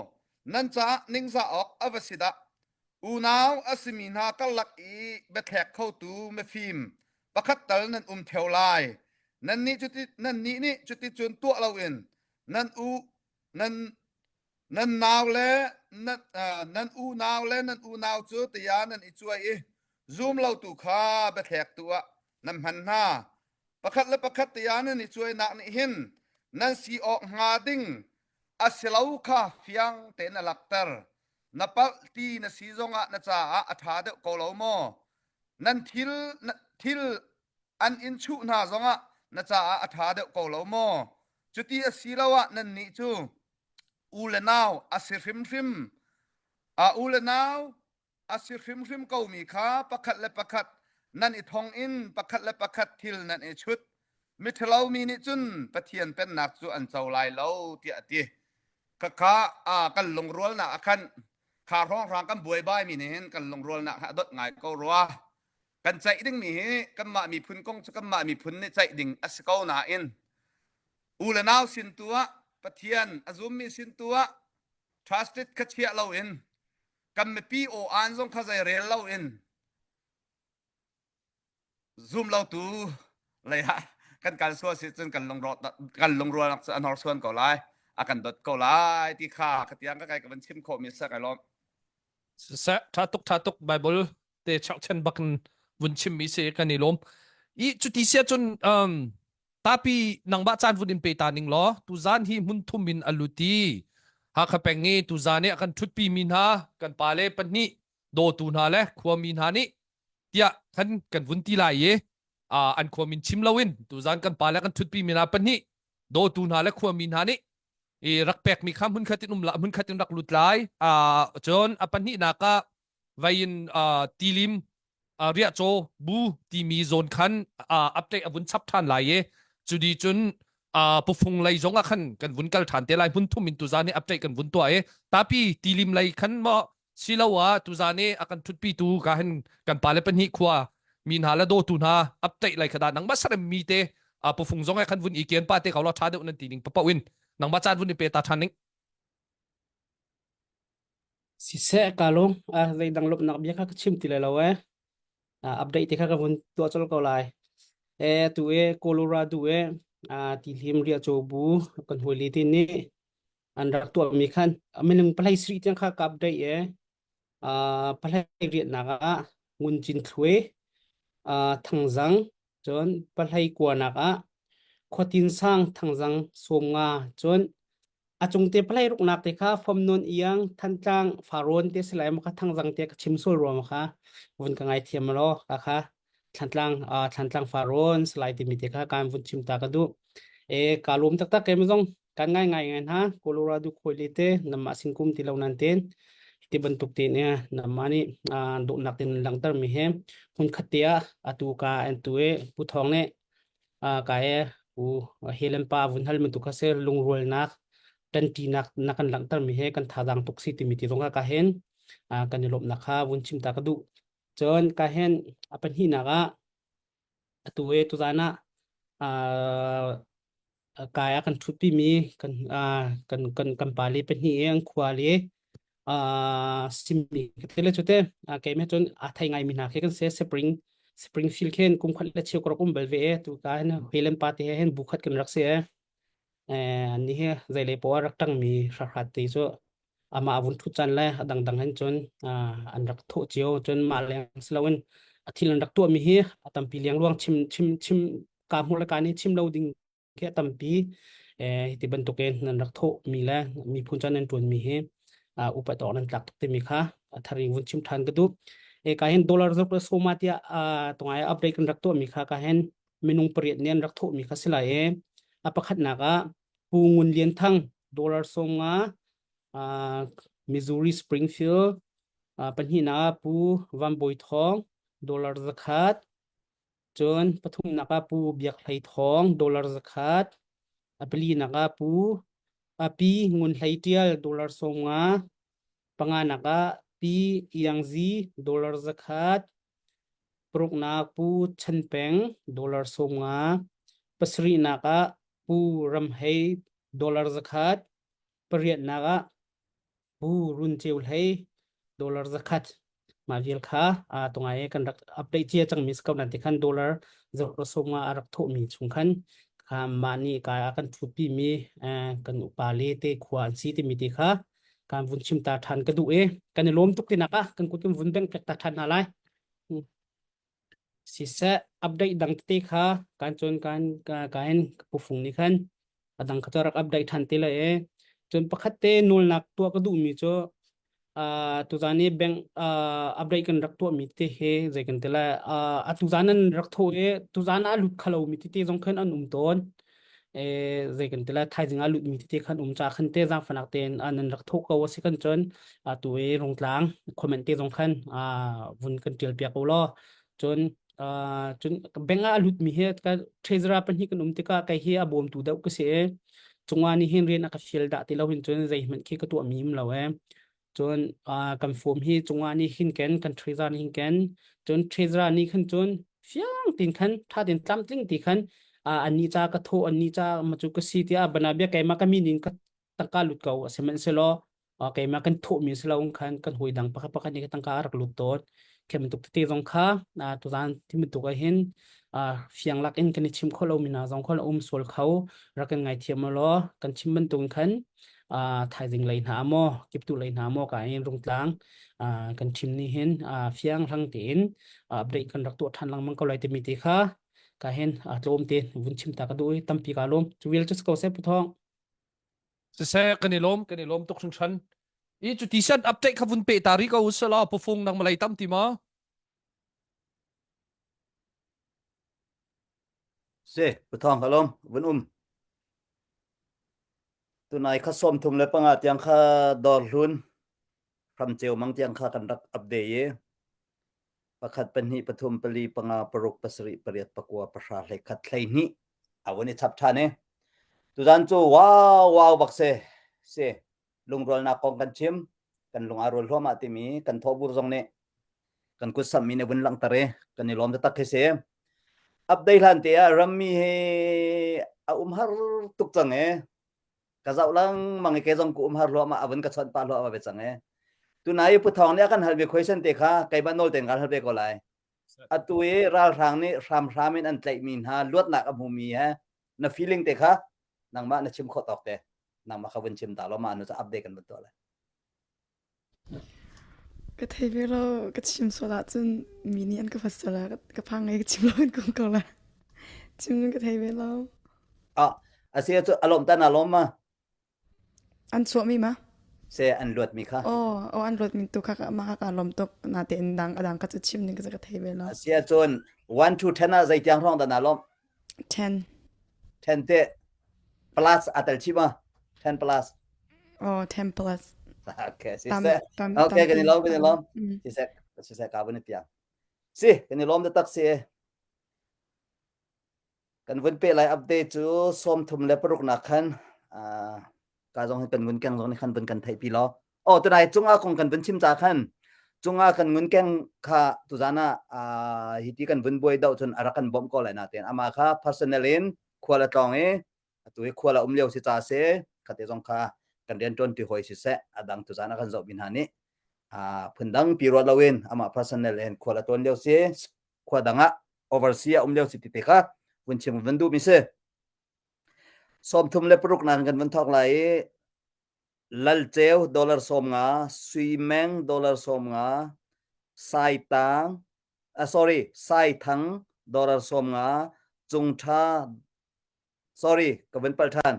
Nan caah ningzah awk a va si dah! Unau a simi hna karlak i biathlek khotu mifim pakhat tal nan um theo lai. Nannih cuti nannih nih cuticun tuah loin nan u nan nan nau le. nan, uh, nan unau le nan unau cu tiah nan i cuai i zum lotu kha biathlektu ah nan hman hna. Pakhat le pakhat tiah nan i cuainak nih hin nan si awk hnga ding a si lo kha fiang tein a langhter. Na palh ti na si zongah na caah a ṭha deuh ko lo maw? Nan thil, na, thil an in chuh hna zongah na caah a ṭha deuh ko lo maw? Cuti a si lo ah nannih cu u le nau a si hrimhrim a u le nau a si hrimhrim komi kha pakhat le pakhat nan i thong in pakhat le pakhat thil nan i chut. Miṭhalo mi nih cun Pathian pennak cu an co lai lo tiah a ti. Khakha kan lungrualnak ah khan kha hrawnghrang kan buaibai mi nih hin kan lungrualnak kha a dot ngai ko rua. Kan ceih dingmi hi kanmah miphun kong cu kanmah miphun nih ceih ding a si ko nain u le nau sin tu ah Pathian a zummi sin tu ah trusted kha chiah loin kan mipi aw aan zong kha zei rel loin zum lotu lei ah kan kal sual si cun kan lungrual kan lungrualnak cu a hnorsuan ko lai a kan dot ko lai ti kha ka tiang ka kai ka van chim khawh mi sa kai lawm Siseh, tha tuk tha tuk Bible te chokchen bak in vun chim mi si kan i lawm. I cuti sia cun um, tapi nangmah caan vun in pe ta ning law tuzan hi hmun thum in a luti Hakha peng i tuzan i a kan ṭhutpi mi hna kan pale pahnih dawtu hna le khuami hna nih tiah kan kan vun ti lai i an khuamin chim loin tuzan kan pale kan ṭhutpi mi hna pahnih dawtu hna le khuami hna nih i rak pekmi kha hmunkhat in um la hmunkhat in rak lut lai cun a pahnihnak ah vei in tilim riahcaw bu timi zawn khan update a vun chap ṭhan lai i cudi cun pufung lei zong ah khan kan vun kal ṭhan te lai hmun thum in tuzan hi update kan vun tuah i tapi tilim lei khan maw siloah tuzan i a kan ṭhutpi tu ka hin kan pale pahnih khua mi hna le dawtu hna update lai kha dah nangmah sarem mi te pufung zong khan vun i kian pa te ko la ṭha deuh nan ti ning papoh in nangmah caan vun i pe ta ṭhan ning Siseh ka lung zeidang lawmhnak bia kha ka chim ti lai lo ee. Update te kha ka vun tuah colh ko lai. E tu e Colorado e tihlim riahcaw bu kan hawile te nih an rak tuahmi khan minung palei sarih tiang kha ka update e. Palei riahnak ah Ngun Cin Thluai, Thangzang, cun palei kuanak ah Khuatin Sang Thangzang 50 cun A cung te palei ruknak te kha fom nawn iang Thantlang Farrawn te si lai maw kha Thangzang te ka chim sual rua maw kha vun ka ngaithiam law ka kha Thlantlang uh, Thlantlang Farrawn salai timi te kha kan vun chim ta ka duh. E ka lawm taktak ke zong kan ngai ngai ngai hna Colorado khoi te namah singkum ti lo nan ten ti bantuk te ne namah nih uh, dawhnak tin langhter mi he hmun khat te ah atu ka an tu e pu thong ne ka he u Helen pa vun hal bantuk kha si lungrualnak ṭanṭinak na kan langhter mi he kan thazaang tuk si timi ti zong ka hen kan i lawmhnak kha vun chim ta ka duh. Cun ka hen a pahnihnak ah atu e tuzan ah kai ah kan ṭhutpi mi kan kan kan kan pale pahnih i an khua le simi ka te le cu te keimah cun aa thei ngai mi hna khi kan si spring Springfield khin kum khat le cheu ka rak um bal ve e tu ka hin Helen pa te he hin bu khat kan rak si e ni hi zeilei poah rak ṭang mi hrahrat te cu amah vun ṭhut caan le a dangdang hin cun an rak thawh cio cun mah leng si loin a thil an rak tuah mi hi a tampi liangluang chim chim chim ka hmuh le ka nih chim lo ding khi a tampi hiti bantukin nan rak thawhmi le miphun caan nan ṭuanmi hi upat awk nan tlak tuk timi kha a thar in vun chim ṭhan ka duh. E ka hin dollar zuk le soma tiah tungai update kan rak tuahmi kha ka hin minung pariat nih an rak thawhmi kha si lai e. A pakhatnak ah Pu Ngun Lian Thang dollar 50 Missouri Springfield pahnihnak ah Pu Van Bawi Thawng dollar 100 Cun pathumnak ah Pu Biak Hlei Thawng dollar 100, a palinak ah Pu Pi Ngun Hlei Ṭial dollar 50, panganak ah Pi Iang Zi dollar 100, paruknak Pu Chan Peng dollar 50, pasarihnak ah Pu Ram Hei dollar 100, pariatnak ah Pu Run Ceu Hlei dollar 100 mah vial kha tungai kan rak update cia cangmi si ko nan ti khan dollar zarh sawmnga a rak thawhmi chung khan kha mah nih ka kan thutpi mi kan upa le te khua an si timi te kha. kan vun chim ta ṭhan ka duh i kan i lawm tuk tinak ah kan kut kan vun bengh piak ta ṭhan hna lai. Siseh update dang tete kha kan cun kan ka in ka pufung nih khan a dang kha cu rak update ṭhan te lai i cun pakhat te nawlnak tuah ka duhmi cu uh, tuzan i bank uh, update kan rak tuahmi te hi zei kan ti lai uh, a tuzan an rak tho i tuzan a lut khalo mi tete zong khan an um tawn e zei kan ti lai thaizing a lut mi tete khan um cha khan te zaangfanak tein an rak tho ko a si kan cun atu i rungtlang comment te zong khan vun kan tial piak ko law cun cun bank ah a lut mi hi ka treasurer pahnih kan um tikah kei hi a bawmtu deuh ka si i cungah nih hin rian a ka fial dah ti lo hin cun zeihmanh khi ka tuah mi um lo e cun kan form hi cungah nih hin ken kan treasurer nih hin ken cun treasurer nih khan cun fiang tin khan tha tin tlamtling ti khan annih ca ka thawh annih ca ma cu ka si tiah banabia keimah ka min in ka tangka lut ko sihmanhsehlaw keimah kan thawhmi si lo khan kan hawi dang pakhat pakhat nih tangka a rak lut tawn khi bantuk tete zong kha tuzaan ti bantuk ah hin fiang lak in kan i chim kho lo mi hna zong kha um sual kho rak kan ngaithiam law kan chim bantuk khan thaizing lei hna maw kiptu lei hna maw ka in rungtlang kan chim ni hin fiang hlang tein update kan rak tuah ṭhan lengmang ko lai timi te kha ka hin tlawm te vun chim ta ka duh i tampi ka lawm cu vial cu ko seh pu thawng Siseh kan i lawm kan i lawm tuk hringhran. I cu ti san update kha vun pe ta ri ko usala pufung nang malay tam ti ma? Si, puthong ka lawm vun um. Tunai kha som thum le panga tiang kha dor hlun hram ceu mang tiang kha kan rak update i pakhat pahnih pathum pali panga paruk pasarih pariat pakua pahra hlei khat hlei hnih a vun i chap ṭhan i tuzan cu wow wow bak si si lungrualnak kong kan chim kan lung aa rual hluahmah timi kan thawhbur zong nih kan kut sammi nih vun langhter i kan i lawm taktak khi si update hlan te ah rammi hi a um har tuk cang e ka zoh lengmang i ke zong ku um har hluahmah a vun ka chawnh pah hluahmah ve cang e tunai pu thawng nih a kan hal ve question te kha keimah nawl tein kan hal ve ko lai atu i ralhrang nih hramhram in an tlaihmi hna luatnak a hmumi he na feeling te kha nangmah na chim khawh tawk te nangmah kha vun chim ta law mah nu cu update kan vun tuah lai Ka thei ve lo ka chim sual ahcun mi nih an ka fat sual ah ka phang i ka chim lo in kong ko la chim ka thei ve lo ah asi cu alom ta na lom ma An chuahmi ma? Se an luatmi kha. Oh, oh an luatmi tu kha mah kha ka lawm tuk. Natein dang a dang ka cu chim ning ka ka thei ve lo. Asi ahcun 1 to 10 ah zei tiang hrawng dah naa lawmh? 10. 10 te plus a tel chih ma? 10 plus. Oh, 10 plus. Okay, si se. Okay, kan i lawm, kan i lawm. Si se, si se ka vun i piang. Si, kan i lawm taktak si. Kan vun peh lai update cu 36 nak khan ka zong hi kan ngun keng zong nih khan vun kan theihpi law. Oh tunai cungah kong kan vun chim ca khan cungah kan ngun keng kha tuzan ah hi ti kan vun buai doh cun a rak kan bawmh ko lai natein ama kha personal in khual a tlawng i atu hi khual a um lio si ca si khate zong kha kan rian tuan ti hoi si seh adang tuzan a kan zoh mi hna nih phundang pi ruat loin amah personal in khual a tuan lio si khua dang ah oversea a um lio si ti te kha vun chim vun duh mi si 36 nan kan vun thawk lai i lalceu dollar 50 sui meng dollar 50 sai tang uh, sorry sai thang dollar 50 cung tha sorry ka vun pal than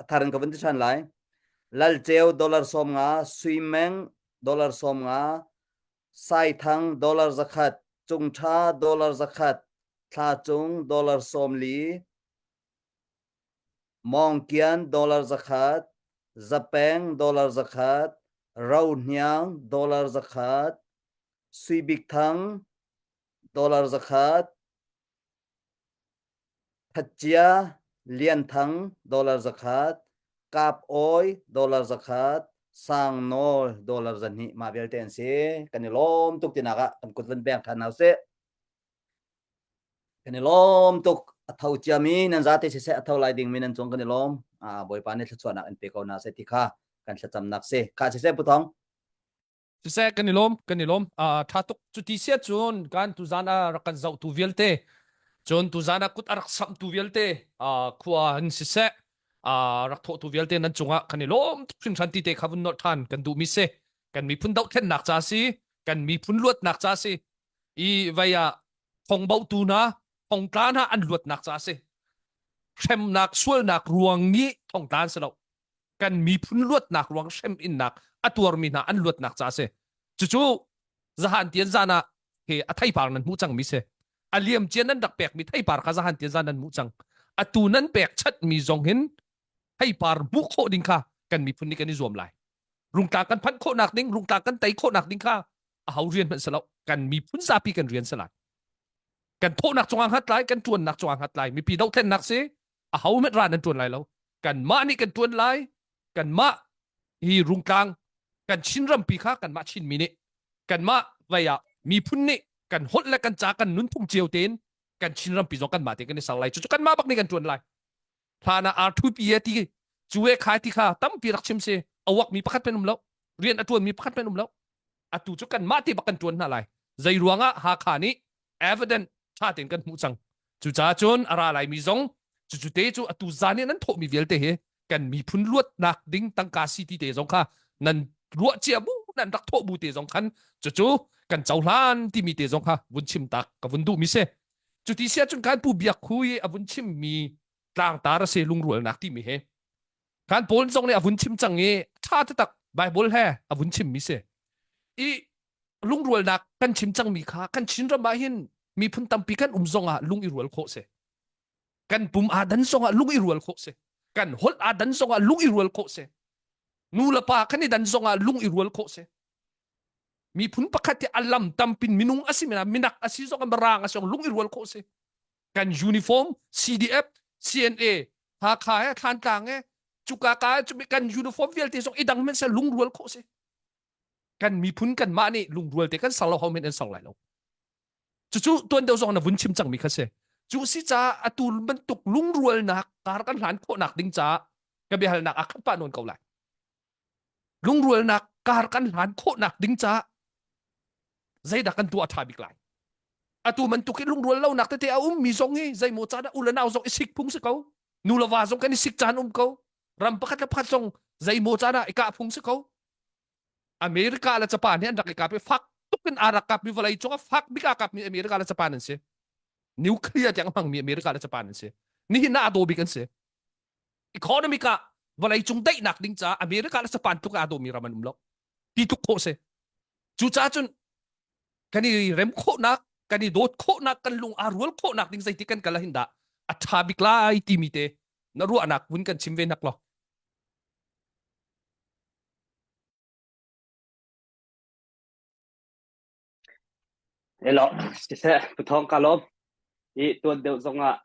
a thar in ka vun ti than lai lalceu dollar 50 sui meng dollar 50 Saithang dollar zakhat, Cungṭha dollar zakhat, Thlacung dollar 40, Mawngkian dollar zakhat, Zapeng dollar zakhat, Rohniang dollar zakhat, Suibik Thang dollar zakhat, Thatcia Lianthang dollar zakhat, Kap Awi dollar zakhat, Sang Nawl dollar 200 mah vialte an si. Kan i lawm tuk tinak ah kan kut van beng ṭhan hna usih. Kan i lawm tuk. A tho ciami nan zate siseh a tho lai dingmi nan cung kan i lawm. Ah, Bawipa nih thluachuahnak in pe ko hna seh ti kha kan thlacamnak si. Kha siseh Pu Thawng. Siseh kan i lawm kan i lawm uh, tha tuk cuti sia cun kan tuzan a rak kan zoh tu vialte cun tuzan a kut a rak samh tu vialte uh, khua in siseh. rak thawhtu vialte nan cungah kan i lawm tuk hringhran ti te kha vun nolh ṭhan kan duhmi si. Kan miphun dohthlennak ca si, kan miphun luatnak ca si. I vei ah thongbotu hna, thongtla hna an luatnak ca si. Hremnak, sualnak ruang i thongtla an si lo. Kan miphun luatnak ruang hrem innak a tuarmi hna an luatnak ca si. Cucu zahan tian zan ah he a theipar nan hmuh cangmi si. A liam cia nan rak pekmi theipar kha zahan tian zan nan hmuh cang. Atu nan pek chatmi zong hin theipar hmuh khawh ding kha kan miphun nih kan i zuam lai. Rungtlang kan phanh khawhnak ding, rungtlang kan tei khawhnak ding kha a ho rian hmanh si lo. Kan miphun zapi kan rian si lai. Kan thawhnak cungah hngat lai, kan ṭuannak cungah hngat lai. Mipi dohthlennak si, a ho hmanh ra nan ṭuan lai lo. Kanmah nih kan ṭuan lai, kanmah hi rungtlang kan Chin rampi kha kanmah Chinmi nih kanmah vei ah miphun nih kan holh le kan ca kan nunphung cio tein kan Chin rampi zong kanmah tein kan i ser lai. Cucu kanmah bak nih kan ṭuan lai. Hlan ah R2P e ti cu e khai ti kha tampi rak chim si a uakmi pakhat men um lo rian a ṭuanmi pakhat men um lo atu cu kanmah te bak kan ṭuan hna lai zei ruangah Hakha nih evident ṭha tein kan hmuh cang cucaah cun a ra laimi zong cucu te cu atu zan i nan thawhmi vialte hi kan miphun luatnak ding tangka si ti te zong kha nan ruah cia bu nan rak thawh bu te zong khan cucu kan cohlan timi te zong kha vun chim tak ka vun duhmi si cuti sia cun kan pu biak khu i a vun chimmi tlangtar a si lungrualnak timi he kan paul zong nih a vun chim cang i ṭha taktak Bible he a vun chimmi si i lungrualnak kan chim cangmi kha kan Chin ram ah hin miphun tampi kan um zong ah lung i rual khawh si kan pum aa dan zong ah lung i rual khawh si kan holh aa dan zong ah lung i rual khawh si nu le pa kan i dan zong ah lung i rual khawh si miphun pakhat hi a lam tampin minung a si mina minak a si zong mirang a si zong lung i rual khawh si kan uniform CDF CNA Hakha he Thlantlang he cuka ka kan uniform vialte zong i dang men se lungrual khawh si kan miphun kan mah nih lungrual te kan ser lo ho men an ser lai lo cucu tuan deuh zong na vun chim cangmi kha si cu si caah atu bantuk lungrualnak kar kan hlan khawhnak ding caah ka biahalnak a khat pah nawn ko lai lungrualnak kar kan hlan khawhnak ding caah zeidah kan tuah ṭha bik lai atu bantuk hi lungrual lonak tete a ummi zong hi zeimaw caan ah u le nau zong i sik phung si ko nu le va zong kan i sik caan um ko ram pakhat le pakhat zong zeimaw caan ah i kah phung si ko America le Japan hi an rak i kap i fak tuk in aa rak kap mi vawlei cung ah fak bik aa kap mi America le Japan an si nuclear tiang hmang mi America le Japan an si nihin ah a daw bik an si economic ah vawlei cung daihnak ding caah America le Japan tluk aa dawmi ram an um lo ti tluk khawh si cucaah cun kan i rem khawhnak kan i dawt khawhnak kan lung aa rual khawhnak ding zeiti kan kal hin dah a ṭha bik lai timi te na ruahnak vun kan chim ve nak law Elo, siseh, puthong ka lawm. I tuan deuh zongah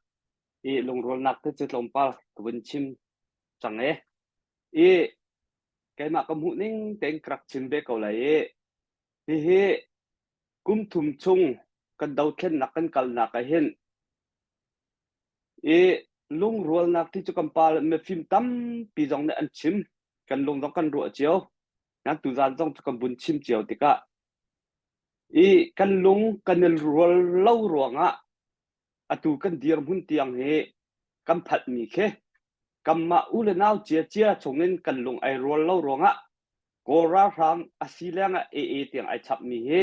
i lungrualnak te cu tlawmpal ka vun chim cang e. I keimah ka hmuh ning tein ka rak chim ve ko lai i hihi kum thum chung kan dothlennak kan kalnak ah hin i lungrualnak ti cu kan pa le mifim tampi zong nih an chim kan lung zong kan ruah cio nan tuzan zong cu kan vun chim cio tikah i kan lung kan i rual lo ruangah atu kan dirhmun tiang hi kan phatmi khi kanmah u le nau cia cia chungin kan lung ai rual lo ruangah Kawl ralhrang a si lengah AA tiang ai chapmi hi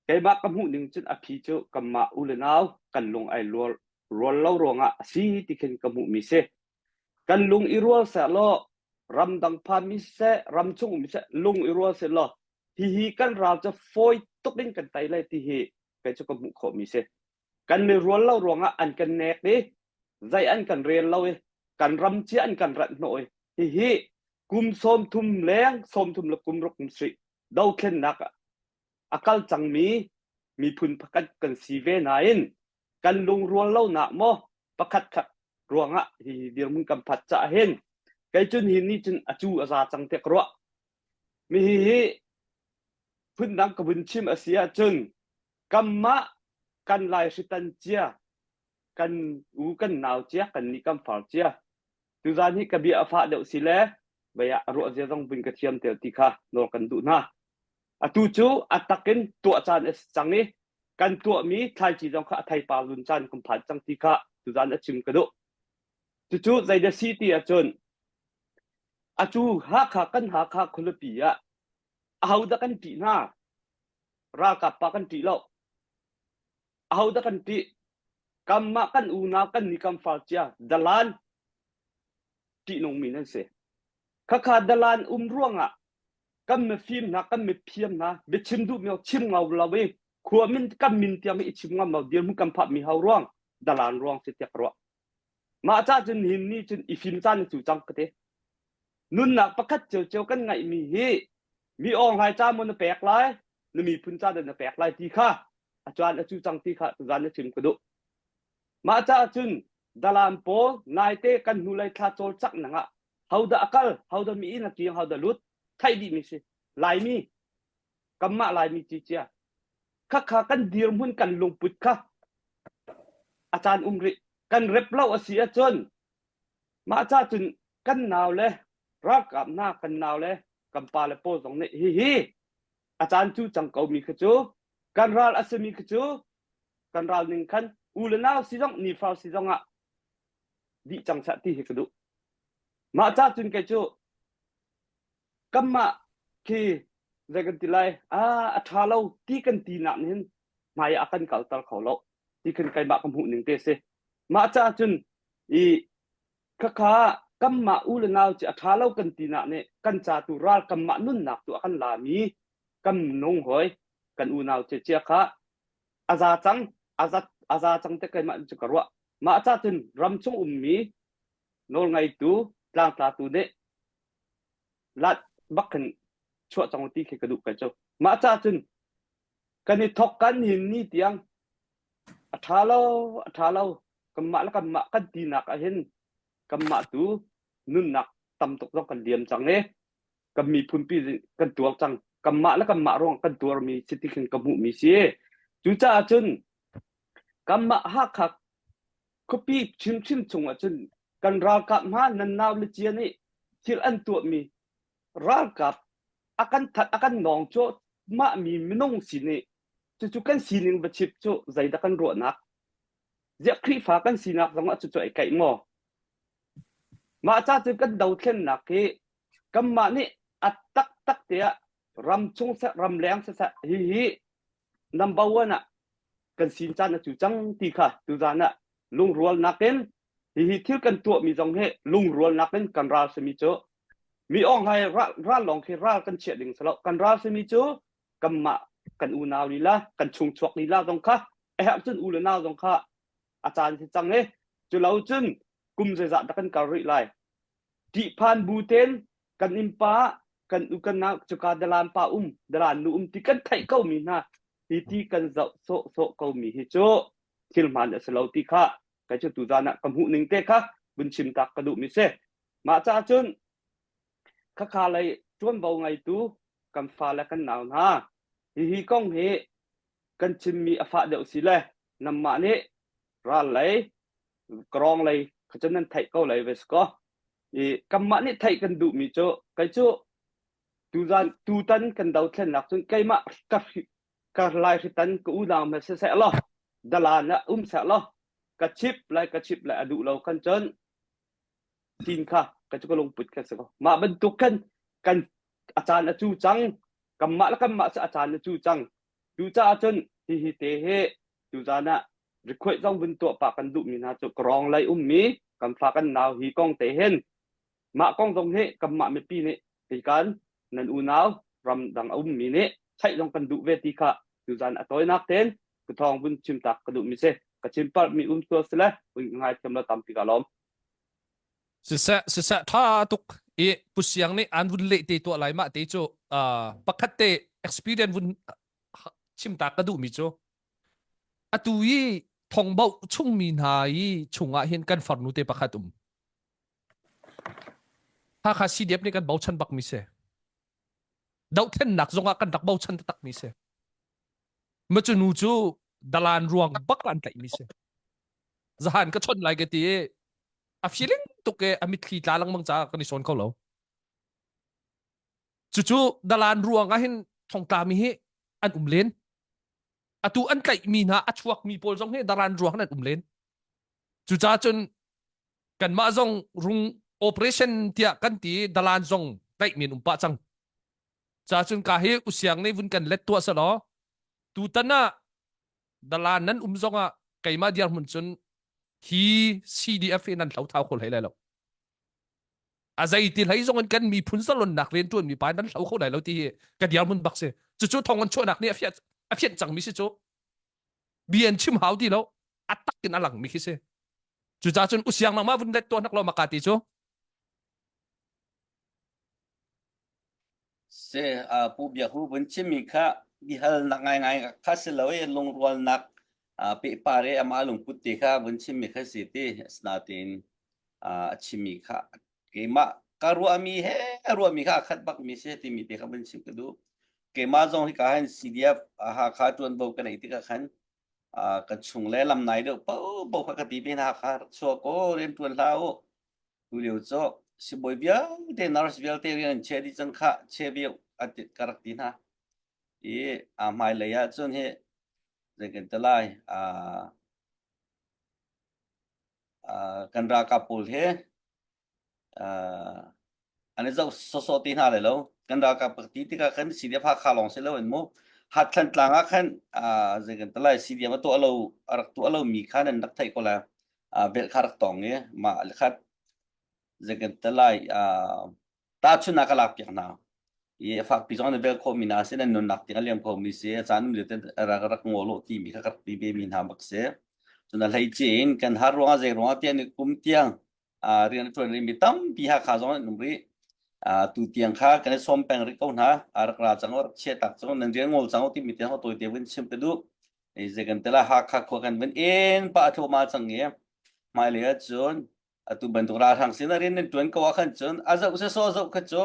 keimah ka hmuh ning cun a phi cu kanmah u le nau kan lung ai rual rual lo ruangah a si ti khin ka hmuhmi si. Kan lung i rual seh law ramdang phanmi siseh ramchung ummi siseh lung i rual seh law hihi kan ral cu fawi tuk in kan tei lai ti hi kei cu ka hmuh khawhmi si. Kan mi rual lo ruangah an kan nek i zei an kan rel lo i kan ram cia an kan rat hnawh i hihi kum 30 leng 30 le kum ruk kum sui dothlennak a kal cangmi miphun pakhat kan si ve nain kan lungrual lonak maw pakhat khat ruangah hi dirhmun kan phat caah hin kei cun hi ni cun a cu a za cang tiah ka ruah mi hi hi phundang ka vun chim a si ahcun kanmah kan lai hritan cia kan u kan nau cia kan nih kan far cia tuzan hi ka bia a fah deuh si le vei ah a ruah zia zong vun ka thiam tel ti kha nawl kan duh hna atu cu a takin tuah caan a si cang i kan tuahmi thlaici zong kha a theipar lun caan kan phan cang ti kha tuzan a chim ka duh. Cucu zeidah si ti ahcun atu Hakha kan Hakha khualipi ah ahodah kan ṭih hna? Ralkap pa kan ṭih lo. Ahodah kan ṭih? Kanmah kan unau kan ni kan far cia dalan ṭihnungmi nan si. Khakha dalan um ruangah kan mifim hna kan miphiam hna biachim duhmi chim ngau lo i khua min kan min tiang i chim ngam lo dirhmun kan phakmi ho ruang dalan ruang si tiah ka ruah. Mah ca cun hin ni cun i fim caan cu cang ka ti. Nunnak pakhat ciocio kan ngaihmi hi mi awng hlai ca maw na pek lai na miphun ca dah na pek lai ti kha a caan a cu cang ti kha tuzan na chim ka duh. Mah caah cun dalan pawl naite kan hnulei thla cawlcangh nang ah hodah a kal hodah mi inn a kiang hodah lut theih dihmi si Laimi kanmah Laimi cicia khakha kan dirhmun kan lungput kha a caan um rih kan rep lo a si ahcun mah ca cun kan nau le ralkap hna kan nau le kan pa le pawl zong nih hihi a caan cu cang ko mi kha cu kan ral a simi kha cu kan ral ning khan u le nau si zong nifau si zong ah dih cang sah ti hi ka duh mah ca cun kei cu kanmah khi zei kan ti lai ah a ṭha lo ti kan ti nak nih hmai ah kan kalter kho lo ti khin keimah ka hmuh ning te si mah ca cun i khakha kanmah u le nau ci a ṭha lo kan ti nak nih kan ca tu ral kanmah nunnak tu a kan lami kan nung hoi kan unau che chia kha a za cang a za a za cang te keimah cu ka ruah mah ca cun ram chung ummi nawlngeitu tlangtlatu nih lat bak khin chuah cang ti khi ka duh kai cu mah ca cun kan i thok kan hin ni tiang a ṭha lo a ṭha lo kanmah le kanmah kan tinak ah hin kanmah tu nunnak tam tuk zong kan liam cang i kan miphunpi kan tuar cang kanmah le kanmah ruang kan tuarmi si ti khin ka hmuhmi si cucaah cun kanmah Hakha khuapi chimchim chung ah cun kan ralkap hna nan nau le cia nih thil an tuahmi ralkap a kan that a kan nawng cu mah mi minung si nih cucu kan sining va chip cu zeidah kan ruahnak ziah Khrihfa kan sinak zong ah cucu ai kaih maw Mah ca cu kan dothlennak hi kanmah nih a taktak tiah ramchung seh ramleng siseh hihi number one ah kan sin caan a cu cang ti kha tuzaan ah lungrualnak in hihi thil kan tuahmi zong hi lungrualnak in kan ral simi cu mi awng hai ral lawng khi ral kan chiah ding si lo kan ral simi cu kanmah kan unau lila kan chungchuak lila zong kha a herh cun u le nau zong kha a caan si cang i cu lo cun kum zeizah dah kan kal rih lai ṭihphan bu ten kan innpa kan u kan nau cuka dalan pa um dalan nu um ti kan theih ko mi hna hi ti kan zoh sawh sawh ko mi hi cu thil hmaan a si lo ti kha kai cu tuzan ah ka hmuh ning te kha vun chim tak ka duh mi si mah caah cun khakha lei ṭuanvo ngeitu kan fa le kan nau hna hihi kong hi kan chimmi a fah deuh si le nanmah nih ral lei krawng lei kha cu nan theih ko lei ve si kaw i kanmah nih theih kan duhmi cu kei cu tuzan tutan kan dothlennak cun keimah ka ka lai hritan ka unau hme siseh law dalan ah um seh law ka chip lai ka chip lai a duh lo kan cun tin kha ka cu ka lungput kha si ko mah bantuk khan kan a caan a cu cang kanmah le kanmah cu a caan a cu cang Cucaah cun hihi te hi tuzan ah request zong vun tuah pah kan duhmi hna cu Kawrong lei ummi kan fa kan nau hi kong te hin mah kong zong hi kanmah mipi nih hikan nan unau ramdang a ummi nih theih zong kan duh ve ti kha tuzan a tawinak tein ka thawng vun chim tak ka duhmi si ka chim palhmi um sual sile vun ngai thiam lo tampi ka lawm. Siseh siseh tha tuk i Pu Siang nih an vun leh te tuah lai mah te cu pakhat te experience vun chim ta ka duhmi cu atu i thongbo chungmi hna i chungah hin kan farnu te pakhat um Hakha CDF nih kan bochan bak mi si dohthlennak zongah kan rak bochan taktak mi si ma cu nu cu dalan ruang bak an tlaih mi si zahan ka chawnh lai ka ti i a feeling tuk i a mitthli tla lengmang caah kan i sawn kho lo cucu dalan ruang ah hin thongtla mi hi an um len atu an tlaih mi hna a chuak mi pawl zong hi dalan ruang an um len cucaah cun. Kanmah zong rung operation tiah kan ti dalan zong tlaih min um pah cang. Ca cun ka hi usiang nih vun kan let tuah selaw tutan ah dalan nan um zong ah keimah dirhmun cun hi CDF hi nan hlo thau kho hlei lai lo. A zei ti hlei zong in kan miphun zalonnak rian ṭuan mi pa nan hlo kho lai lo ti hi ka dirhmun bak si. Cucu thong an chuahnak nih a fiah a fianh cangmi si cu. Bia an chim hau ti lo. A tak in a langmi khi si. Cucaah cun usiang nangmah vun let tuah hnak lo maka ti cu. Si uh, Pu Biak Hu vun chimmi kha bihalnak ngaingai kha si lo i lungrualnak uh, pehpar i amah lungput ti kha vun chimmi kha si ti asinain uh, a chimmi kha keimah ka ruahmi he a ruahmi kha a khat bakmi si timi te kha vun chim ka duh. Keimah zong hika hin CDF Hakha ṭuanvo ka neih tikah khan uh, ka chung le lam nai deuh paohpaoh kha ka ti ve hna kha rak chuak aw rian ṭuan hlah u Tulio cu sibawi vialte nurse vialte rian an chia dih cang khah chia viau a ti ka rak ti hna. I a hmailei ah cun hi zei kan ti lai uh, uh, kan ralkap pawl hi uh, an i zoh sawsawh ti hna lai lo. Kan ralkap ka ti tikah khan CDF Hakha lawng si loin mu Hatthlan tlang ah khan uh, zei kan ti lai CDM a tuah lo a rak tuah lo mi kha nan rak theih ko lai. Velh kha rak tong i mah le khat zei kan ti lai tahchunhnak ka lak piak hna. I a fakpi zong an vel khawhmi hna si nan nunnak tiang a liam khomi si a caan um lio ten rak rak ngol u timi kha ka rak ti ve mi hna bak si. Cun a hleice in kan har ruangah zei ruangah tiah ni kum tiang rian a ṭuan rihmi tampi Hakha zong an um rih. Tu tiang kha kan i sawm peng rih ko hna. A rak ra cang u, rak chia tak cang u, nan rian ngol cang u timi tiang tawite vun chim ka duh. Zei kan ti la Hakha khua kan vun en pah thluahmah cang i hmailei ahcun atu bantuk ralhrang sin ah rian nan ṭuan ko ah khan cun a zoh sawsawh zoh kha cu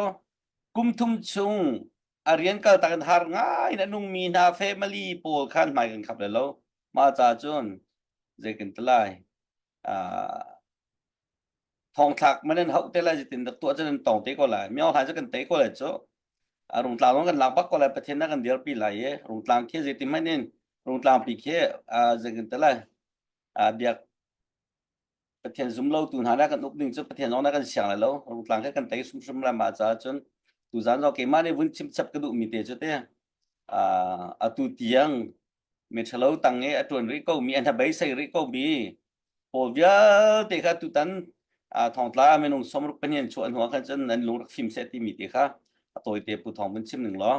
kum thum chung a rian kal tak in har ngai in a nungmi hna family pawl khan hmai kan khap le lo mah ca cun zei kan ti lai thongthlak man in hauh te lai zeitin dak tuah cun an tong te ko lai myo hlan cu kan tei ko lai cu a rungtlang zong kan lak bak ko lai pathian na kan dirpi lai i rungtlang khi zeitin hmanh in rungtlang pi khi zeitin te lai biak pathian zum lo tu hna na kan uk ding cu pathian zong na kan siang lai lo rungtlang khi kan tei sumsum lai ma caah cun tuzan zong keimah nih vun chim chap ka duh mi te cu te atu tiang mi ṭhalo tang i a ṭuan rih ko mi an beisei rih ko mi pawl vialte kha tutan thongtla minung sawmruk pahnih chuah hnu ah khan cun nan lung rak fim seh timi te kha a tawite pu thong vun chim ning law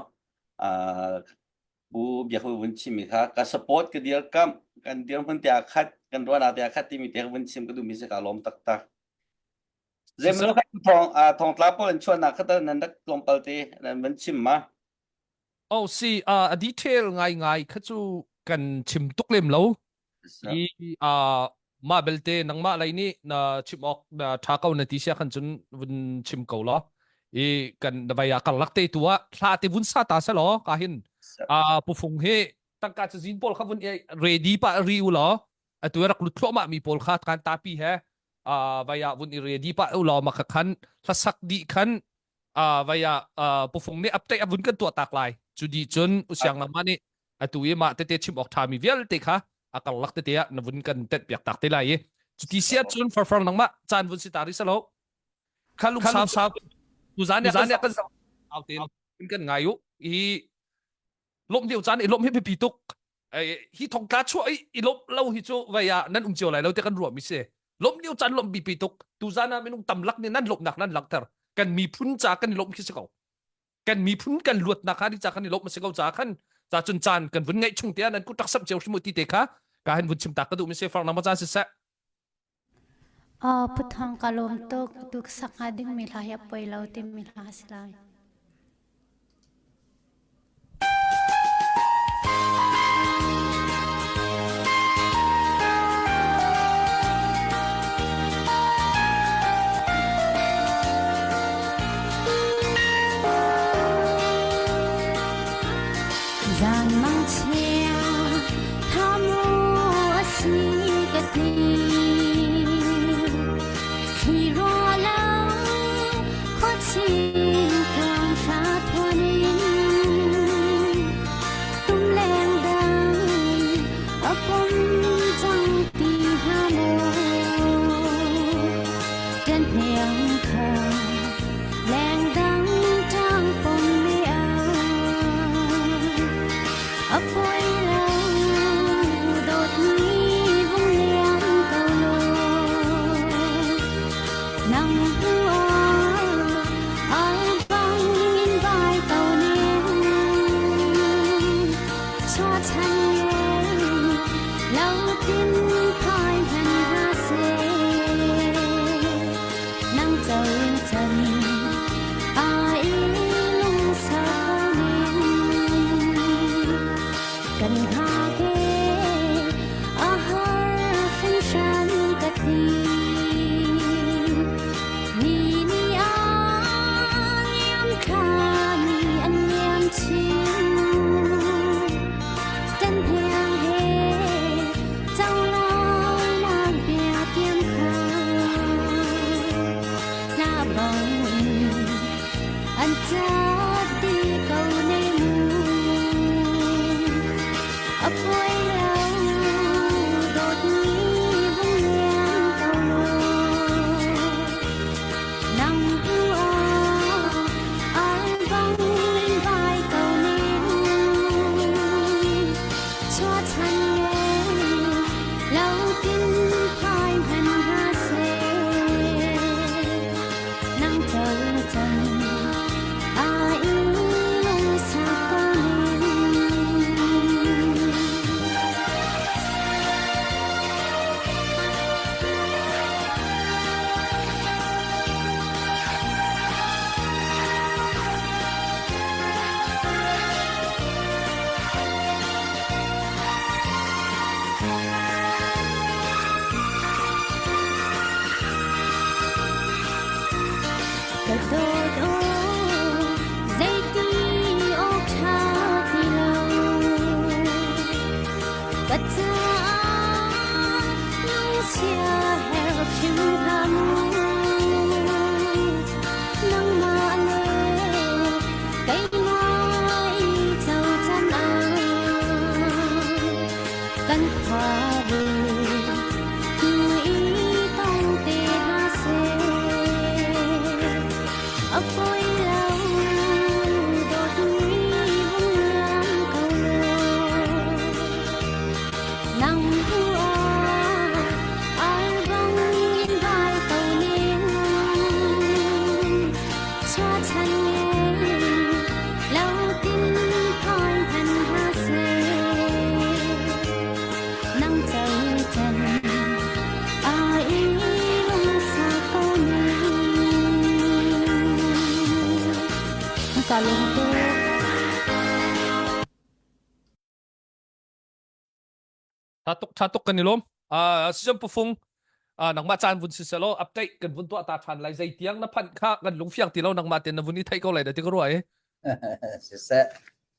pu biak vun chim mi kha ka support ka dirkamh kan dirhmun te ah khat kan ruahnak te ah khat timi te vun chim ka duh mi si ka lawm taktak Zeimaw khan thong thongtla pawl an chuahnak kha nan rak tlawmpal te nan van chim ma Oh si uh, a detail ngai ngai kha cu kan chim tuk lem lo. I uh, mah belte nangmah lei nih na chim awk na tha ko na ti sia khan cun vun chim ko law. I kan vai ah karlak te tu ah thla te vun sa ta se law ka hin uh, pufung hi tangka cazin pawl kha vun ready pa ri u law atu rak lut thluahmah mi pawl kha kan tapi he uh, vai ah vun i ready pa u law ma kha khan hlasak dih khan uh, vai ah uh, pufung nih update a vun kan tuah tak lai cu di cun usiang lama nih atu i mah tete chim awk ṭhami vialte kha a karlak tete ah na vun kan tet piak tak te lai i cuti sia cun farfar nangmah caan vun si ta ri salo kha lung sau sau tu zan ya kan au ten kan ngai u hi lomh lio caan i lomh hi biapi tuk hi thongtla chuah i i lomh lo hi cu vei ah nan um cio lai lo te kan ruah mi si lomh lio caan lomh bipi tuk tu zan ah minung tam lak nih nan lomhnak nan langhter kan miphun ca kan i lomh khi si ko kan miphun kan luatnak kha ni ca kan i lomh si ko ca khan ca cun caan kan vun ngeih chung te ah nan kut rak samh cio hrim ti te kha ka han vun chim ta ka duh mi si far nang ma caan si seh Aw Puthong ka lawm tuk. Tu ka sak hnga dingmi hla hi a poi lo timi hla a si lai. Zan mang chia thamu a si ka ti Thli rua lo khuachin ka. cat ti ko ne mu. A poi lo dawtmi hung liam ko law. Nang tu ah ar bang in vai ko ning. Chuahchan ngei lo tin phai hmanh hna seh. Nang co cang a i lungsak ko ning. Ka dawt aw zeiti awk ṭha ti lo ka caah lungsia her hrim hlah mu nangmah le keimah i co can ah kan khuabu tu i tong te hna seh a poi lo dawtmi hung liam ko law nang tu ah ar bang in vai ko ning chuahchan ngei lo tin phai hman hna seh nang co chan a i lungsa ko ning ka lung tuk Tha tuk tha tuk kan i lawm. Uh, Siam Pufung uh, nangmah caan vun si selaw update kan vun tuah ta than lai zei tiang na phanh kha kan lungfiang ti lo nangmah ten na vun i thei ko lai da ti ka ruah e. Siseh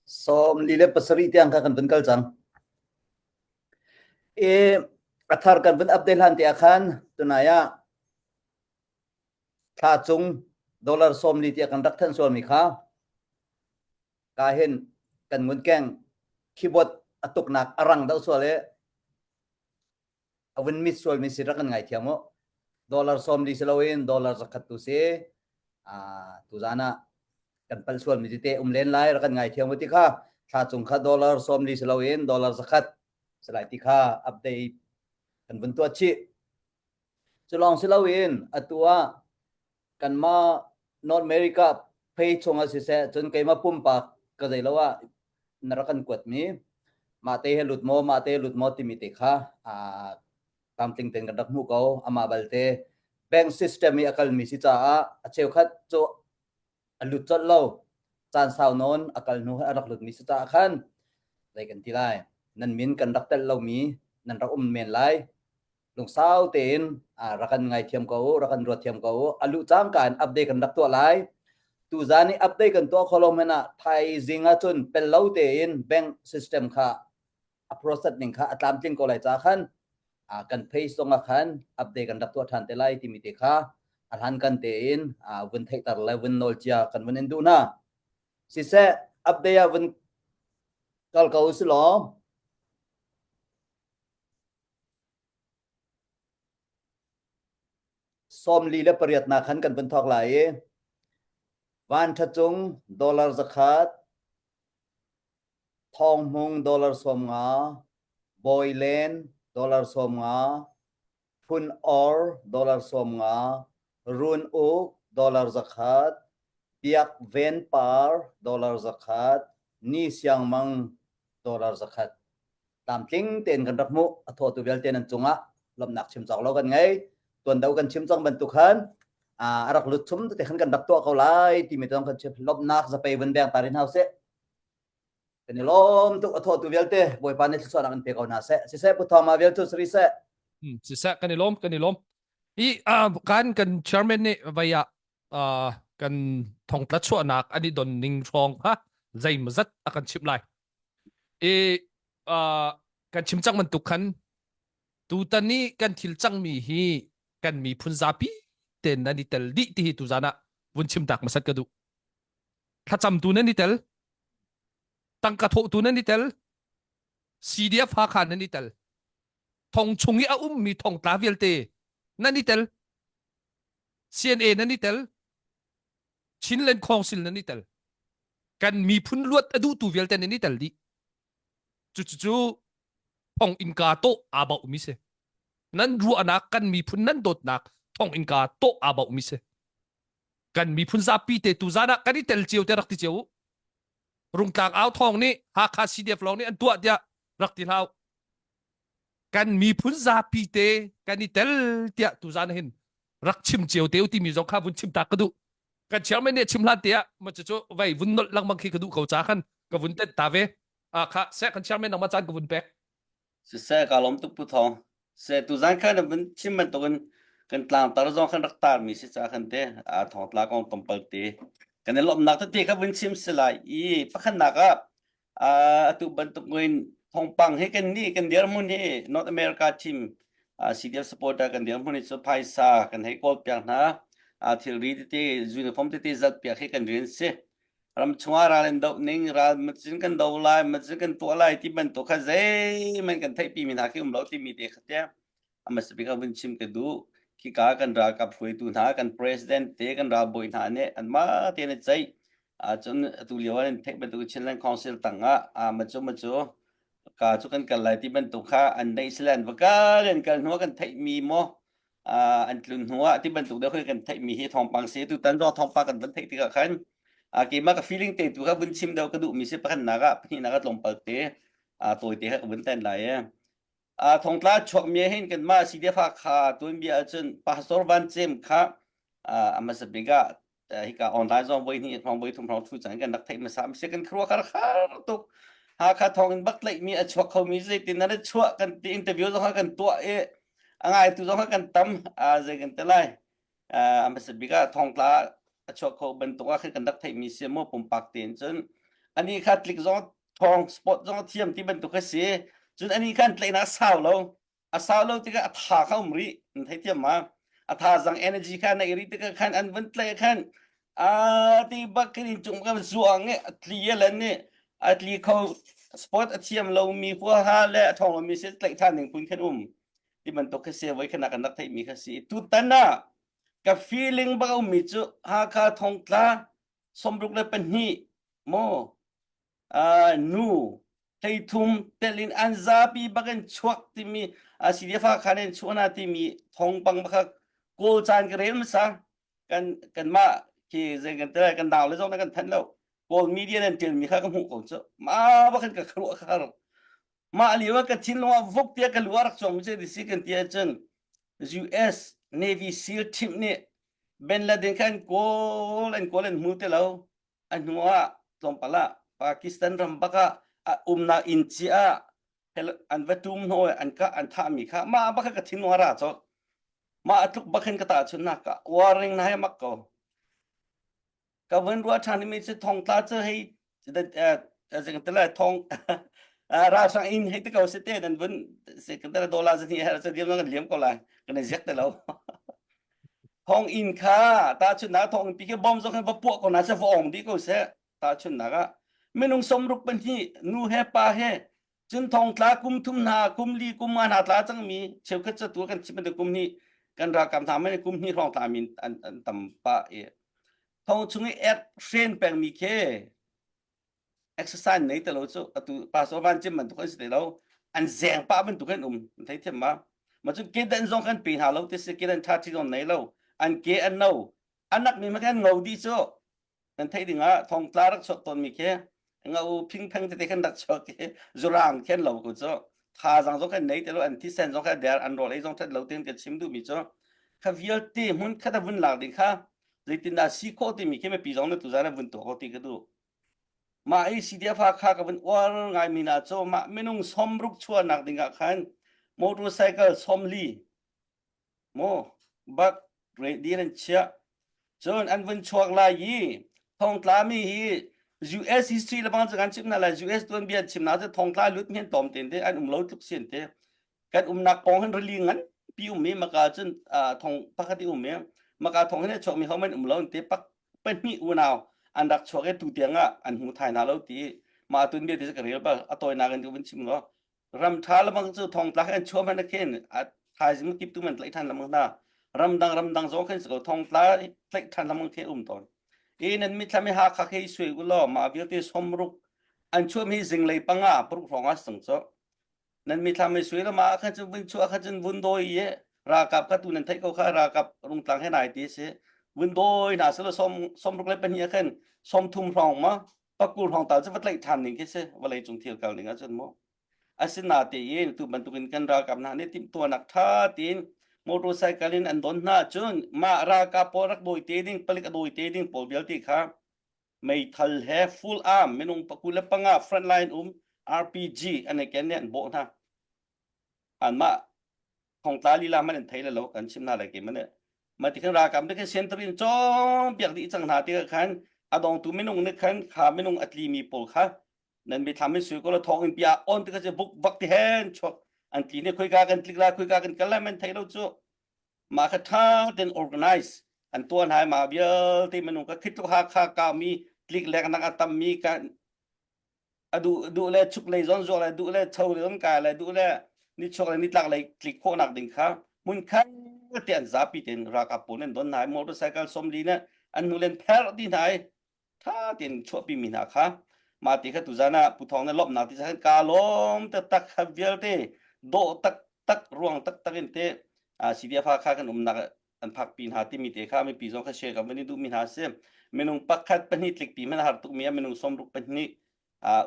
sawm li le pasarih tiang kha kan vun kal cang. E a thar kan vun update hlan te ah khan tunai ah thla cung dollar sawm li tiah kan rak thanh sualmi kha ka hin kan ngun keng keyboard a tuknak a rang deuh sual i a vun mit sualmi si rak kan ngaithiam u. Dollar 40 si loin dollar zakhat tu si. Ah tuzan ah kan palh sualmi tete um len lai rak kan ngaithiam u ti kha thla cung kha dollar 40 si loin dollar zakhat si lai ti kha update kan vun tuah chih. Cu lawng si loin atu ah kanmah North America phei chungah siseh cun keimah pumpak ka zei lo ah na rak kan kuatmi mah te he lut maw mah te lut maw timi te kha aa tlamtling tein kan rak hmuh ko amah balte bank system i a kalmi si caah a cheukhat cu a lut colh lo caan sau nawn a kal hnu a rak lutmi si caah khan zei kan ti lai nan min kan rak telh lomi nan rak um men lai lungsau tein rak kan ngaithiam ko u rak kan ruat thiam ko u a luh cangka in update kan rak tuah lai tuzan i update kan tuah kholo men ah thaizing ahcun pel lo tein bank system kha a process ning kha a tlamtling ko lai ca khan kan page zong ah khan update kan rak tuah ṭhan te lai timi te kha a hlan kan tein vun theihter le vun nawl cia kan vun in duh na siseh update ah vun kal ko si law 48 nak khan kan vun thawk lai i van ṭha cung dollar zakhat Thawng Hmung dollar 50 Bawi Len dollar 50 Phun Or dollar 50 Run Uk dollar zakhat Biak Ven Par dollar zakhat Ni Siang Mang dollar zakhat tlamtling tein kan rak hmuh a thawtu vialte nan cungah lawmhnak chim cawk lo kan ngei tuando kan chim cang bantuk khan a rak lut chum te khan kan rak tuah ko lai timi tong kan chim lawmhnak zapei vun beng tarin hau seh kan i lawm tuk a thawtu vialte bawipa nih thluachuahnak in pe ko hna seh siseh pu thawng ma vial cu sari seh siseh kan i lawm kan i lawm i kan kan chairman nih vai ah kan thongtla chuahnak an i don ning hrawng kha zeimazat a kan chimh lai i kan chim cang bantuk khan tutan i kan thil cangmi hi kan miphun zapi ten nan i tel dih ti hi tuzan ah vun chim tak masat ka duh. Thlacamtu nan i tel. Tangka thawhtu nan i tel. CDF Hakha nan i tel. Thong chung i a ummi thongtla vialte nan i tel. CNA nan i tel. Chinland Council nan i tel. Kan miphun luat a duhtu vialte nan i tel dih. Cucu thong innka tawh aa bauhmi si. Nan ruahnak kan miphun nan dawtnak thong innka tawh aa bauhmi si. Kan miphun zapi te tu zan ah kan i tel cio te rak ti cio u. Rungtlang au thawng nih Hakha CDF lawng nih an tuah tiah rak ti hlah u. Kan miphun zapi te kan i tel tiah tu zan hin rak chim cio te u timi zong kha vun chim ta ka duh. Kan chairman nih chim hlan te ah ma cu vei vun nolh lengmang khi ka duh ko ca khan ka vun tet ta ve. Ah kha seh kan chairman nangmah caan ka vun pek. Siseh ka lawm tuk Pu Thawng. Se tuzan khan na vun chim bantukin kan tlangtar zong khan rak tarmi si ca khan te a thongtla kong tlawmpal te kan i lawmhnak tete kha vun chim si lai i pakhatnak ah atu bantuk in thawngpang hi kan nih kan dirhmun hi North America team CDF supporter kan dirhmun hi cu phaisa kan hei kawl piak hna thilri tete uniform tete zat piak hi kan rian si ram chungah ral in doh ning ral macin kan do lai macin kan tuah lai ti bantuk kha zeihmanh kan theihpi mi hna khi um lo timi te kha te amasa bik ah vun chim ka duh khika kan ralkap hruaitu hna kan president te kan ralbawi hna nih anmah te na ceih ahcun atu lio ah nan theih bantuk Chinland Council tangah a macu macu ka cu kan kal lai ti bantuk kha an neih sile an va kal an kal hnu ah kan theih mi maw an tlun hnu ah ti bantuk deuh kan theih mi hi thawngpang si tu tan zong thawngpang kan van theih tikah khan keimah ka feeling te tu kha vun chim deuh ka duh mi si pakhatnak ah pahnihnak ah tlawmpal te tawi te kha ka vun ten lai e thongtla chuak mi hin kan mah CDF kha tuanbia ahcun pastor Van Cem kha a hmasa bik ah hika online zong voi hnih hrawng voi thum hrawng thu cang kan rak theih hmasa si kan khuaruah khar khar tuk Hakha thong in bak tlaih mi a chuak kho mi zeitin nan chuah kan ti interview zong kan tuah i a ngaitu zong kan tam a zei kan te lai a hmasa bik ah thongtla a chuak kho bantuk ah khan kan rak theih mi si mu pumpak tein cun ani kha tlik zong thong sport zong thiam ti bantuk a si cun ani khan tlaihnak sau lo a sau lo tikah a tha kha um rih an thei thiam ma a thazang energy kha nei rih tikah khan an vun tlaih khan a ti bak khin in cung kan zuang i a tli a len i a tli kho sport a thiam lo mi huaha le a thong lo mi si tlaih than ding phun khan um ti bantuk kha si voi khan kan rak theih mi kha si tutan ah ka feeling bak um mi cu Hakha thongtla 62 mo nu hleithum tel in an zapi bak in chuak timi CDF khan in chuah na timi thawngpang bak kawl caan ka rel hmasa kan kanmah khi zei kan tel kan nau le zong na kan thanh lo kawl media nan ṭial mi kha ka hmuh ko cu ma bak in ka kharuah ka har mah lio ah ka thinlung ah vuk tiah ka lu ah rak chuang mi cu si kan ti ahcun US Navy SEAL team nih Ben Laden kha an kawl an kawl an hmu ti lo a hnu ah tlawmpal ah Pakistan ram bak ah a umnak inn cia ah an va tum hno an ka an thahmi kha mah bak ka thin ra chol mah tluk bak hin ka ta chun nak ka warning na hai mak ko ka vun ruah than mi chu thong tla chu hei zing tala thong ralhrang in hei te ko se te nan vun se kan tala dollar zani her cha diam kan liam ko lai kan ziak te lo Thong inn kha tahchunhnak thong inn pi khi bom zong hin va puah ko hna seh va ong dih ko seh tahchunhnak ah minung sawmruk pahnih nu he pa he cun thongtla kum thum hna kum li kum nga hna tla cangmi cheukhat cu tu kan chim bantuk kum hnih kan ralkap hna man kum hnih hrawng tla mi an, an tam pah i thong chung i ek hren pengmi khi exercise nei te lo cu atu pastor van chim bantuk an si te lo an zeng pah bantuk an um an thei thiam ma ma cu kedan zong kan pe hna lo ti si kedan tha thi zong nei lo an ke an no anak mi ma kan ngo di cu kan thei ding ah thongtla rak chuak ton mi khi ngau phing pheng tete kan rak chuak khi zurang khen lo ko cu tha zang zong kan nei te lo an thisen zong kha der an rol ei zong that lo tin kan chim du mi cu kha vialte hmun khat a vun lak ding kha zeitindah si khawh timi khi mipi zong na tuzan a vun tuah ko ti ka duh Mah i CDF Hakha ka vun uar ngaimi hna cu mah minung sawmruk chuahnak ding ah khan motorcycle sawmli maw bak ready an chiah. Cun an vun chuak lai i thongtlami hi US history le bang cu kan chim hna lai US tuanbia an chim hna cu thongtla lut hin tlawm ten te an um lo tluk sin te kan umnak pawng hin rili ngan pi um i maka cun thong pakhat i um i maka thong hin a chuakmi homan um lo te pak pahnih unau. An rak chuak i tu tiang ah an hmu thai hna lo ti mah tun bia ti ka rel bal a tawinak in ka vun chim law ram tha lamang cu thongtla khan chuah man khin a thaizing kip tu man tlaih than lamang hna ramdang ramdang zong khin ko thongtla tlaih than lamang khi um tawn i nan mithlam i Hakha khi sui u law mah vialte somruk an chuah mi zinglei panga paruk hrawng ah sang cho nan mithlam i sui la ma khan cu vun chuah khan cun vun doi i ralkap kha tu nan theih ko kha ralkap rungtlang he nai ti si vun doi na selo som somruk le pahnih khan somthum hrawng ma pakul hrawng tal cu va tlaih ṭhan ning khi si vawlei cung thil kal ning ahcun mu asinatein tu bantukin kan ralkap hna nih timhtuahnak ṭha tein motorcycle in an don hna ahcun mah ralkap pawl rak dawi te ding palik a dawi te ding pawl vialte kha meithal he full arm minung pakul le panga front line um RPG an i ken nih an bawh hna anmah thongtla lila man an thei le lo kan chim hna lai ke man ma ti khan ralkap nih khan center in cawng piak dih cang hna ti khan a dongtu minung nih khan kha minung a tli mi pawl kha nan mithlam in sui ko la thong in pia on ti kha che buk bak ti hen chuak an tli ne khoi ka kan tlik la khoi ka kan kal lai man thei lo chu ma kha tha ten organize an tuan hai ma vialte minung ka khit ha kha ka mi tlik lek nak atam mi ka a duh duh le chuk lei zawn zuak le duh le cho le zawn kai le duh le nichuak le nitlak lei tlik khawhnak ding kha hmun khat te an zapi tein ralkap pawl an don hna i motorcycle somli ne an hnu len pher di hna i tha tein chuahpi mi hna kha mah ti kha tuzan ah Pu Thawng ne lawmhnak ti khan ka lawm taktak kha vialte dawh taktak ruang taktak in te CDF kha kan umnak an phakpi hna timi te kha mipi zong kha share kan van i duhmi hna si minung pakhat pahnih tlikpi hmanh har tukmi ah minung sawmruk pahnih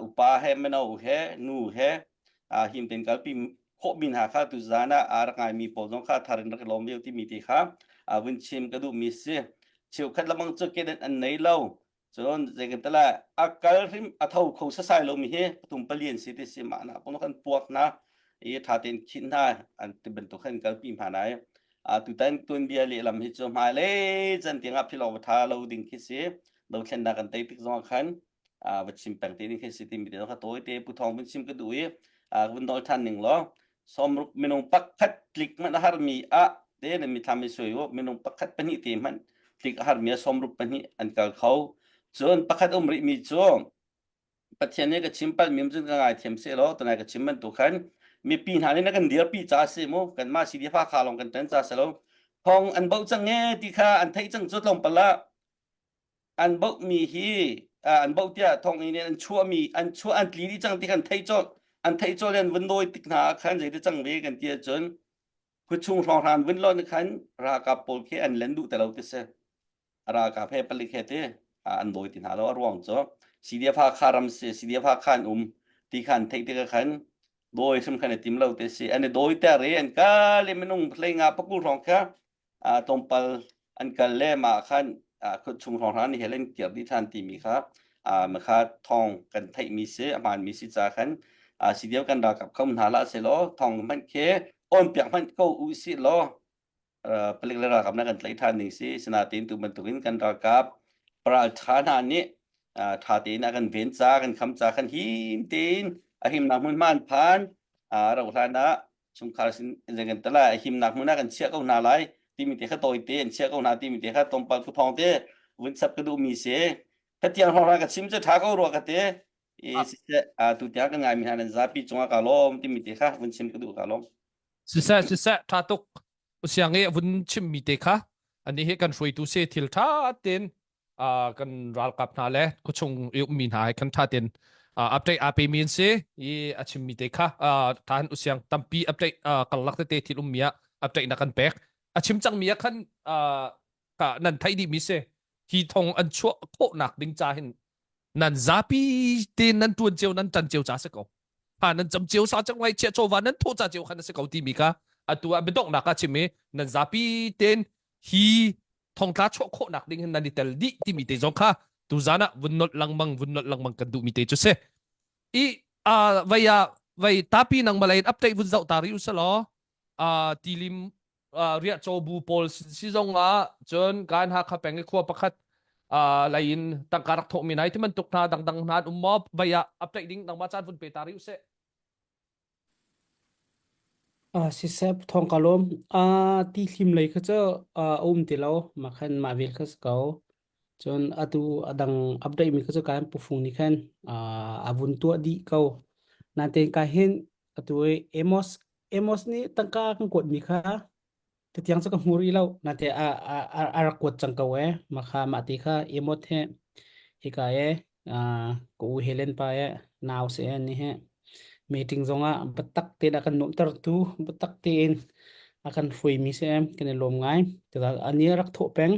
upa he mino he nu he him ten kalpi khawhmi hna kha tu zan ah a rak ngaimi pawl zong kha thar in rak i lawm ve timi te kha vun chim ka duhmi si cheukhat lamang cu kedan an nei lo Cun zeitintiah a kal hrim a tho kho sasai lomi hi pathum pali an si ti si mah na pong kan puak hna i ṭha tein khinh hna an ti bantuk khan kalpi hna nai a tutan tuanbia lehlam hi cu hmailei can tiangah philh awk ṭha lo ding khi si dothlennak kan tei tik zongah khan va chim peng te ding khi si timi te kha tawi te Pu Thawng vun chim ka duh i vun nawl ṭhan ning law sawmruk minung pakhat tlik hmanh a harmi ah te na mithlam i suai u minung pakhat pahnih te hmanh tlik a harmi ah sawmruk pahnih an kal kho cun pakhat um rihmi cu Pathian nih ka chim palmi cun ka ngaithiam seh law tunai ka chim bantuk khan mipi hna nih na kan dirpi ca si mu kanmah CDF Hakha lawng kan ṭan ca si lo thong an boh cang e ti kha an theih cang cu tlawmpal ah an bohmi hi an boh tiah thonginn in an chuahmi an chuah an tli dih cang ti khan theih colh an theih colh an vun dawi tik hna ah khan zeiti cang ve kan ti ahcun khuachung hrawnghrang vun lon khan ralkap pawl khi an len duh ti lo ti si ralkap he palik he ti an dawi ti hna lo a ruang cu CDF Hakha ram si CDF Hakha an um ti khan theih tikah khan dawi hrim khan i tim lo ti si an i dawi ter i an kal i minung hlei nga pakul hrawng kha tlawmpal an kal le mah khan khuachung hrawnghrang nih helen kir dih ṭhan timi kha makha thawng kan theihmi si a hmaanmi si ca khan si deu kan ralkap kho hna la selaw thawng hmanh khi on piak hmanh ko u si law palik le ralkap na kan tlaih ṭhan ding si sinain tu bantukin kan ralkap paral ṭha hna nih ṭha tein a kan ven ca kan kham ca kan him tein a himnak hmunhma an phan rauh hlan ah chungkhar sin kan tala himnak hmun ah kan chiah ko hna lai timi te kha tawi te an chiah ko hna timi te kha tlawmpal ku thong te vun sap ka duh mi si ka tiang hrawng ka chim cu tha ko rua ka te i siseh tu tiang kan ngai mi hna nan zapi cungah ka lawm timi te kha vun chim ka duh ka lawm siseh siseh tha tuk usiang i vun chim mi te kha ani hi kan hruaitu se thil tha ten kan ralkap hna le khuachung i ummi hna he khan ṭha tein update aa pemi an si i a chimmi te kha than usiang tampi update karlak tete thil ummi ah update na kan pek a chim cangmi ah khan ka nan theih dihmi si hi thong an chuah khawhnak ding ca hin nan zapi te nan tuan cio nan tan cio ca si ko ha nan cam cio sa cang ngai chia chawva nan tho ca cio khan a si ko timi kha atu ah biadonghnak ah chim i nan zapi ten hi thongtla chuah khawhnak ding hin nan i tel dih timi te zong kha tuzan ah vun nolh lengmang vun nolh lengmang kan duhmi te cu si i uh, vei ah vei tapi nang malay update vun zoh ta ri usalaw uh, tilim uh, riah chaw bu pawl si zong ah cun kan Hakha peng i khua pakhat uh, lei in tangka rak thawh mi nai ti bantuk hna dangdang hna an um maw vei ah update ding nangmah caan vun pe ta ri usih Ah siseh thawng ka lawm. Ah ti thlim lei kha cu ah a um ti lo. Mah khan mah vel kha si ko. Cun atu a dang update mi kha cu kan pufung nih khan a vun tuah dih ko. Nain ka hin atu i Amos Amos nih tangka kan kuat mi kha tutiang cu ka hmu rih lo. Nate a a a a rak kuat cang ko ee. Mah kha mah ti kha Amos he hika e ka u Helen pa e nau si e ni he meeting zongah biatak tein a kan nuamhtertu biatak tein a kan hruaimi si em kan i lawm ngai. Tuzaan ani a rak thawh peng.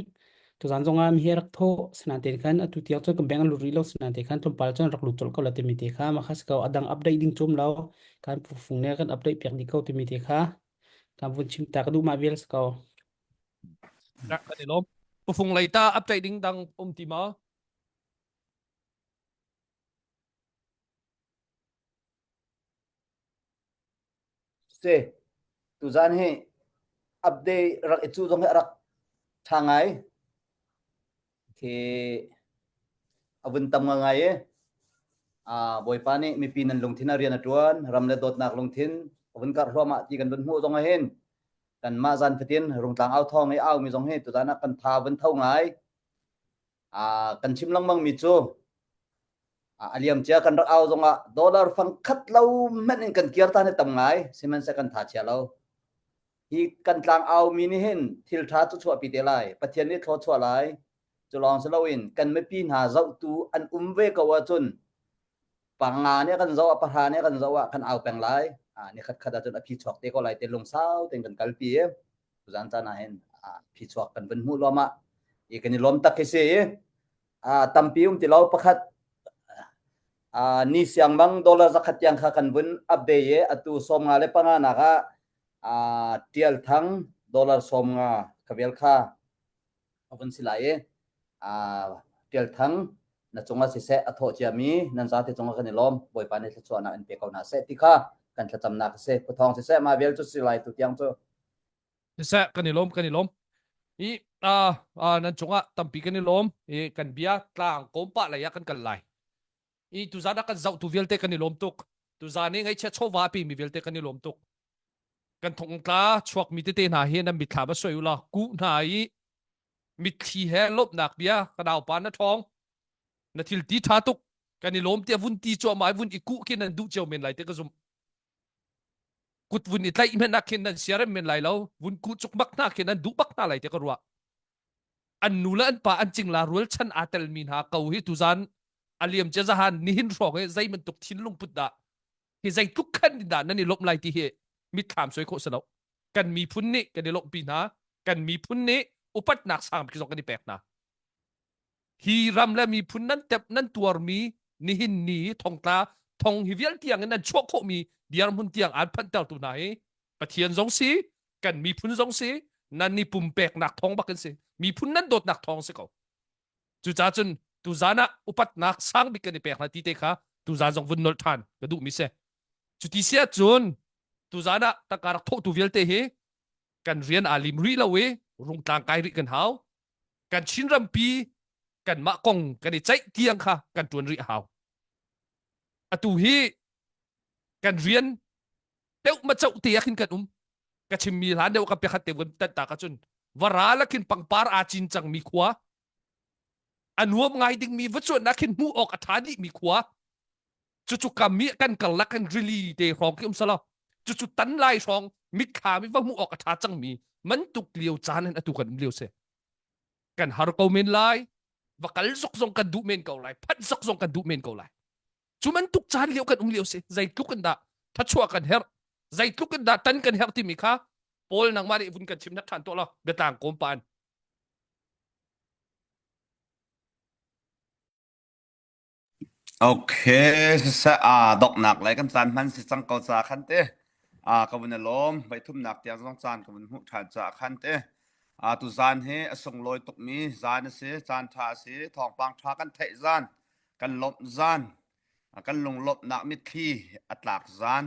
Tuzaan zongah mi hi a rak thawh sinain khan atu tiang cun kan bank an lut rih lo sinain khan tlawmpal cun rak lut colh ko la timi te kha mah kha si ko a dang update ding cum lo kan fung ne kan update piak dih ko timi te kha kan vun chim ta ka duh mah vial si ko. Kan i lawm. Pufung lei ta update ding dang um ti maw? Si, tuzaan hi update rak i cu zong hi a rak ṭha ngai. Khi a vun tam ngai i ah Bawipa nih mipi nan lungthin a rian a ṭuan, ram le dawtnak lungthin a vun karh hluahmah ti kan vun hmuh zong ah hin kanmah zan fatin rungtlang au thawng i aumi zong hi tuzaan ah kan tha vun tho ngai. Ah kan chim lengmang mi cu a liamcia kan rak au zongah dollar fang khat lo hmanh in kan kir ta ni tam ngai sihmanhseh kan tha chia lo hi kan tlang au mi nih hin thil tha cu chuahpi te lai pathian nih thlaw chuah lai cu lawng si loin kan mipi hna zohtu an um ve ko ahcun panga nih kan zoh ah pahra nih kan zoh ah kan au peng lai ni khat khat ahcun a phi chuak te ko lai te lungsau ten kan kalpi i tuzan caan ah hin phi chuak kan vun hmuh luam ah i kan i lawm tak hi si i tampi um ti lo pakhat ni siang bang dollar zakhat tiang kha kan vun update i atu 55 nak ah tial thang dollar 50 kha vel kha a vun si lai i tial thang na cungah siseh a thawh ciami nan zate cungah kan i lawm bawipa nih thluachuahnak in pe ko hna seh ti kha kan thlacamnak a si phuthawng siseh mah vial cu si lai tu tiang cu Siseh kan i lawm kan i lawm. I uh, uh, nan cungah tampi kan i lawm. I kan bia tlang kawm pah lei ah kan kal lai. I tuzan ah kan zohtu vialte kan i lawm tuk. Tuzan i ngaihchia chawva a pemi vialte kan i lawm tuk. Kan thongtla chuakmi tete hna hi nan mitthlam a soi ula kuh hna i mitthli he lawmhnak bia ka naupa na ṭhawng na thil ti ṭha tuk kan i lawm tiah vun ti cuahmah i vun i kuh khi nan duh cio men lai te ka zumh. Kut vun i tlaih hmenh ah khin nan siarem men lai lo vun kuh cuk bak hna khin an duh bak hna lai ti ka ruah an nu le an pa an cingla rual chan aa telmi hna ko hi tuzan a liam cia zahan nihin hrawng hi zei bantuk thinlung put dah hi zeitluk khan dah nan i lawmh lai ti hi mitthlam soi khawh si lo kan miphun nih kan i lawmhpi hna kan miphun nih upatnak sang bik zong kan i pek hna Hi ram le miphun nan tep nan tuarmi nihin ni thongtla thong hi vial tiang in nan chuah khawhmi dirhmun tiang aan phanhtertu hna hi Pathian zong si kan miphun zong si nan ni pumpeknak thong bak in si miphun nan dawtnak thong si ko cucaah cun tuzan ah upatnak sang bik kan i pek hna ti te kha tuzan zong vun nolh ṭhan ka duhmi si cuti si ahcun tuzan ah tangka rak thawhtu vialte hi kan rian aa lim rih lo i rungtlang kai rih kan hau kan Chin rampi kanmah kong kan i ceih tiang kha kan ṭuan rih a hau. Atu hi kan rian deuh ma coh te ah khin kan um. Ka chimmi hlan deuh ka piakhat te vun tan ta ka cun varal ah khin pangpar aa cin cangmi khua a nuam ngai dingmi va cuan ah khin hmuh awk a ṭha dihmi khua cucu kam i kan karlak kan rili te hrawng khi um salo cucu tan lai hrawng mitthlam i va hmuh awk a ṭha cangmi man tuk lio caan in atu kan um lio si kan har ko men lai va kal zok zong kan duh men ko lai phanh zok zong kan duh men ko lai cu bantuk caan lio kan um lio si zeitluk in dah thachuah kan herh zeitluk in dah tan kan herh timi kha Paul nangmah nih vun kan chim nak ṭhan tuah law biatlang kawm pa an Okay, siseh aa donghnak lei kan caan hman si cang ko ca khan te. Aa ka vun i lawm. Voithumnak tiang zong caan ka vun hmuh ṭhan caah khan te. Aa tu zaan hi a sunglawi tukmi zaan a si, caan ṭha a si, thawngpang ṭha kan theih zaan, kan lawmh zaan, kan lunglawmhnak mitthli a tlak zaan.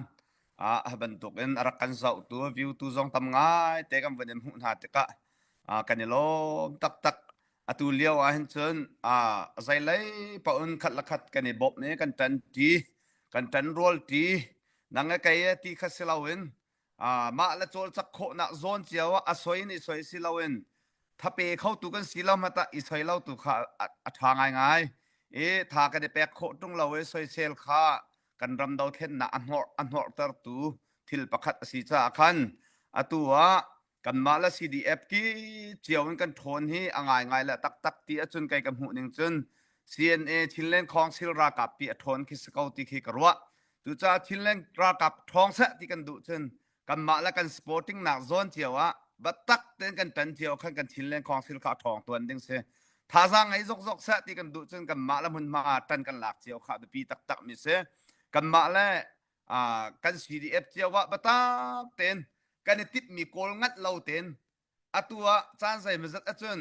Ah hi bantukin a rak kan zohtu, view tu zong tam ngai te kan vun in hmuh hna tikah ah kan i lawm taktak. Atu lio ah hin cun zeilei paoh in khat le khat kan i bawmh i kan ṭanṭi, kan ṭanrualṭi. Nang le kei ti kha si loin mah le cawlcak khawhnak zawn cio ah a soi in i soi si loin. Thape khotu kan si lo hmanh ah i soi lo tu kha a ṭha ngaingai. I tha kan i pek khawh ṭung lo i soisel kha kan ram dothlennak a hnawh a hnawhtertu thil pakhat a si caah khan atu ah kanmah le CDF ki cio in kan ṭhawn hi a ngaingai le taktak ti ahcun kei ka hmuh ning cun CNA Chinland Council ralkap pi a ṭhawn khi si ko ti khi ka ruah. Cucaah Chinland ralkap ṭhawng seh ti kan duh cun kanmah le kan sporting nak zawn cio ah biatak tein kan ṭan cio khan kan Chinland Council kha a ṭhawng tuan ding si. Thazaang ngei zokzok seh ti kan duh cun kanmah le hmunhma ṭan kan lak cio kha biapi taktak mi si. Kanmah le kan CDF cio ah biatak tein kan i timhmi kawl nganh lo tein atu ah caan zeimawzat ahcun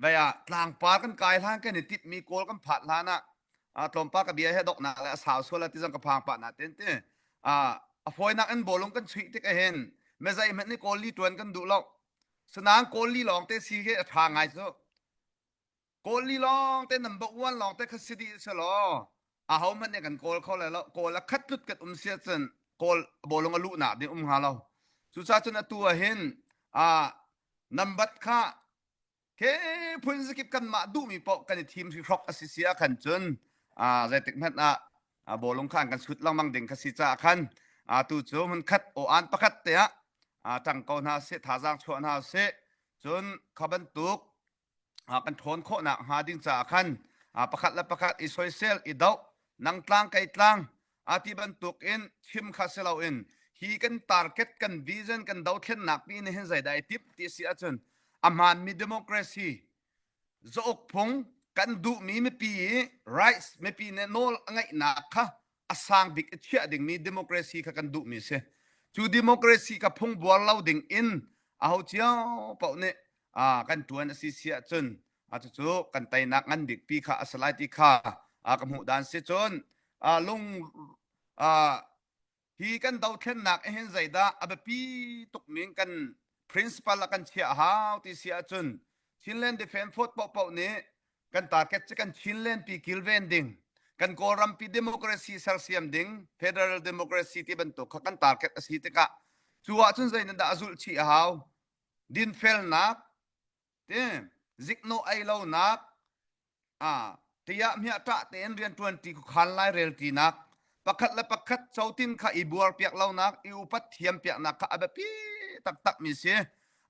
vei ah tlangpar kan kai hlan kan i timhmi kawl kan phat hlan ah tlawmpal ka bia he doknak le a sau sual ti zong ka phang pah na ten ti a fawinak in bawlung kan chuih tik ahhin mezei hmanh nih kawl li tuan kan duh lo sanaang kawl li lawng te si hi a tha ngai cu Kawl li lawng te number one lawng te kha si dih selaw aho hmanh nih kan kawl kho lai lo. Kawl a khat tlut kan um sia cun kawl bawlung a luhnak ding um hnga lo. Cucaah cun atu ah hin ah number kha ke phun zakip kanmah duhmi paoh kan i thim hrok a si si ah khan cun ah zeitik hmanh ah bawlung kha an kan sut lengmang ding kha si caah khan tu cu hmun khat aw an pakhat te ah ṭang ko hna sih thazaang chuah hna sih cun kha bantuk kan ṭhawn khawhnak hnga ding caah khan pakhat le pakhat i soisel i doh nang tlang kei tlang a ti bantuk in chim kha si loin hi kan target kan vision kan dothlennak pi nih hin zeidah i timh ti si ahcun a hmaanmi democracy zauk phung kan duhmi mipi i rights mipi nih nawl a ngeihnak kha a sang bik i chiah dingmi democracy kha kan duhmi si. Cu democracy kha phung buar lo ding in aho cio paoh nih kan ṭuan a si si ahcun cucu kan teinak ngan bik pi kha a si lai ti kha ka hmuh dan si cun lung hi kan dothlennak hin zeidah a biapi tuk min kan principal a kan chiah hau ti si ahcun Chinland Defense Force paohpaoh nih kan target cu kan Chinland pi kilven ding kan Kawlram pi democracy sersiam ding federal democracy ti bantuk kha kan target a si tikah cu ahcun zei dah a zulh chih a hau dinfelnak ti ziknawh ei lonak a tiah hmiah ṭah tein rianṭuan ṭi khuakhan lairel ṭinak pakhat le pakhat cotin kha i buar piak lonak i upat thiam piaknak kha a biapi taktak mi si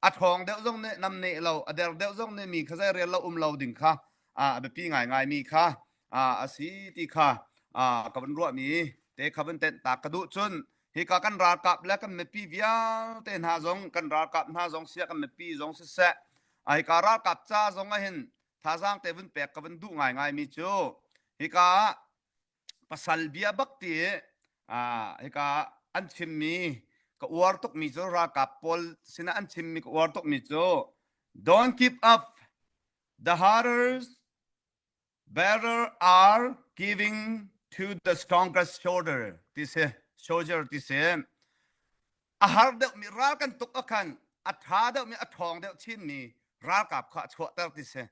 a ṭhawng deuh zong nih nam neh lo a der deuh zong nih mi kha zei rel lo um lo ding kha a biapi ngaingai mi kha a si ti kha ka van ruah mi te kha van tenh ta ka duh cun hika kan ralkap le kan mipi vialte hna zong kan ralkap hna zong sia kan mipi zong siseh hika ralkap ca zong ah hin thazaang te vun pek ka vun duh ngaingai mi cu hika ah pasal bia bak ti hika an chimmi ka uar tukmi cu ralkap pawl sinah an chimmi ka uar tukmi cu don't give up the harder better are giving to the strongest shoulder ti si soldier ti si a har deuhmi ral kan tuk ah khan a ṭha deuhmi a ṭhawng deuh chinmi ralkap kha a chuahter ti si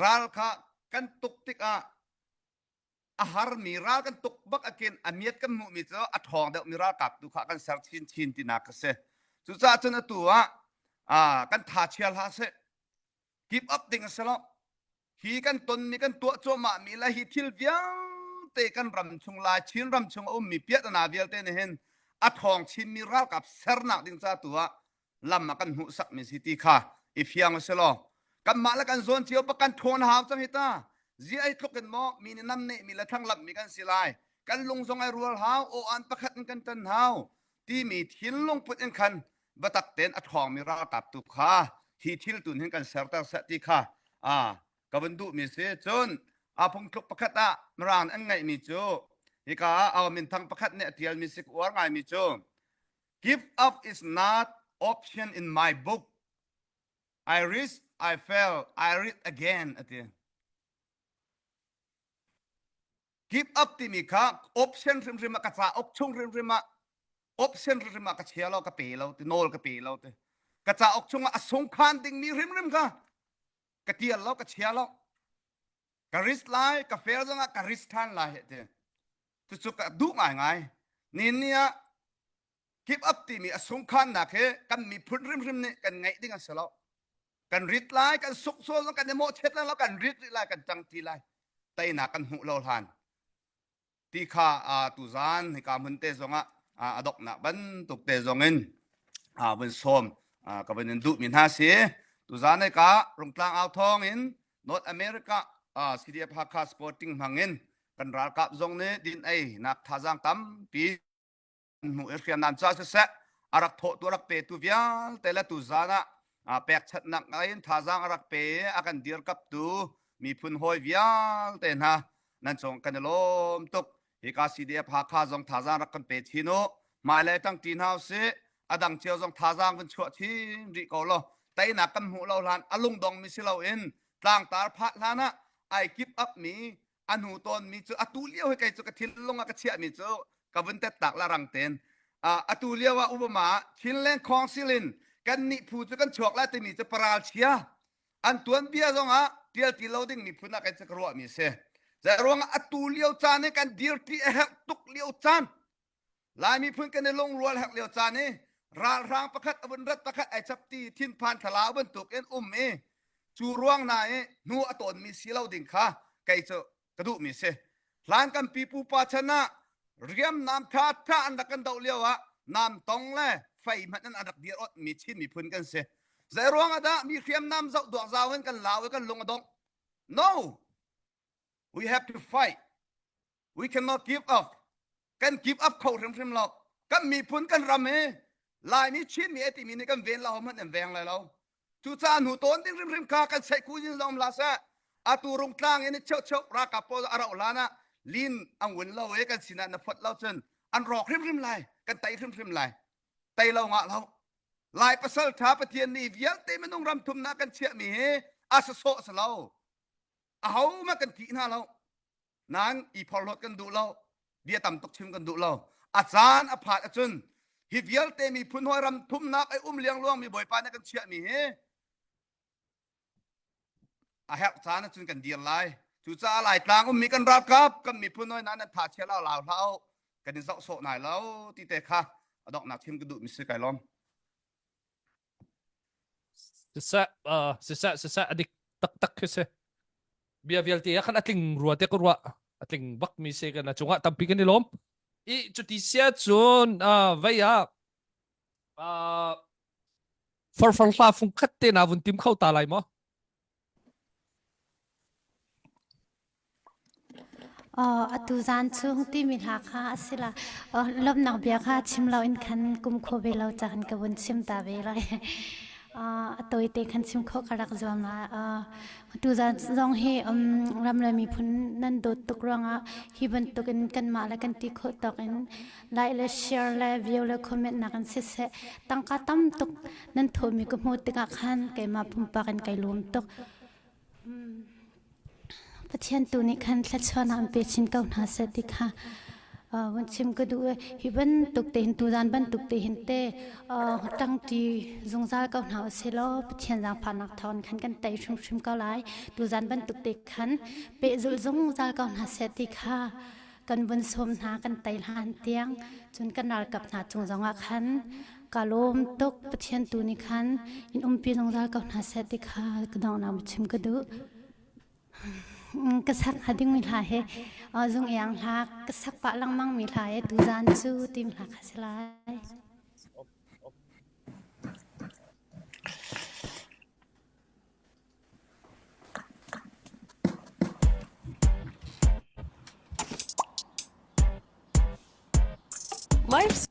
ral kha kan tuk tikah a harmi ral kan tuk bak akin a miat kan hmuhmi cu a ṭhawng deuhmi ralkap tu kha kan ser chin chin tinak a si cucaah cun atu ah kan tha chia hlah seh give up ding a si lo Hi kan tonmi kan tuah cuahmahmi le hi thil vialte kan ram chung lai Chin ram chung a ummi piahtana vialte nih hin a ṭhawng chinmi ralkap sernak ding ca tu ah lam a kan hmuhsakmi si ti kha i fiang u law kanmah le kan zawn cio bak kan ṭhawn hau cang hi ta zi ai tluk in maw mi nih nam nehmi le thlanglamhmi kan si lai kan lung zong ai rual hau aw an pakhat in kan ṭan hau timi thinlung put in khan biatak tein a ṭhawngmi ralkap tu kha hi thil tun hin kan serter seh ti kha a ka vun duhmi si cun a phungthluk pakhat ah mirang an ngeihmi cu hika ah au minthang pakhat nih a ṭialmi si ka uar ngaimi cu give up is not option in my book I risk I fail I read again ati give up timi kha option hrimhrim ah ka cauk chung hrimhrim ah option hrimhrim ah ka chia lo ka pe lo ti nawl ka pe lo ti ka cauk chung ah a sungkhan dingmi hrimhrim kha ka tial lo ka chia lo ka risk lai ka fail zong ah ka risk than lai he ti cucu ka duh ngai ngai ni ni ah give up timi a sungkhannak hi kan miphun hrimhrim nih kan ngeih ding a si lo. Kan rit lai, kan suk sual zong kan i mawhchiat lai lo, kan rit rih lai, kan ṭang ti lai. Teinak kan hmuh lo hlan. Ti kha tuzan hika hmun te zongah a doknak bantuk te zongin vun sawm ka vun in duhmi hna si. Tuzan hika Rungtlang au thawng in North America CDF Hakha Sporting hmangin kan ralkap zong nih din ei nak thazaang tampi hmuh i hriamnam ca siseh a rak thawhtu a rak petu vialte le tuzan ah pekchanhnak in thazaang a rak pe i a kan dirkaptu miphun hawi vialte hna nan cung kan i lawm tuk. Hika CDF Hakha zong thazaang rak kan pe chin u. Hmailei ṭangṭi hna usih. A dang cio zong thazaang vun chuah chin rih ko law teinak kan hmuh lo hlan a lungdongmi si loin tlangtar phah hlan ah ai kip up mi a hnu tawnmi cu atu lio hi kei cu ka thinlung ah ka chiahmi cu ka vun tettak la rang ten atu lio ah Obama Chinland Council in kan nih phu cu kan chuak lai timi cu paral chia an tuan bia zong ah tial ti lo ding miphun ah kan ka ruahmi si zai ruang atu lio caan hi kan dirti a herh tuk lio caan Lai miphun kan i lungrual herh lio caan i ralhrang pakhat a vun rat pakhat ai chap ti thinphan thlarau bantuk in um i cu ruang na i hnu a tawnmi si lo ding kha kei cu ka duhmi si. Hlan kan pipu pa chan ah riamnam tha tha an rak kan doh lio ah nam tong le fei hmanh in an rak dir ot mi Chin miphun kan si. Zei ruang ah dah mi hriamnam zoh duak zau in kan lau i kan lung a dongh? No! We have to fight. We cannot give up. Kan give up kho hrimhrim lo. Kan miphun kan ram hi Laimi Chinmi a timi nih kan ven lo hmanh an veng lai lo. Cucaah hnu tawn ding hrimhrim kha kan seih ku in zong la seh. Atu rungtlang in cheu cheu ralkap pawl a rauh hlan ah lin an win lo i kan sinah na phot lo cun an rawk hrimhrim lai. Kan tei hrimhrim lai. Tei lo ngah lo. Lai pasal tha Pathian nih vialte minung ram thumnak kan chiahmi hi a sasawh si lo. Aho mah kan tih hna lo. Nain i phorhlawt kan duh lo. Bia tam tuk chim kan duh lo. A caan a phat ahcun hi vialte miphun hawi ram thumnak ai um liangluang mi Bawipa nih kan chiahmi hi a herh caan ahcun kan dir lai. Cucaah Laitlang ummi kan ralkap kan miphun hawi hna nan tha chia lau lau hlah u. Kan in zoh sawh nai lo ti te kha a donghnak chim ka duh mi si kai lawm. Siseh, uh, siseh, siseh, a dik taktak khi si. Bia vialte ah khan a tling rua te ka ruah. A tling bak mi si kan a cungah tampi kan i lawm. I cuti sia cun uh, vei ah uh, farfar hla fung khat te na vun tim kho ta lai maw? Atu zan chung timi hla kha a si la. Lawmhnak bia kha chim loin khan kum khua ve lo caan ka vun chim ta ve lai. A tawite khan chim khawh ka rak zuam la. Atu zan zong hi ram le miphun nan dawt tuk ruangah hi bantukin kanmah le kan ti khawh tawk in like le share le view le comment nak in siseh tangka tam tuk nan thawhmi ka hmuh tikah khan keimah pumpak in kai lawm tuk. Pathian tu nih khan thluachuahnak an pe chin ko hna seh ti kha vun chim ka duh i hi bantuk te hin tuzan bantuk te hin te ṭangṭi zungzal ko hna usih law Pathian zaangfahnak thawng khan kan tei hrimhrim ko lai. Tuzan bantuk te khan pehzulh zungzal ko hna seh ti kha kan vun sawm hna kan tei hlan tiang cun kan ralkap hna cung zongah khan ka lawm tuk Pathian tu nih khan in umpi zungzal ko hna seh ti kha ka donghnak chim ka duh ka sak hnga ding mi hla he zung iang hla ka sak pah lengmang mi hla he tuzan cu tim hla kha si lai Life's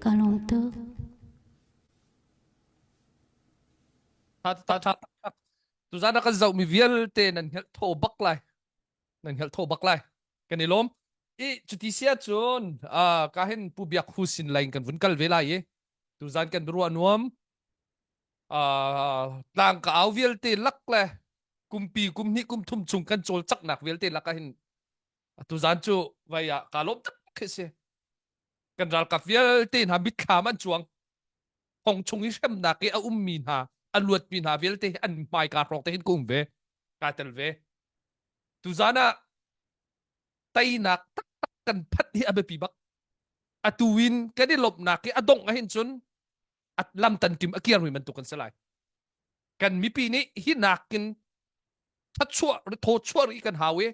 Ka lawm tuk. Tha tha tha. Tuzan ah kan zohmi vialte nan hngalh thaw bak lai. Nan hngalh thaw bak lai. Kan i lawm. I cuti sia cun ka hin Pu Biak Hu sin lei kan vun kal ve lai i tuzan kan biaruah nuam tlang ka au vialte lak le kumpi kum hnih kum thum chung kan cawl caknak vialte lak ah hin tuzan cu vai ah ka lawm tak khi si kan ralkap vialte hna mitthlam an cuang thong chung i hremnak i a ummi hna a luatmi hna vialte an hmai ka hrawk te hin ka um ve ka tel ve tuzan ah teinak taktak kan phanh hi a biapi bak atu in kan i lawmhnak hi a dongh ahhin cun lam tantim a kiarmi bantuk kan si lai kan mipi nih hi nakin thatchuah thawchuah rih kan hau i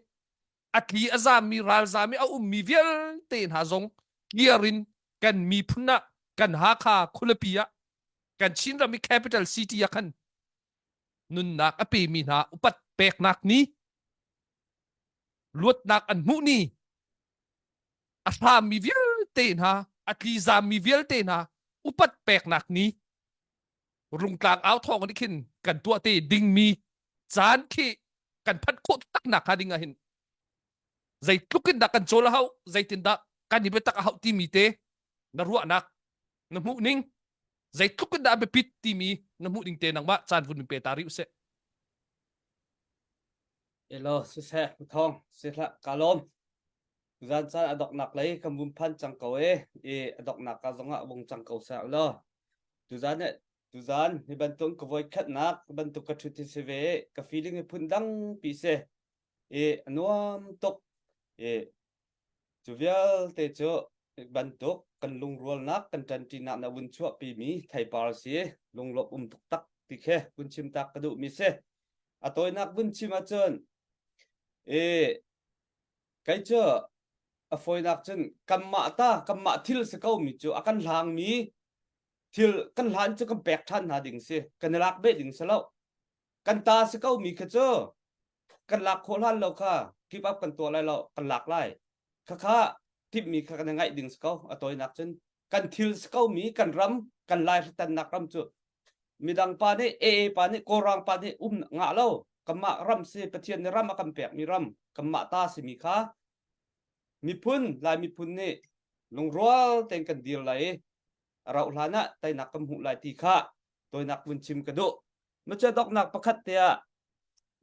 a tli a zammi ralzam i a ummi vialte hna zong kiar in kan miphun ah kan Hakha khualipi ah kan Chinram i capital city ah khan nunnak a pemi hna upat peknak ni luatnak an hmuh ni a hrammi vialte hna a tlizammi vialte hna upat peknak ni rungtlang au thawng nih khin kan tuah te dingmi caan khi kan phanh khawh tak nak hnga ding ah hin zeitluk in dah kan cawl a hau zeitin dah kan i biatak a hau timi te na ruahnak na hmuh ning zeitluk in dah a biapit timi na hmuh ning te nangmah caan vun pe ta rih usih Elo siseh thong sihlah ka lawm Zan caan a doknak lei kan vun phan cang ko e i a doknak ka zongah vung cang ko seh law tuzan tuzan hi bantuk ka voi khatnak bantuk ka thut hi si ve ka feeling hi phun dang pi si i a nuam tuk i cu vialte cu bantuk kan lungrualnak kan ṭanṭinak na vun chuahpi mi theipar si lunglawmh um tuk tak ti khi vun chim tak ka duh mi si a tawinak vun chim ahcun i Kei cu a fawinak cun kanmah ta kanmah thil si ko mi cu a kan hlang mi thil kan hlan cu kan pek ṭhan hna ding si kan i lak beh ding si lo kan ta si ko mi kha cu kan lak khawh hlan lo kha give up kan tuah lai lo kan lak lai khakha timhmi kha kan i ngaih ding si ko a tawinak cun kan thil si ko mi kan ram kan lai hritannak ram cu midang pa nih AA pa nih Kawlrang pa nih um ngah lo kanmah ram si Pathian nih ram a kan pek mi ram kanmah ta si mi kha miphun Lai miphun nih lungrual tein kan dir lai i a rauh hlan ah teinak kan hmuh lai ti kha tawinak vun chim ka duh macha doknak pakhat te ah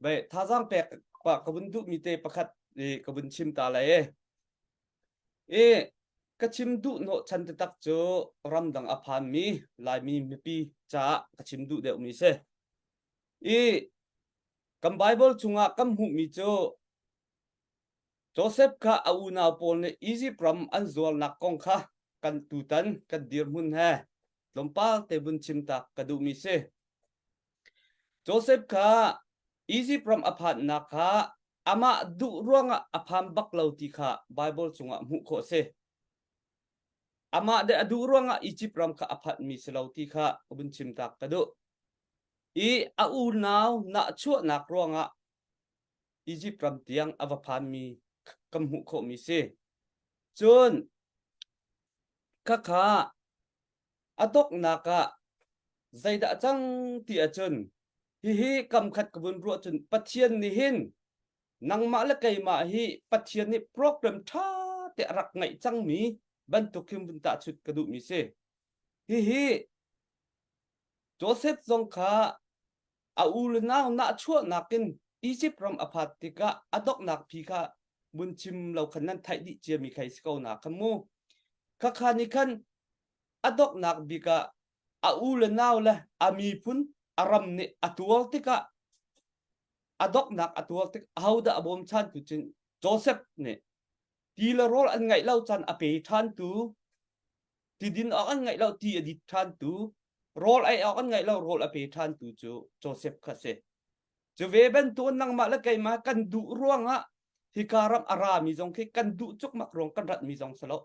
bai thazaang pek pa ka vun duh mi te pakhat i ka vun chim ta lai e I ka chim duh hnawhchan taktak cu ramdang a phanmi Laimi mipi caah ka chim duh deuhmi si. I kan Bible chungah kan hmuhmi cu Joseph kha a unau pawl nih Izipt ram an zuarnak kong kha kan tutan kan dirhmun he tlawmpal te vun chim tak ka duhmi si. Joseph kha Izipt ram a phanhnak kha amah duh ruangah a phan bak lo ti kha Baibal chungah hmuh khawh a si. Amah deh a duh ruangah Izipt ram kha a phanhmi si lo ti kha vun chim tak ka duh. I a unau nahchuahnak ruangah Izipt ram tiang a va phanmi kan hmuh khawhmi si. Cun khakha a donghnak ah zeidah a cang ti ahcun hihi kamkhat ka vun ruah cun Pathian nih hin nangmah le keimah hi Pathian nih program ṭha te a rak ngeih cangmi bantuk hin vun tahchut ka duhmi si. Hihi Joseph zong kha a u le nau nahchuahnak in Egypt ram a phat tikah a donghnak phi kha vun chim lo khan nan theih dih ciami kha si ko na khan mu. Khakha nih khan a donghnak bik ah a u le nau le a miphun a ram nih a tuar tikah a donghnak a tuar tik ahodah a bawmchantu cun Joseph nih ti le rawl an ngeih lo caan a pe ṭhantu ti din awk an ngeih lo ti a dit ṭhantu rawl ei awk an ngeih lo rawl a pe ṭhantu cu Joseph kha si cu ve bantuk nangmah le keimah kan duh ruangah hika ram a rami zong khi kan duh cukmak ruang kan ratmi zong si lo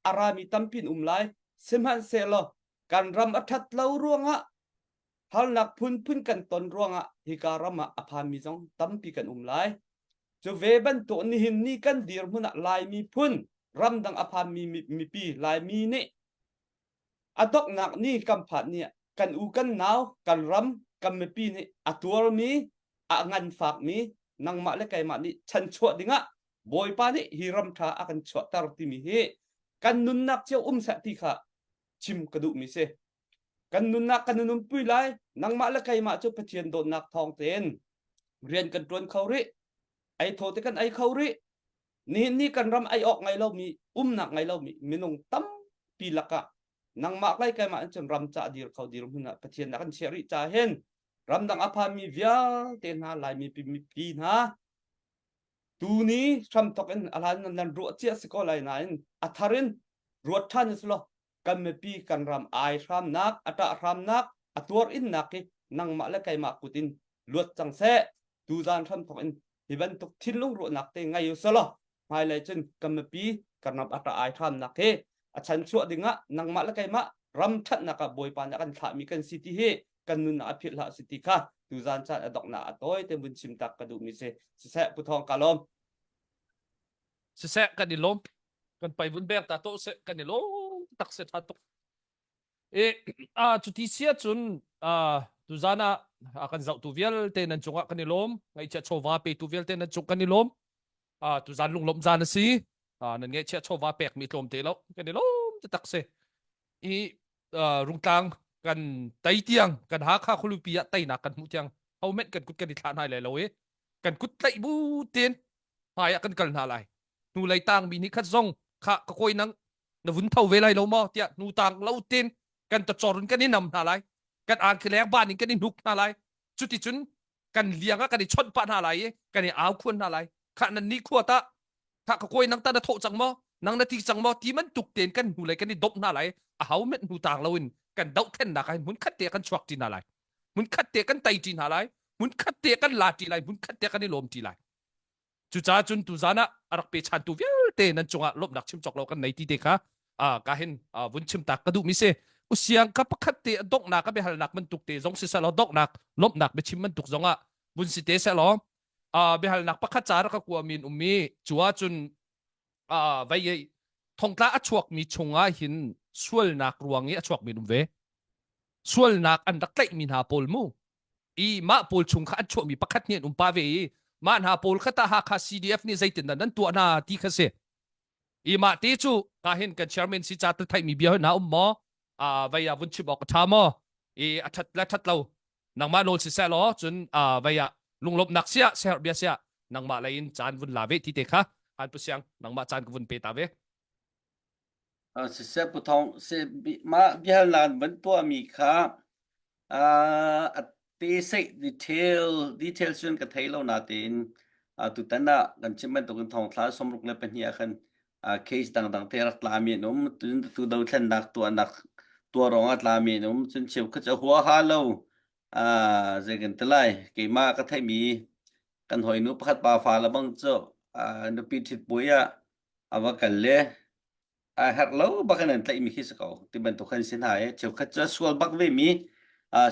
a rami tampi um lai sihmanhsehlaw kan ram a ṭhat lo ruangah harnak phunphun kan ton ruangah hika ram ah a phanmi zong tampi kan um lai cu ve bantuk nihin ni kan dirhmun ah Laimi phun ramdang a phanmi mipi Laimi nih. A donghnak ni kan phan ni ah kan u kan nau kan ram kan mipi nih a tuarmi a nganfakmi nangmah le keimah nih chanchuah dingah Bawipa nih hi ram ṭha a kan chuahter timi hi kan nunnak cio um seh ti kha chim ka duhmi si. Kan nunnak kan nunpui lai nangmah le keimah cu Pathian dawtnak thawng tein rian kan ṭuan kho rih ei thaw te kan ei kho rih nihin ni kan ram ei awk ngei lomi umnak ngei lomi minung tampi lakah nangmah lei keimah in cun ram ca dir kho dir hmun ah Pathian a kan chiah rih ca hin ramdang a phanmi vialte hna Laimi mipi hna tuni hramthok in a hlan nan ruah cia si ko lai nain a thar in ruat ṭhan si law kan mipi kan ram ai hramnak a ṭah hramnak a tuar innak hi nangmah le keimah kut in luat cang seh tuzan hramthok in hi bantuk thinlung ruahnak te ngei u selaw hmailei cun kan mipi kan ram a ṭah ai hramnak hi a chan chuah dingah nangmah le keimah ram ṭhatnak ah Bawipa nih a kan thlahmi kan si ti hi kan nunnak a philh hlah si ti kha tuzan caan a donghnak a tawi te vun chim tak ka duhmi si siseh Pu Thawng ka lawm Siseh kan i lawm kan pai vun bek ta to seh kan i lawm tak se tha tuk E a cuti sia cun tuzan ah a kan zohtu vialte nan cungah kan i lawm. Ngaihchiah chawva petu vialte nan cung kan i lawm. Tuzan lunglawmh zan a si. Nan ngaihchiah chawva pekmi tlawmte lo kan i lawm taktak si. I Rungtlang kan tei tiang kan Hakha khualipi ah teinak kan hmuh tiang hohmanh kan kut kan i thlah hna lai lo i kan kut tlaih bu tein hmai ah kan kal hna lai. Hnulei tangmi nih khat zong kha ka kawi nang na vun tho ve lai lo maw tiah hnu tang lo tin kan tacor in kan i nam hna lai kan angki leng ban in kan i hnuk hna lai cuticun kan liang ah kan i chawnh pah hna lai i kan i au khuan hna lai khah nan ni khua ta khah ka kawi nang ta na thawh cang maw nang na ti cang maw ti man tuk ten kan hnu lei kan i dop hna lai a hau met hnu tang lo in kan dohthlennak ah hin hmun khat te kan chuak ti hna lai hmun khat te kan tai ti hna lai hmun khat te kan la ti lai hmun khat te kan i lawm ti lai Cucaah cun tuzan ah a rak pechantu vialte nan cungah lawmhnak chim cawk lo kan nei ti te kha ka hin vun chim tak ka duhmi si. Usiang ka pakhat te a donghnak a biahalnak bantuk te zong si selaw donghnak lawmhnak biachim bantuk zong ah vun si te selaw biahalnak pakhat ca rak ka kuami in ummi cu ahcun vei thongtla a chuakmi chungah hin sualnak ruang i a chuakmi an um ve. Sualnak an rak tlaihmi hna pawl mu i mah pawl chung kha an chuahmi pakhat nih an um pa ve i mah hna pawl kha tah Hakha CDF nih zeitindah nan tuah hna ti kha si. I mah te cu ka hin kan chairman si ca tu theihmi bia hna um maw? A vei ah vun chim awk a ṭha maw? I a ṭhat le ṭhat lo nangmah nawl si seh law cun vei ah lunglawmhnak siah siaherh bia siah nangmah lei in caan vun la ve ti te kha han pu siang nangmah caan ka vun pe ta ve. Siseh Pu Thawng, mah biahalnak an van tuahmi kha a teseih detail detail cun ka thei lo natein tutan ah kan chim bantukin thongthla 62 ah khan case dangdang te rak tlami an um. Cun tu dothlennak tuahnak tuah ruangah tlami an um. Cun cheukhat cu a huaha lo. Zei kan ti lai, keimah ka theihmi kan hawinu pakhat pa fa le bang cu nupi ṭhit puai ah a va kal le a herh lo bak in an tlaihmi khi si ko ti bantuk khan si hna i cheukhat cu a sual bak ve mi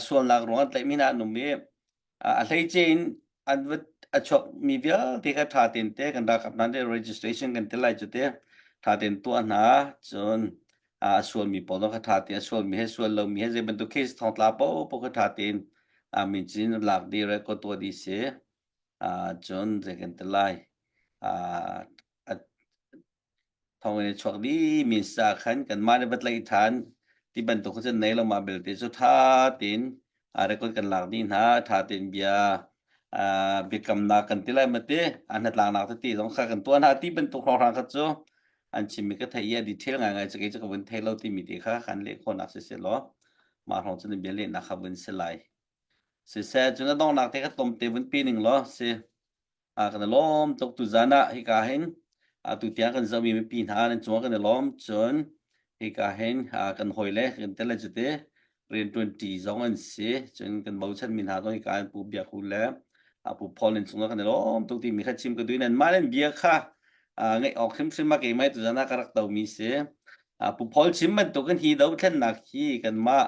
sualnak ruang an tlaihmi hna an um i a hleice in an va a chuak mi vialte kha ṭha tein te kan ralkap hna nih registration kan ti lai cu te ṭha tein tuah hna cun a sualmi pawl kha ṭha tein a sualmi he sual lomi he zei bantuk case thongtla paohpaoh kha ṭha tein min cin lak dih record tuah dih si cun zei kan ti lai thawngin a chuak dih mi sa khan kanmah nih va tlaih ṭhan ti bantuk kha cun nei lo mah belte cu ṭha tein record kan lak dih hna ṭha tein bia biakamnak kan ti lai ma ti a hnatlaknak tete zong kha kan tuah hna ti bantuk hrawnghrang kha cu an chimmi ka theih i a detail ngaingai cu kei cu ka vun thei lo timi te kha kan leh khawhnak si seh law mah hrawng cun bia lehnak kha vun si lai siseh cun a donghnak te kha tlawmte vun pe ning law si kan i lawm tuk tuzan ah hika hin tu tiang kan zohmi mipi hna nan cungah kan i lawm cun hika hin kan hawile kan tel le cute rianṭuanṭi zong an si cun kan bochanmi hna zong hika hin Pu Biak Hu le Pu Paul nan cungah kan i lawm tuk timi kha chim ka duh nan mah nan bia kha ngaih awk hrimhrim ah keimah tuzan ah ka rak tomi si Pu Paul chim bantukin hi dothlennak hi kanmah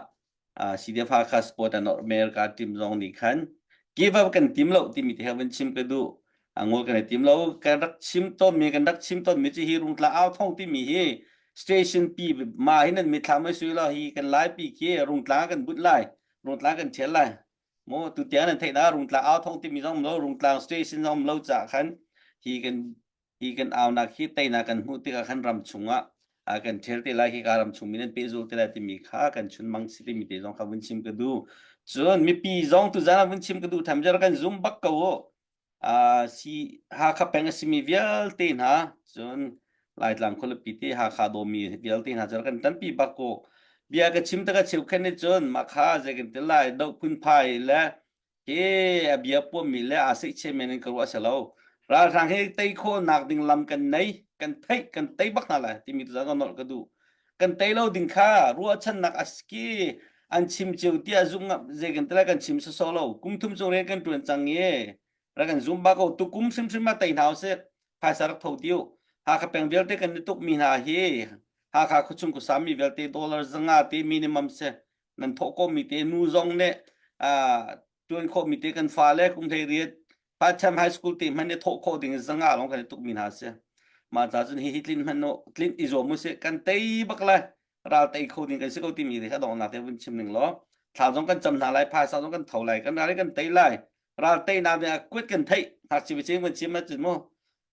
CDF Hakha Sport and America team zong nih khan give up kan tim lo timi te vun chim ka duh. Ngol kan i tim lo kan rak chim tawnmi kan rak chim tawnmi cu hi rungtla au thong timi hi. Station pi ma hi nan mithlam ai sui lo hi kan lai pi khi rungtlang kan but lai rungtlang kan thial lai mo tu tiang nan theih na rungtlang au thong timi zong lo rungtlang station zong lo cha khan hi kan hi kan aunak hi teinak kan hmuh tikah khan ram chungah a kan ṭhel te lai khi ka ram chung mi nan pehzul te lai timi kha kan chun mang si timi te zong kha vun chim ka duh cun mipi zong tu zan ah vun chim ka duh tham jar kan zum bak ko u a si Hakha peng a simi vialte hna cun Laitlang khualipi te Hakha dawmi vialte hna cu kan tanpi bak ko bia ka chim taka cheu khen ni cun makha zei kan ti lai do phun phai le Hi a bia puammi le aa seihcheh men in ka ruah a si lo. Ralhrang hi tei khawhnak ding lam kan nei, kan theih, kan tei bak hna lai timi tu zan nolh ka duh. Kan tei lo ding kha ruahchannak a ski an chim cio tiah zumh zei kan tila kan chim sawsawh lo. Kum thum chung rian kan tuan cang i rak kan zum ba ko tukum hrimhrim ah tei hna usih. Phaisa rak tho tiu. Hakha peng vialte kan i tuk mi hna hi Hakha khuachung khuasami vialte dollar zanga te minimum si. Nan thawh khawhmi te nu zong nih tuan khawhmi te kan fale kum hlei riat Pacham High School te hmanh nih thawh khawh ding zanga lawng kan i tuk mi hna si. Mah ca cun hi hi tlin hmanh tlin i zuam usih kan tei bak lai ral tei kho ding kan si ko timi te kha donghnak te vun chim ning law thla zong kan cam hna lai phaisa zong kan tho lai kan ral kan tei lai ral tei nak ding ah kuat kan theih ngakchia biachim kan chim ahcun mu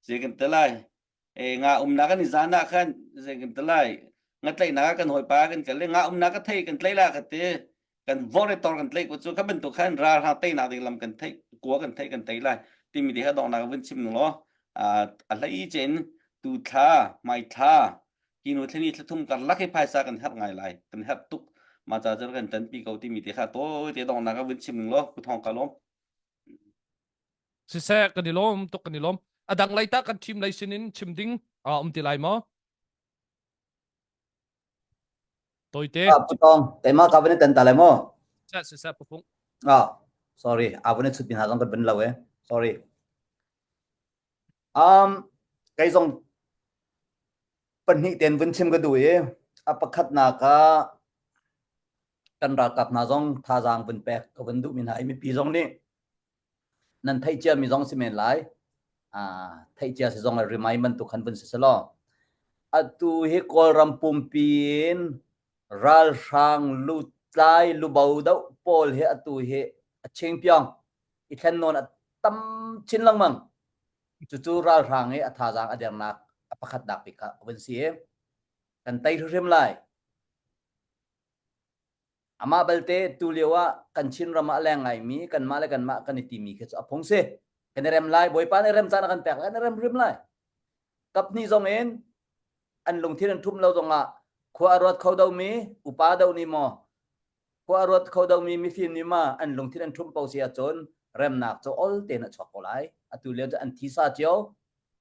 zei kan te lai e nga umnak kan i zan ah khan zei kan te lai nga tlaihnak ah kan hawipa kan kal le nga umnak ka thei kan tlai la ka ti kan vor tor kan tlai ko cu kha bantuk khan ral hang teinak ding lam kan theih kua kan theih kan tei lai timi te kha donghnak vun chim ning law a hlei cen tu thla mai thla kinu thlani thlathum karlak hi phaisa kan herh ngai lai kan herh tuk ma ca cer kan tanpi ko timi te kha tawi te donghnak vun chim ning law ku thong ka lawm Siseh kan i lawm tuk kan i lawm. A dang lei ta kan team lei sinin chim ding a um ti lai maw? Toite. Ah, putong. Keimah ka van tan ta lai maw? Siseh siseh pufung. Ah, sorry. A van chut bin ha zong kan van lo eh. Sorry. Um, kei zong pahnih ten vun chim ka duh i a pakhatnak ah kan ralkap hna zong thazaang vun pek ka vun duhmi hna i mipi zong nih nan theih cia mi zong si men lai theih cia si zong remind bantuk khan vun si selaw atu hi kawlram pumpi in ralhrang lutlai lubo doh pawl hi atu hi a chingpiong i thlen nawn a tam chin lengmang cucu ralhrang i a thazaang a dernak a pakhatnak bik kha vun si i kan tei hrim lai Amah balte tulio ah kan Chinram ah a leng ngaimi kanmah le kanmah kan i timi khi cu a phung si. Kan i rem lai, Bawipa nih rem caan a kan pek lai, kan i rem hrim lai. Kaphnih zong in an lungthin an ṭhum lo zongah khua a ruat kho domi upa do nih maw khua a ruat kho domi mifim nih ma an lungthin an ṭhum po si ahcun remnak cu ol tein a chuak ko lai. Atu lio cu an thisa cio,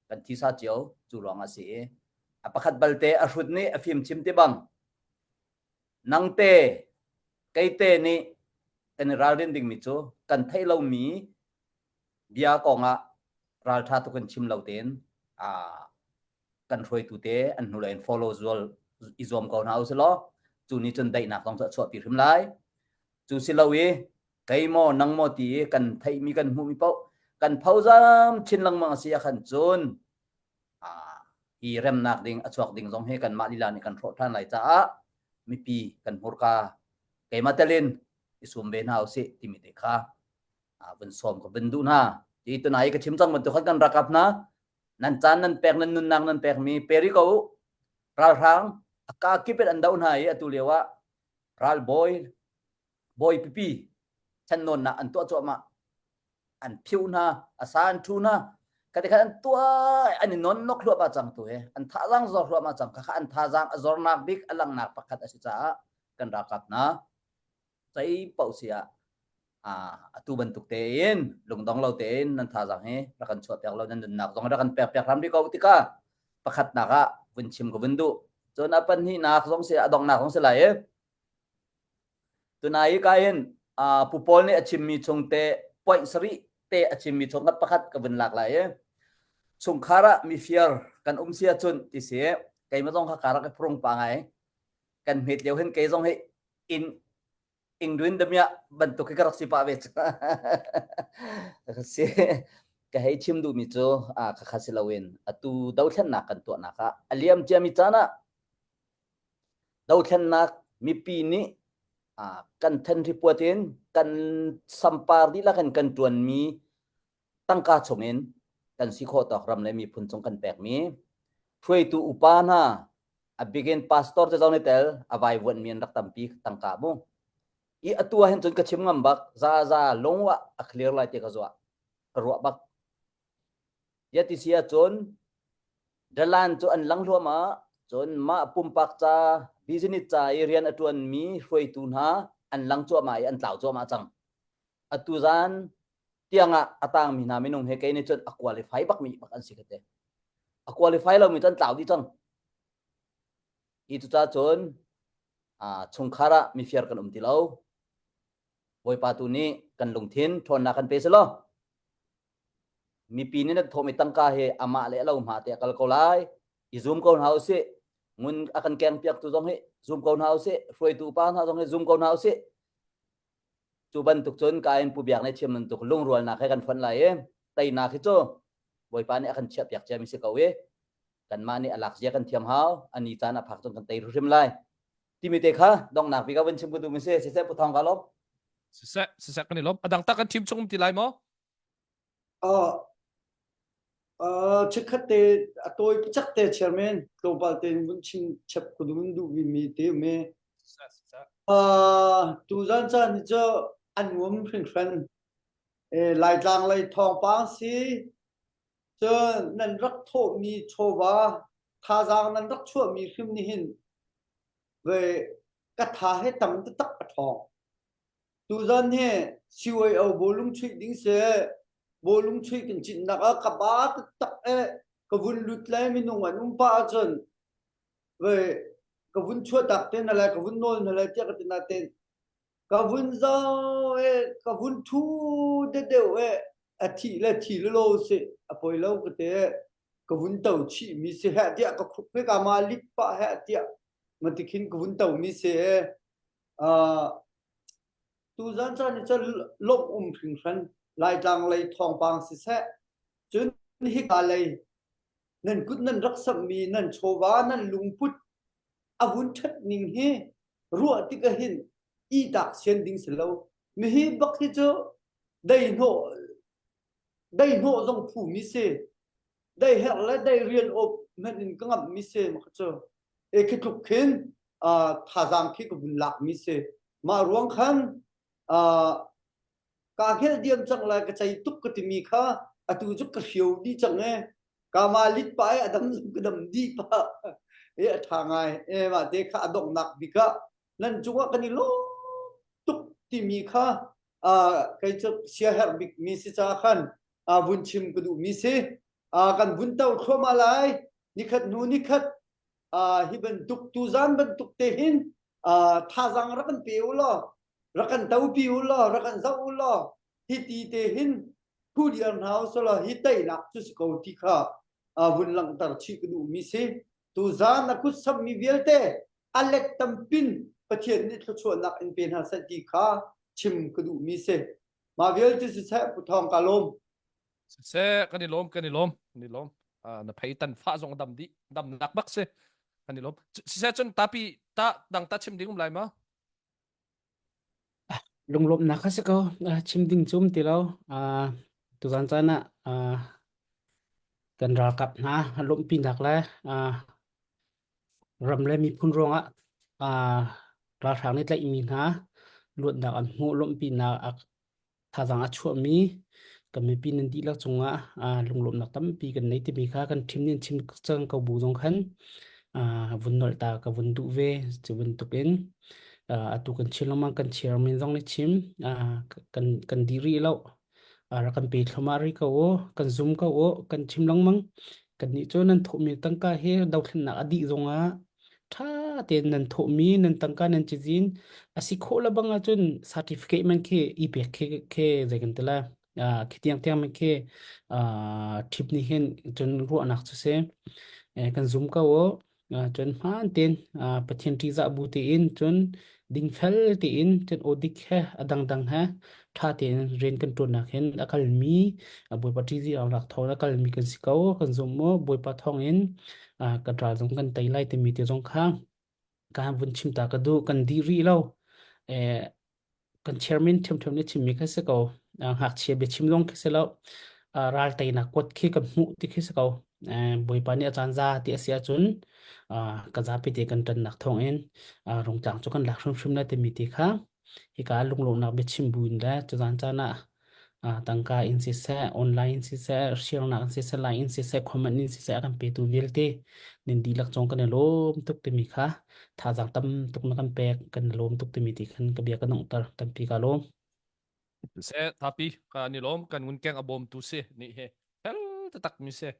kan thisa cio cu ruang a si i a pakhat balte a hrut nih a fim chim ti bang Nangte, keite nih kan i ralrin dingmi cu kan theih lomi bia kongah ralṭha tuk in chim lo tein kan hruaitu te an hnulei in follow zual i zuam ko hna usih law cu nih cun daihnak zong cu a chuahpi hrim lai. Cu si lo i kei maw nang maw ti i kan theihmi kan hmuhmi paoh kan phozam chin lengmang a si ahkhan cun hi remnak ding a chuak ding zong hi kanmah lila nih kan hrawh ṭhan lai caah mipi kan hmurka keimah telin i sum ve hna usih timi te kha vun sawm ka vun duh hna. Ti tunai ka chim cang bantuk khan kan rakap hna nan caan nan pek nan nunnak nan pek mi peri ko u ralhrang a ka kip in an do hna i atu lio ah ralbawi bawi pipi channawnnak an tuah cuahmah an phiu hna a sa an ṭhu hna kati khan an tuah an i non nok hluahmah cang tu he an thazaang zor hluahmah cang khakha an thazaang a zornak bik a langhnak pakhat a si caah kan ralkap hna zei paoh si ah atu bantuk tein lungdong lo tein nan thazaang hi rak kan chuah piak lo nan nunnak zong rak kan pek piak hram rih ko tikah pakhatnak ah vun chim ka vun duh cun a pahnihnak zong si a donghnak zong si lai i Tunai ka in Pu Paul nih a chimmi chung te point sarih te a chimmi chung khat pakhat ka vun lak lai i chungkhar ah mifir kan um si ahcun ti si keimah zong kha ka rak i phurung pa ngai kan hmet lio hin kei zong hi in ingduin damia bantuk hi ka rak si pah ve ka si ka hei chim duhmi cu khakha si loin atu dothlennak kan tuahnak ah a liam ciami caan ah. Dothlennak mipi nih kan then ripuat in kan sampar dihlak in kan ṭuanmi tangka chungin kan si khawh tawk ram le miphun cung kan pekmi hruaitu upa hna a bikin pastor te zong nih tel a vaivuanhmi an rak tampi tangka mu i atu ah hin cun ka chim ngam bak za za lungwa a clear lai ti ka zuah ka ruah bak ya ti si ahcun dalan cu an lang hluahmah cun mah pumpak ca business ca i rian a ṭuanmi hruaitu hna an lang cuahmah i an tlau cuahmah cang atu zan tiangah a tangmi hna minung he kei nih cun a qualify bakmi bak an si ka te a qualify lomi cu an tlau dih cang hi cuca cun chungkhar ah mifiar kan um ti lo Bawipa tu nih kan lungthin ṭhawnnak kan pe selaw mipi nih nan thawhmi tangka hi amah le a lo hma te a kal ko lai i zum ko hna usih ngun a kan keng piak tu zong hi zum ko hna usih hruaitu upa hna zong hi zum ko hna usih cu bantuk cun kain pu biak nih chim bantuk lungrualnak he kan fonh lai i teinak hi cu Bawipa nih a kan chiah piak ciami si ko i kanmah nih a lak zia kan thiam hau ani caan a phak cun kan tei hrim lai timi te kha donghnak bik ah vun chim ka duh mi si siseh pu thong ka lawm siseh siseh kan i lawm adang tak kan thim chung ti lai maw Uh, uh, chikkhat te a tawi picak te chairman tlawmpal te vun chim chep ku dun duh mi te me uh, tuzan caan hi cu an nuam hringhran eh, Laitlang lei thawngpang si cun nan rak thawhmi chawva thazaang nan rak chuahmi hrim nih hin ve ka tha he tam taktak a ṭhawng Tuzan hi CYO bawlung chuih ding si bawlung chuih kan cinnak ah ka ba taktak e ka vun lut le minung an um pah ahcun ve ka vun chuahtak te na le ka vun nawl na le tiah ka ti natin ka vun zau e ka vun thu de deuh e a thih le thi le lo si a poi lo ka te ka vun to chih mi si heh tiah ka khuk he ka ma lit pah heh tiah ma tikhin ka vun to mi si e uh, Tuzan caan hi cu lawmh um hringhran Laitlang lei thawngpang siseh cun hika lei nan kut nan rak samhmi nan chawva nan lungput a vun ṭhat ning hi ruah tik ahhin ihtak sian ding si lo. Mihi bak hi cu dei hnawh dei hnawh zong phumi si. Dei herh le dei rian awp hmanh in ka ngamhmi si mah cu. E khi tluk khin thazaang khi ka vun lakmi si. Mah ruang khan kaa hngelh diam cang lai ka cei tuk ka timi kha atu cu ka hrio dih cang e. Ka ma lit pa e a dam ka dam dih pa. E a ṭha ngai. E mah te kha a donghnak bik ah nan cungah kan i lawm tuk timi kha kei cu siaherh bikmi si ca khan vun chim ka duhmi si. Kan vun to thluahmah lai. Nikhat hnu nikhat hi bantuk tuzan bantuk te hin thazaang rak kan pe u law rak kan topi u law rak kan zoh u law hi ti te hin thu diar hna u selaw hi teinak cu si ko ti kha vun langhter chih ka duhmi si tuzan a kut sammi vialte a let tampin Pathian nih thluachuahnak in pe hna seh ti kha chim ka duhmi si mah vialte siseh Pu Thawng ka lawm Siseh kan i lawm kan i lawm kan i lawm na phei tan fah zong dam dih dam nak bak si kan i lawm siseh cun tapi ta dang ta chim ding um lai ma Lunglawmhnak kha si ko. Chim ding cu um ti lo. Tuzan caan ah kan ralkap hna lawmhpinak le ram le miphun ruangah ralhrang nih tlaihmi hna luatnak an hmuh lawmhpinak thazaang a chuahmi kan mipi nan dihlak cungah lunglawmhnak tampi kan nei timi kha kan ṭhim nih chim cang ko bu zong khan vun nolh ta ka vun duh ve cu bantukin atu kan chin lengmang kan chairman zong nih chim kan kan di rih lo rak kan pe thluahmah rih ko u kan zum ko u kan chim lengmang kannih cu nan thawhmi tangka hi dothlennak a dih zongah ṭha tein nan thawhmi nan tangka nan cizin a si khawh le bang ahcun certificate man khi i pek khi khi zei kan ti lai khi tiang tiang man khi ṭhip nih hin cun ruahnak cu si kan zum ko u cun hmaan tein Pathian ṭihzah bu tein cun dingfel tein cun aw-dik he a dangdang he ṭha tein rian kan ṭuannak hin a kalmi Bawipa ṭihzi rak thawng a kalmi kan si ko kan zum mu Bawipa thawngin kan ral zong kan tei lai timi te zong kha. Ka vun chim ta ka duh kan di rih lo. Eh, kan chairman ṭhiamṭhiam nih chimmi kha si ko. Ngakchia biachim zong khi si lo. Ral teinak kuat khi kan hmuh ti khi si ko. Bawipa nih a caan za ti a si ahcun ka zapi te kan ṭannak thawngin rungtlang cu kan lak hrimhrim lai timi ti kha hika lunglawmhnak biachim buin le cuzan caan ah tangka in siseh, online in siseh, share-nak in siseh, like in siseh, comment in siseh a kan petu vialte nan dihlak cung kan i lawm tuk timi kha thazaang tam tuk na kan pek kan i lawm tuk timi ti khan ka bia ka donghter tampi ka lawm. Se thapi ka ni lawm kan ngun keng a bawm tu si ni he fel taktak mi si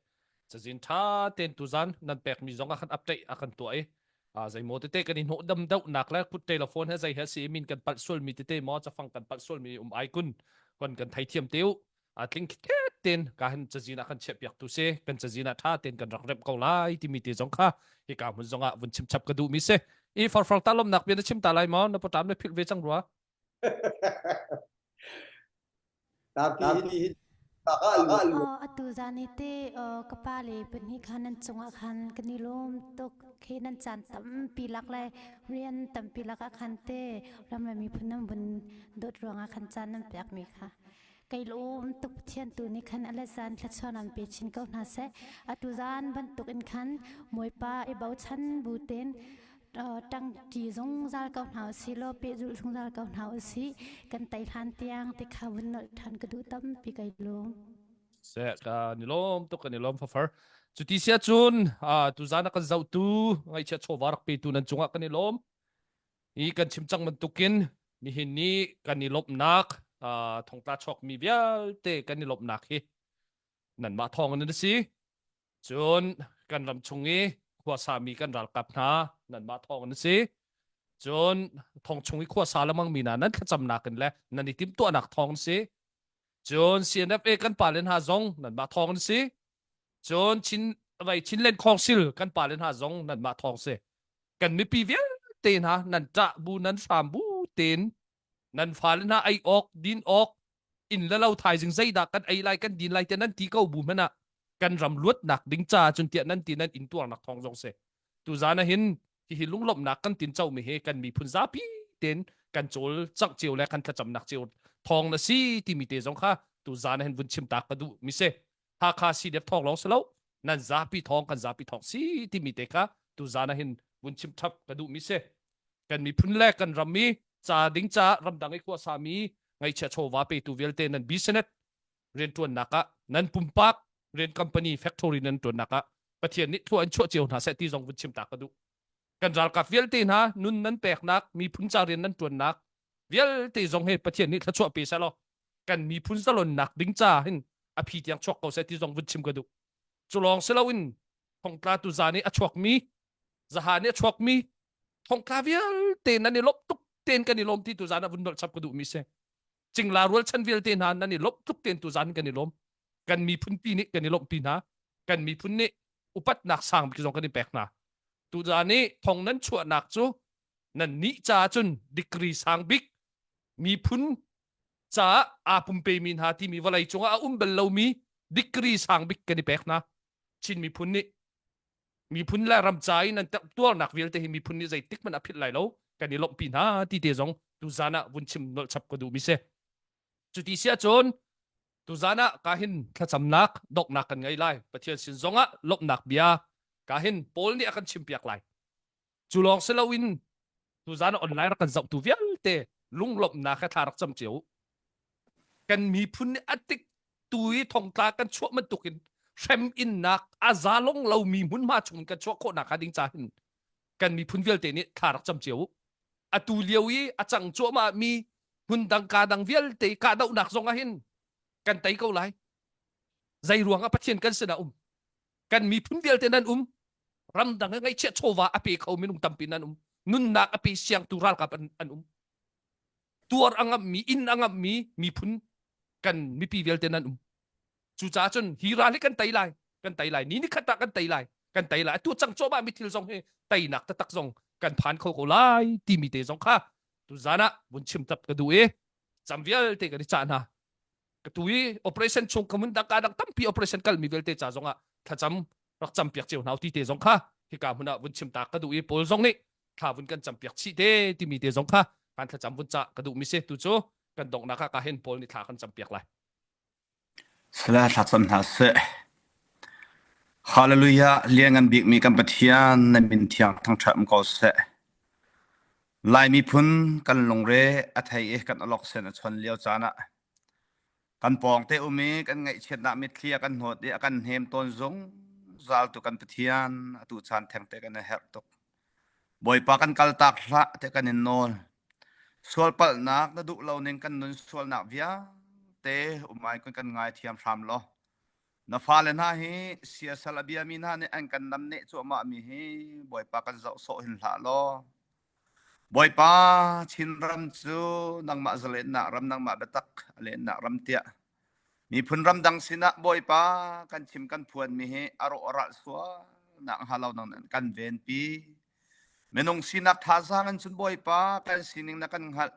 cazin tha ten tu zan nan pek mi zong a kan update a kan tuah i a zeimaw tete kan i hnawh dam deuh nak le kut telephone he zei he si min kan palh sual mi tete maw cafang kan palh sual mi um ai kun kon kan thei thiam teu a tling khet ten ka han cazin ah kan chiah piak tu si kan cazin ah tha ten kan rak rem ko lai timi te zong kha hi ka hmun zong ah vun chim chap ka duh mi si i farfar ta lom nak bia na chim ta lai maw na patam le philh ve cang rua Tapi hi Atu zan hi te ka pa le pahnih khan nan cungah khan kan i lawm tuk. Khi nan caan tampi lak le rian tampi lak ah khan te ram le miphun nan vun dawt ruangah khan caan nan pekmi kha kai lawm tuk Pathian tu nih khan a le zan thluachuah nan pe chin ko hna seh. Atu zan bantuk in khan Bawipa i bochan bu tein ṭangṭi zungzal ko hna usih law pehzulh zungzal ko hna usih kan tei hlan tiang ti kha vun nolh ṭhan ka duh tampi kai lawm. Seh ka ni lawm tuk kan i lawm fafar. Cuti sia cun tuzan a kan zohtu ngaihchiat chawva rak petu nan cungah kan i lawm. Hi kan chim cang bantukin nihin ni kan i lawmhnak thongtla chuakmi vialte kan i lawmhnak hi nanmah thawng in a si. Cun kan ram chung i khuasami kan ralkap hna nanmah thawng an si. Cun thong chung i khuasa lengmang mi hna nan thlacamnak in le nan i timhtuahnak thawng an si. Cun CNFA kan pale hna zong nanmah thawng an si. Cun Chin vai Chinland Council kan pale hna zong nanmah thawng si. Kan mipi vialte hna nan ṭah bu nan hram bu tein nan fale hna ei awk din awk inn le lo thaizing zeidah kan ei lai kan din lai te nan ti ko bu hmanh ah kan ram luatnak ding ca cun tiah nan ti nan in tuarnak thawng zong si tuzan ah hin hihi lunglawmhnak kan tin co mi hi kan miphun zapi ten kan cawl cangh cio le kan thlacamnak cio thawng na si timi te zong kha tuzan ah hin vun chim tak ka duh mi si Hakha CDF thawng lawng si lo nan zapi thawng kan zapi thawng si timi te kha tuzan ah hin vun chim thap ka duh mi si kan miphun le kan ram mi ca ding ca ramdang i khuasa mi ngaihchia chawva petu vialte nan business riantuannak ah nan pumpak rian company factory nan tuannak ah Pathian nih thlua in chuah cio hna seh ti zong vun chim ta ka duh kan ralkap vialte hna nun nan peknak miphun ca rian nan tuannak vialte zong he Pathian nih thluachuah pe seh law kan miphun zalonnak ding ca hin a phi tiang chuak ko seh ti zong vun chim ka duh cu lawng si loin thongtla tu zan i a chuakmi zahan i a chuakmi thongtla vialte nan i lawmh tuk ten kan i lawm ti tu zan ah vun nolh chap ka duh mi si cingla rualchan vialte hna nan i lawmh tuk ten tu zan kan i lawm kan miphun pi nih kan i lawmh pi hna kan miphun nih upatnak sang bik zong kan i pek hna tu zan i thong nan chuahnak cu nan nih caah cun degree sang bik miphun caah aa pumpe mi hna timi vawlei cungah a um bal lomi degree sang bik kan i pek hna Chin miphun nih miphun le ram ca i nan tuarnak vialte hi miphun nih zeitik hmanh a philh lai lo kan i lawmhpi hna ti te zong tuzan ah vun chim nolh chap ka duh mi si cuti si ahcun tuzan ah ka hin thlacamnak donghnak kan ngei lai Pathian sin zong ah lawmhnak bia ka hin Paul nih a kan chimpiak lai Cu lawng si loin tuzan online rak kan zohtu vialte lunglawmhnak he thla rak cam cio. Kan miphun nih a tik tu i thongtla kan chuah bantukin hrem innak a za long lomi hmunhma chung kan chuah khawhnak hnga ding ca hin kan miphun vialte nih thla rak cam cio. Atu lio i a cang cuahmah mi hmun dang ka dang vialte kahdohnak zong ah hin kan tei ko lai. Zei ruang ah Pathian kan sinah um? Kan miphun vialte nan um ramdang i ngaihchiah chawva a pe kho minung tampi nan um nunnak a pe siangtu ralkap an, an um tuar a ngamhmi inn a ngamhmi miphun kan mipi vialte nan um cucaah cun hi ral hi kan tei lai kan tei lai ni ni khat ah kan tei lai kan tei lai atu cang cawmah mi thil zong hi teinak taktak zong kan phan kho ko lai timi te zong kha tuzan ah vun chim tap ka duh i cam vialte kan i cah hna ka tu i operation chung ka mun dang ka dang tampi operation kal mi vialte ca zong ah thlacam rak cam piak cio hna ti te zong kha hika hmun ah vun chim ta ka duh i Paul zong nih thla vun kan campiak chih te timi te zong kha kan thlacam vun ca ka duh mi si tu cu kan donghnak ah ka hin Paul nih thla kan campiak lai. Sala thlacam hna seh. Hallelujah lianngan bikmi kan Pathian na min thiang thangṭhat um ko seh. Lai miphun kan lungre a thei i kan awlok sen a chon lio caan ah kan pawngte um i kan ngaihchiatnak mitthli a kan hnawt i a kan hnem tawn zungzal tu kan Pathian atu caan thengte kan i herh tuk. Bawipa kan kaltak hlah tiah kan in nawl. Sualpalhnak na duh lo ning kan nun sualnak vialte um ai kun kan ngaithiam hram law. Na fale hna hi siasal a biami hna nih an kan namneh cuahmah mi hi Bawipa kan zoh sawh hin hlah law. Bawipa Chinram cu nangmah zalennak ram nangmah biatak a lennak ram tiah Miphun ramdang sinah Bawipa kan chim kan phuanmi hi a rawh a ral sualnak hnga lo nang kan venpi. Minung sinak thazaang in cun Bawipa kan sining na kan hngalh.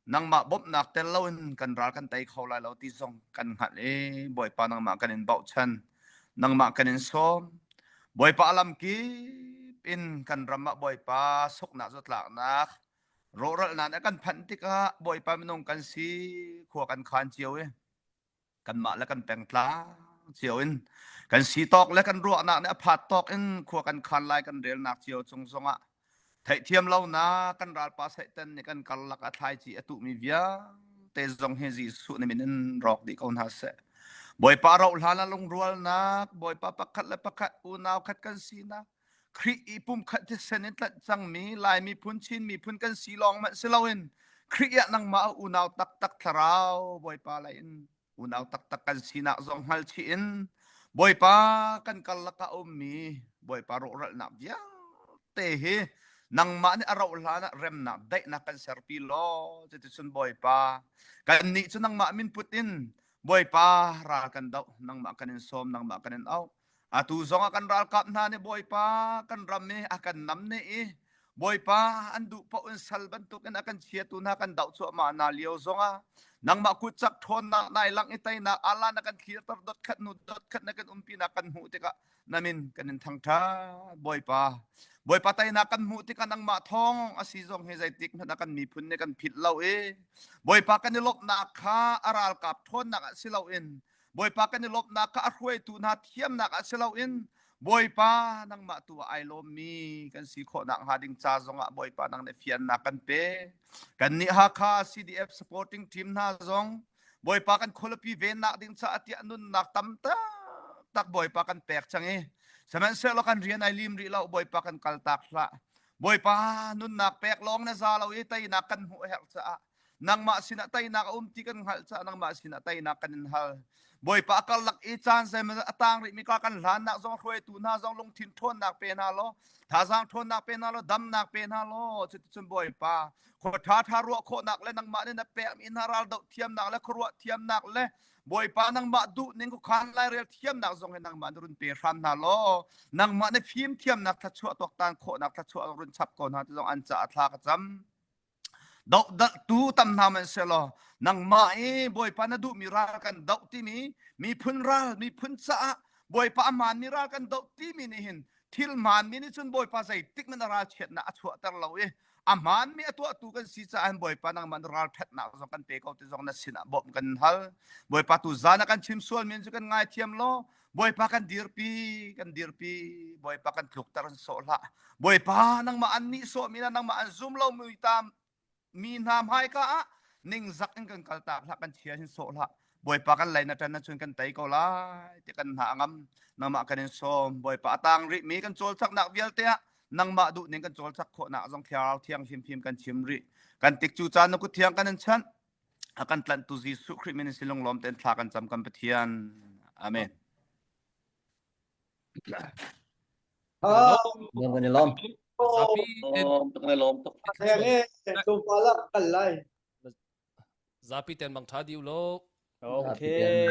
Nangmah bawmhnak tel loin kan ral kan tei kho lai lo ti zong kan hngalh i Bawipa nangmah kan in bochan. Nangmah kan in sawm. Bawipa a lamkip in kan ram ah Bawipa suknak zatlaknak Rawhralnak nih a kan phanh tikah Bawipa minung kan si khua kan khan cio i kanmah le kan pengtlang cio in kan si tawk le kan ruahnak nih a phat tawk in khua kan khan lai kan relnak cio cung zongah theihthiam lonak kan ralpa Satan nih kan karlak a thlaici a tuhmi vialte zong hi Jesuh nih min in rawk dih ko hna seh. Bawipa rohlan ah lungrualnak, Bawipa pakhat le pakhat unau khat kan sinak, Khrih i pumkhat thisen in tlanh cangmi Lai miphun Chin miphun kan si lawng hmanh si loin Khrih ah nangmah unau taktak thlarau Bawipa lei in unau taktak kan sinak zong hngalchih in Bawipa kan karlak ah ummi Bawipa rawhralhnak vialte hi nangmah nih a rauh hlan ah remnak daihnak kan serpi law cuticun Bawipa kannih cu nangmah min put in Bawipa ral kan doh nangmah kan in sawm nangmah kan in auh Atu zong ah kan ralkap hna nih Bawipa kan ram i a kan nam ne i Bawipa an duh paoh in sal bantukin a kan chiatu hna kan doh cuahmah hna lio zongah nangmah kut cak ṭhawnnak nai lang i teinak ala na kan thlirter dot khat hnu dot khat na kan umpinak kan hmuh tikah na min kan in thangṭhat Bawipa Bawipa teinak kan hmuh tikah nangmah thawng a si zong hi zeitik hmanh ah kan miphun nih kan philh lo i Bawipa kan i lawmhnak kha a ralkap ṭhawnnak ah si loin Bawipa kan i lawmhnak kha a hruaitu hna thiamnak ah si loin Bawipa nangmah tu ah ai lawmmi kan si khawhnak hnga ding ca zongah Bawipa nang nih fiannak kan pe. Kannih Hakha CDF supporting team hna zong Bawipa kan khualipi vennak ding caah tiah nunnak tam taktak Bawipa kan pek cang i sihmanhsehlaw kan rian ai lim rih lo Bawipa kan kaltak hlah. Bawipa nunnak pek lawng na za lo i teinak kan hmuh a herh caah Nangmah sinah teinak a um ti kan hngalh caah nangmah sinah teinak kan in hal. Bawipa a karlak i caan zeimawzat a tang rihmi ka kan hlannak zong hruaitu hna zong lungthin ṭhawnnak pe hna law thazaang ṭhawnnak pe hna law damnak pe hna law cuticun Bawipa khua ṭha ṭha ruah khawhnak le nangmah nih na pekmi hna raldoh thiamnak le khuaruah thiamnak le Bawipa nangmah duh ning khuakhan lairel thiamnak zong hi nangmah na run pe hram hna law nangmah na fim thiamnak thluachuah tuaktan khawhnak thluachuah run chap ko hna ti zong an caah thla ka cam. Dohdalhtu tam hna hmanhsehlaw nangmah i Bawipa na duhmi ral kan doh timi miphun ral miphun caah Bawipa a hmaanmi ral kan doh timi nih hin thil hmaanmi nih cun Bawipa zeitik hmanh a ralchiatnak a chuahter lo i a hmaanmi a tuahtu kan si caah hin Bawipa nangmah na ralṭhatnak zong kan pe ko ti zong na sinah bawmh kan hal. Bawipa tu zan ah kan chim sualmi cu kan ngaithiam law Bawipa kan dirpi kan dirpi Bawipa kan tlukter an sawh hlah Bawipa nangmah an nihsawh mi nangmah an zum lo mi ta mi hna hmaika ah ningzak in kan kaltak hlah kan chia hin sawh hlah Bawipa kan lei na ṭan na chun kan tei ko lai ti kan hna ngam nangmah kan in sawm Bawipa a tang rih mi kan cawlcaknak vialte ah nangmah duh ning kan cawlcak khawhnak zong thlarau thiang hrimhrim kan chim rih kan tik cu caan na kut thiang kan in chanh a kan tlanhtu Jesuh Khrih min in si lunglawm tein thla kan cam kan Pathian. Amen. Lawm kan i lawm. Zapi ten Lawm tuk ne lawm tuk. Tlawmpal ah kal lai. zapi ten mang tha diu lo. Okay.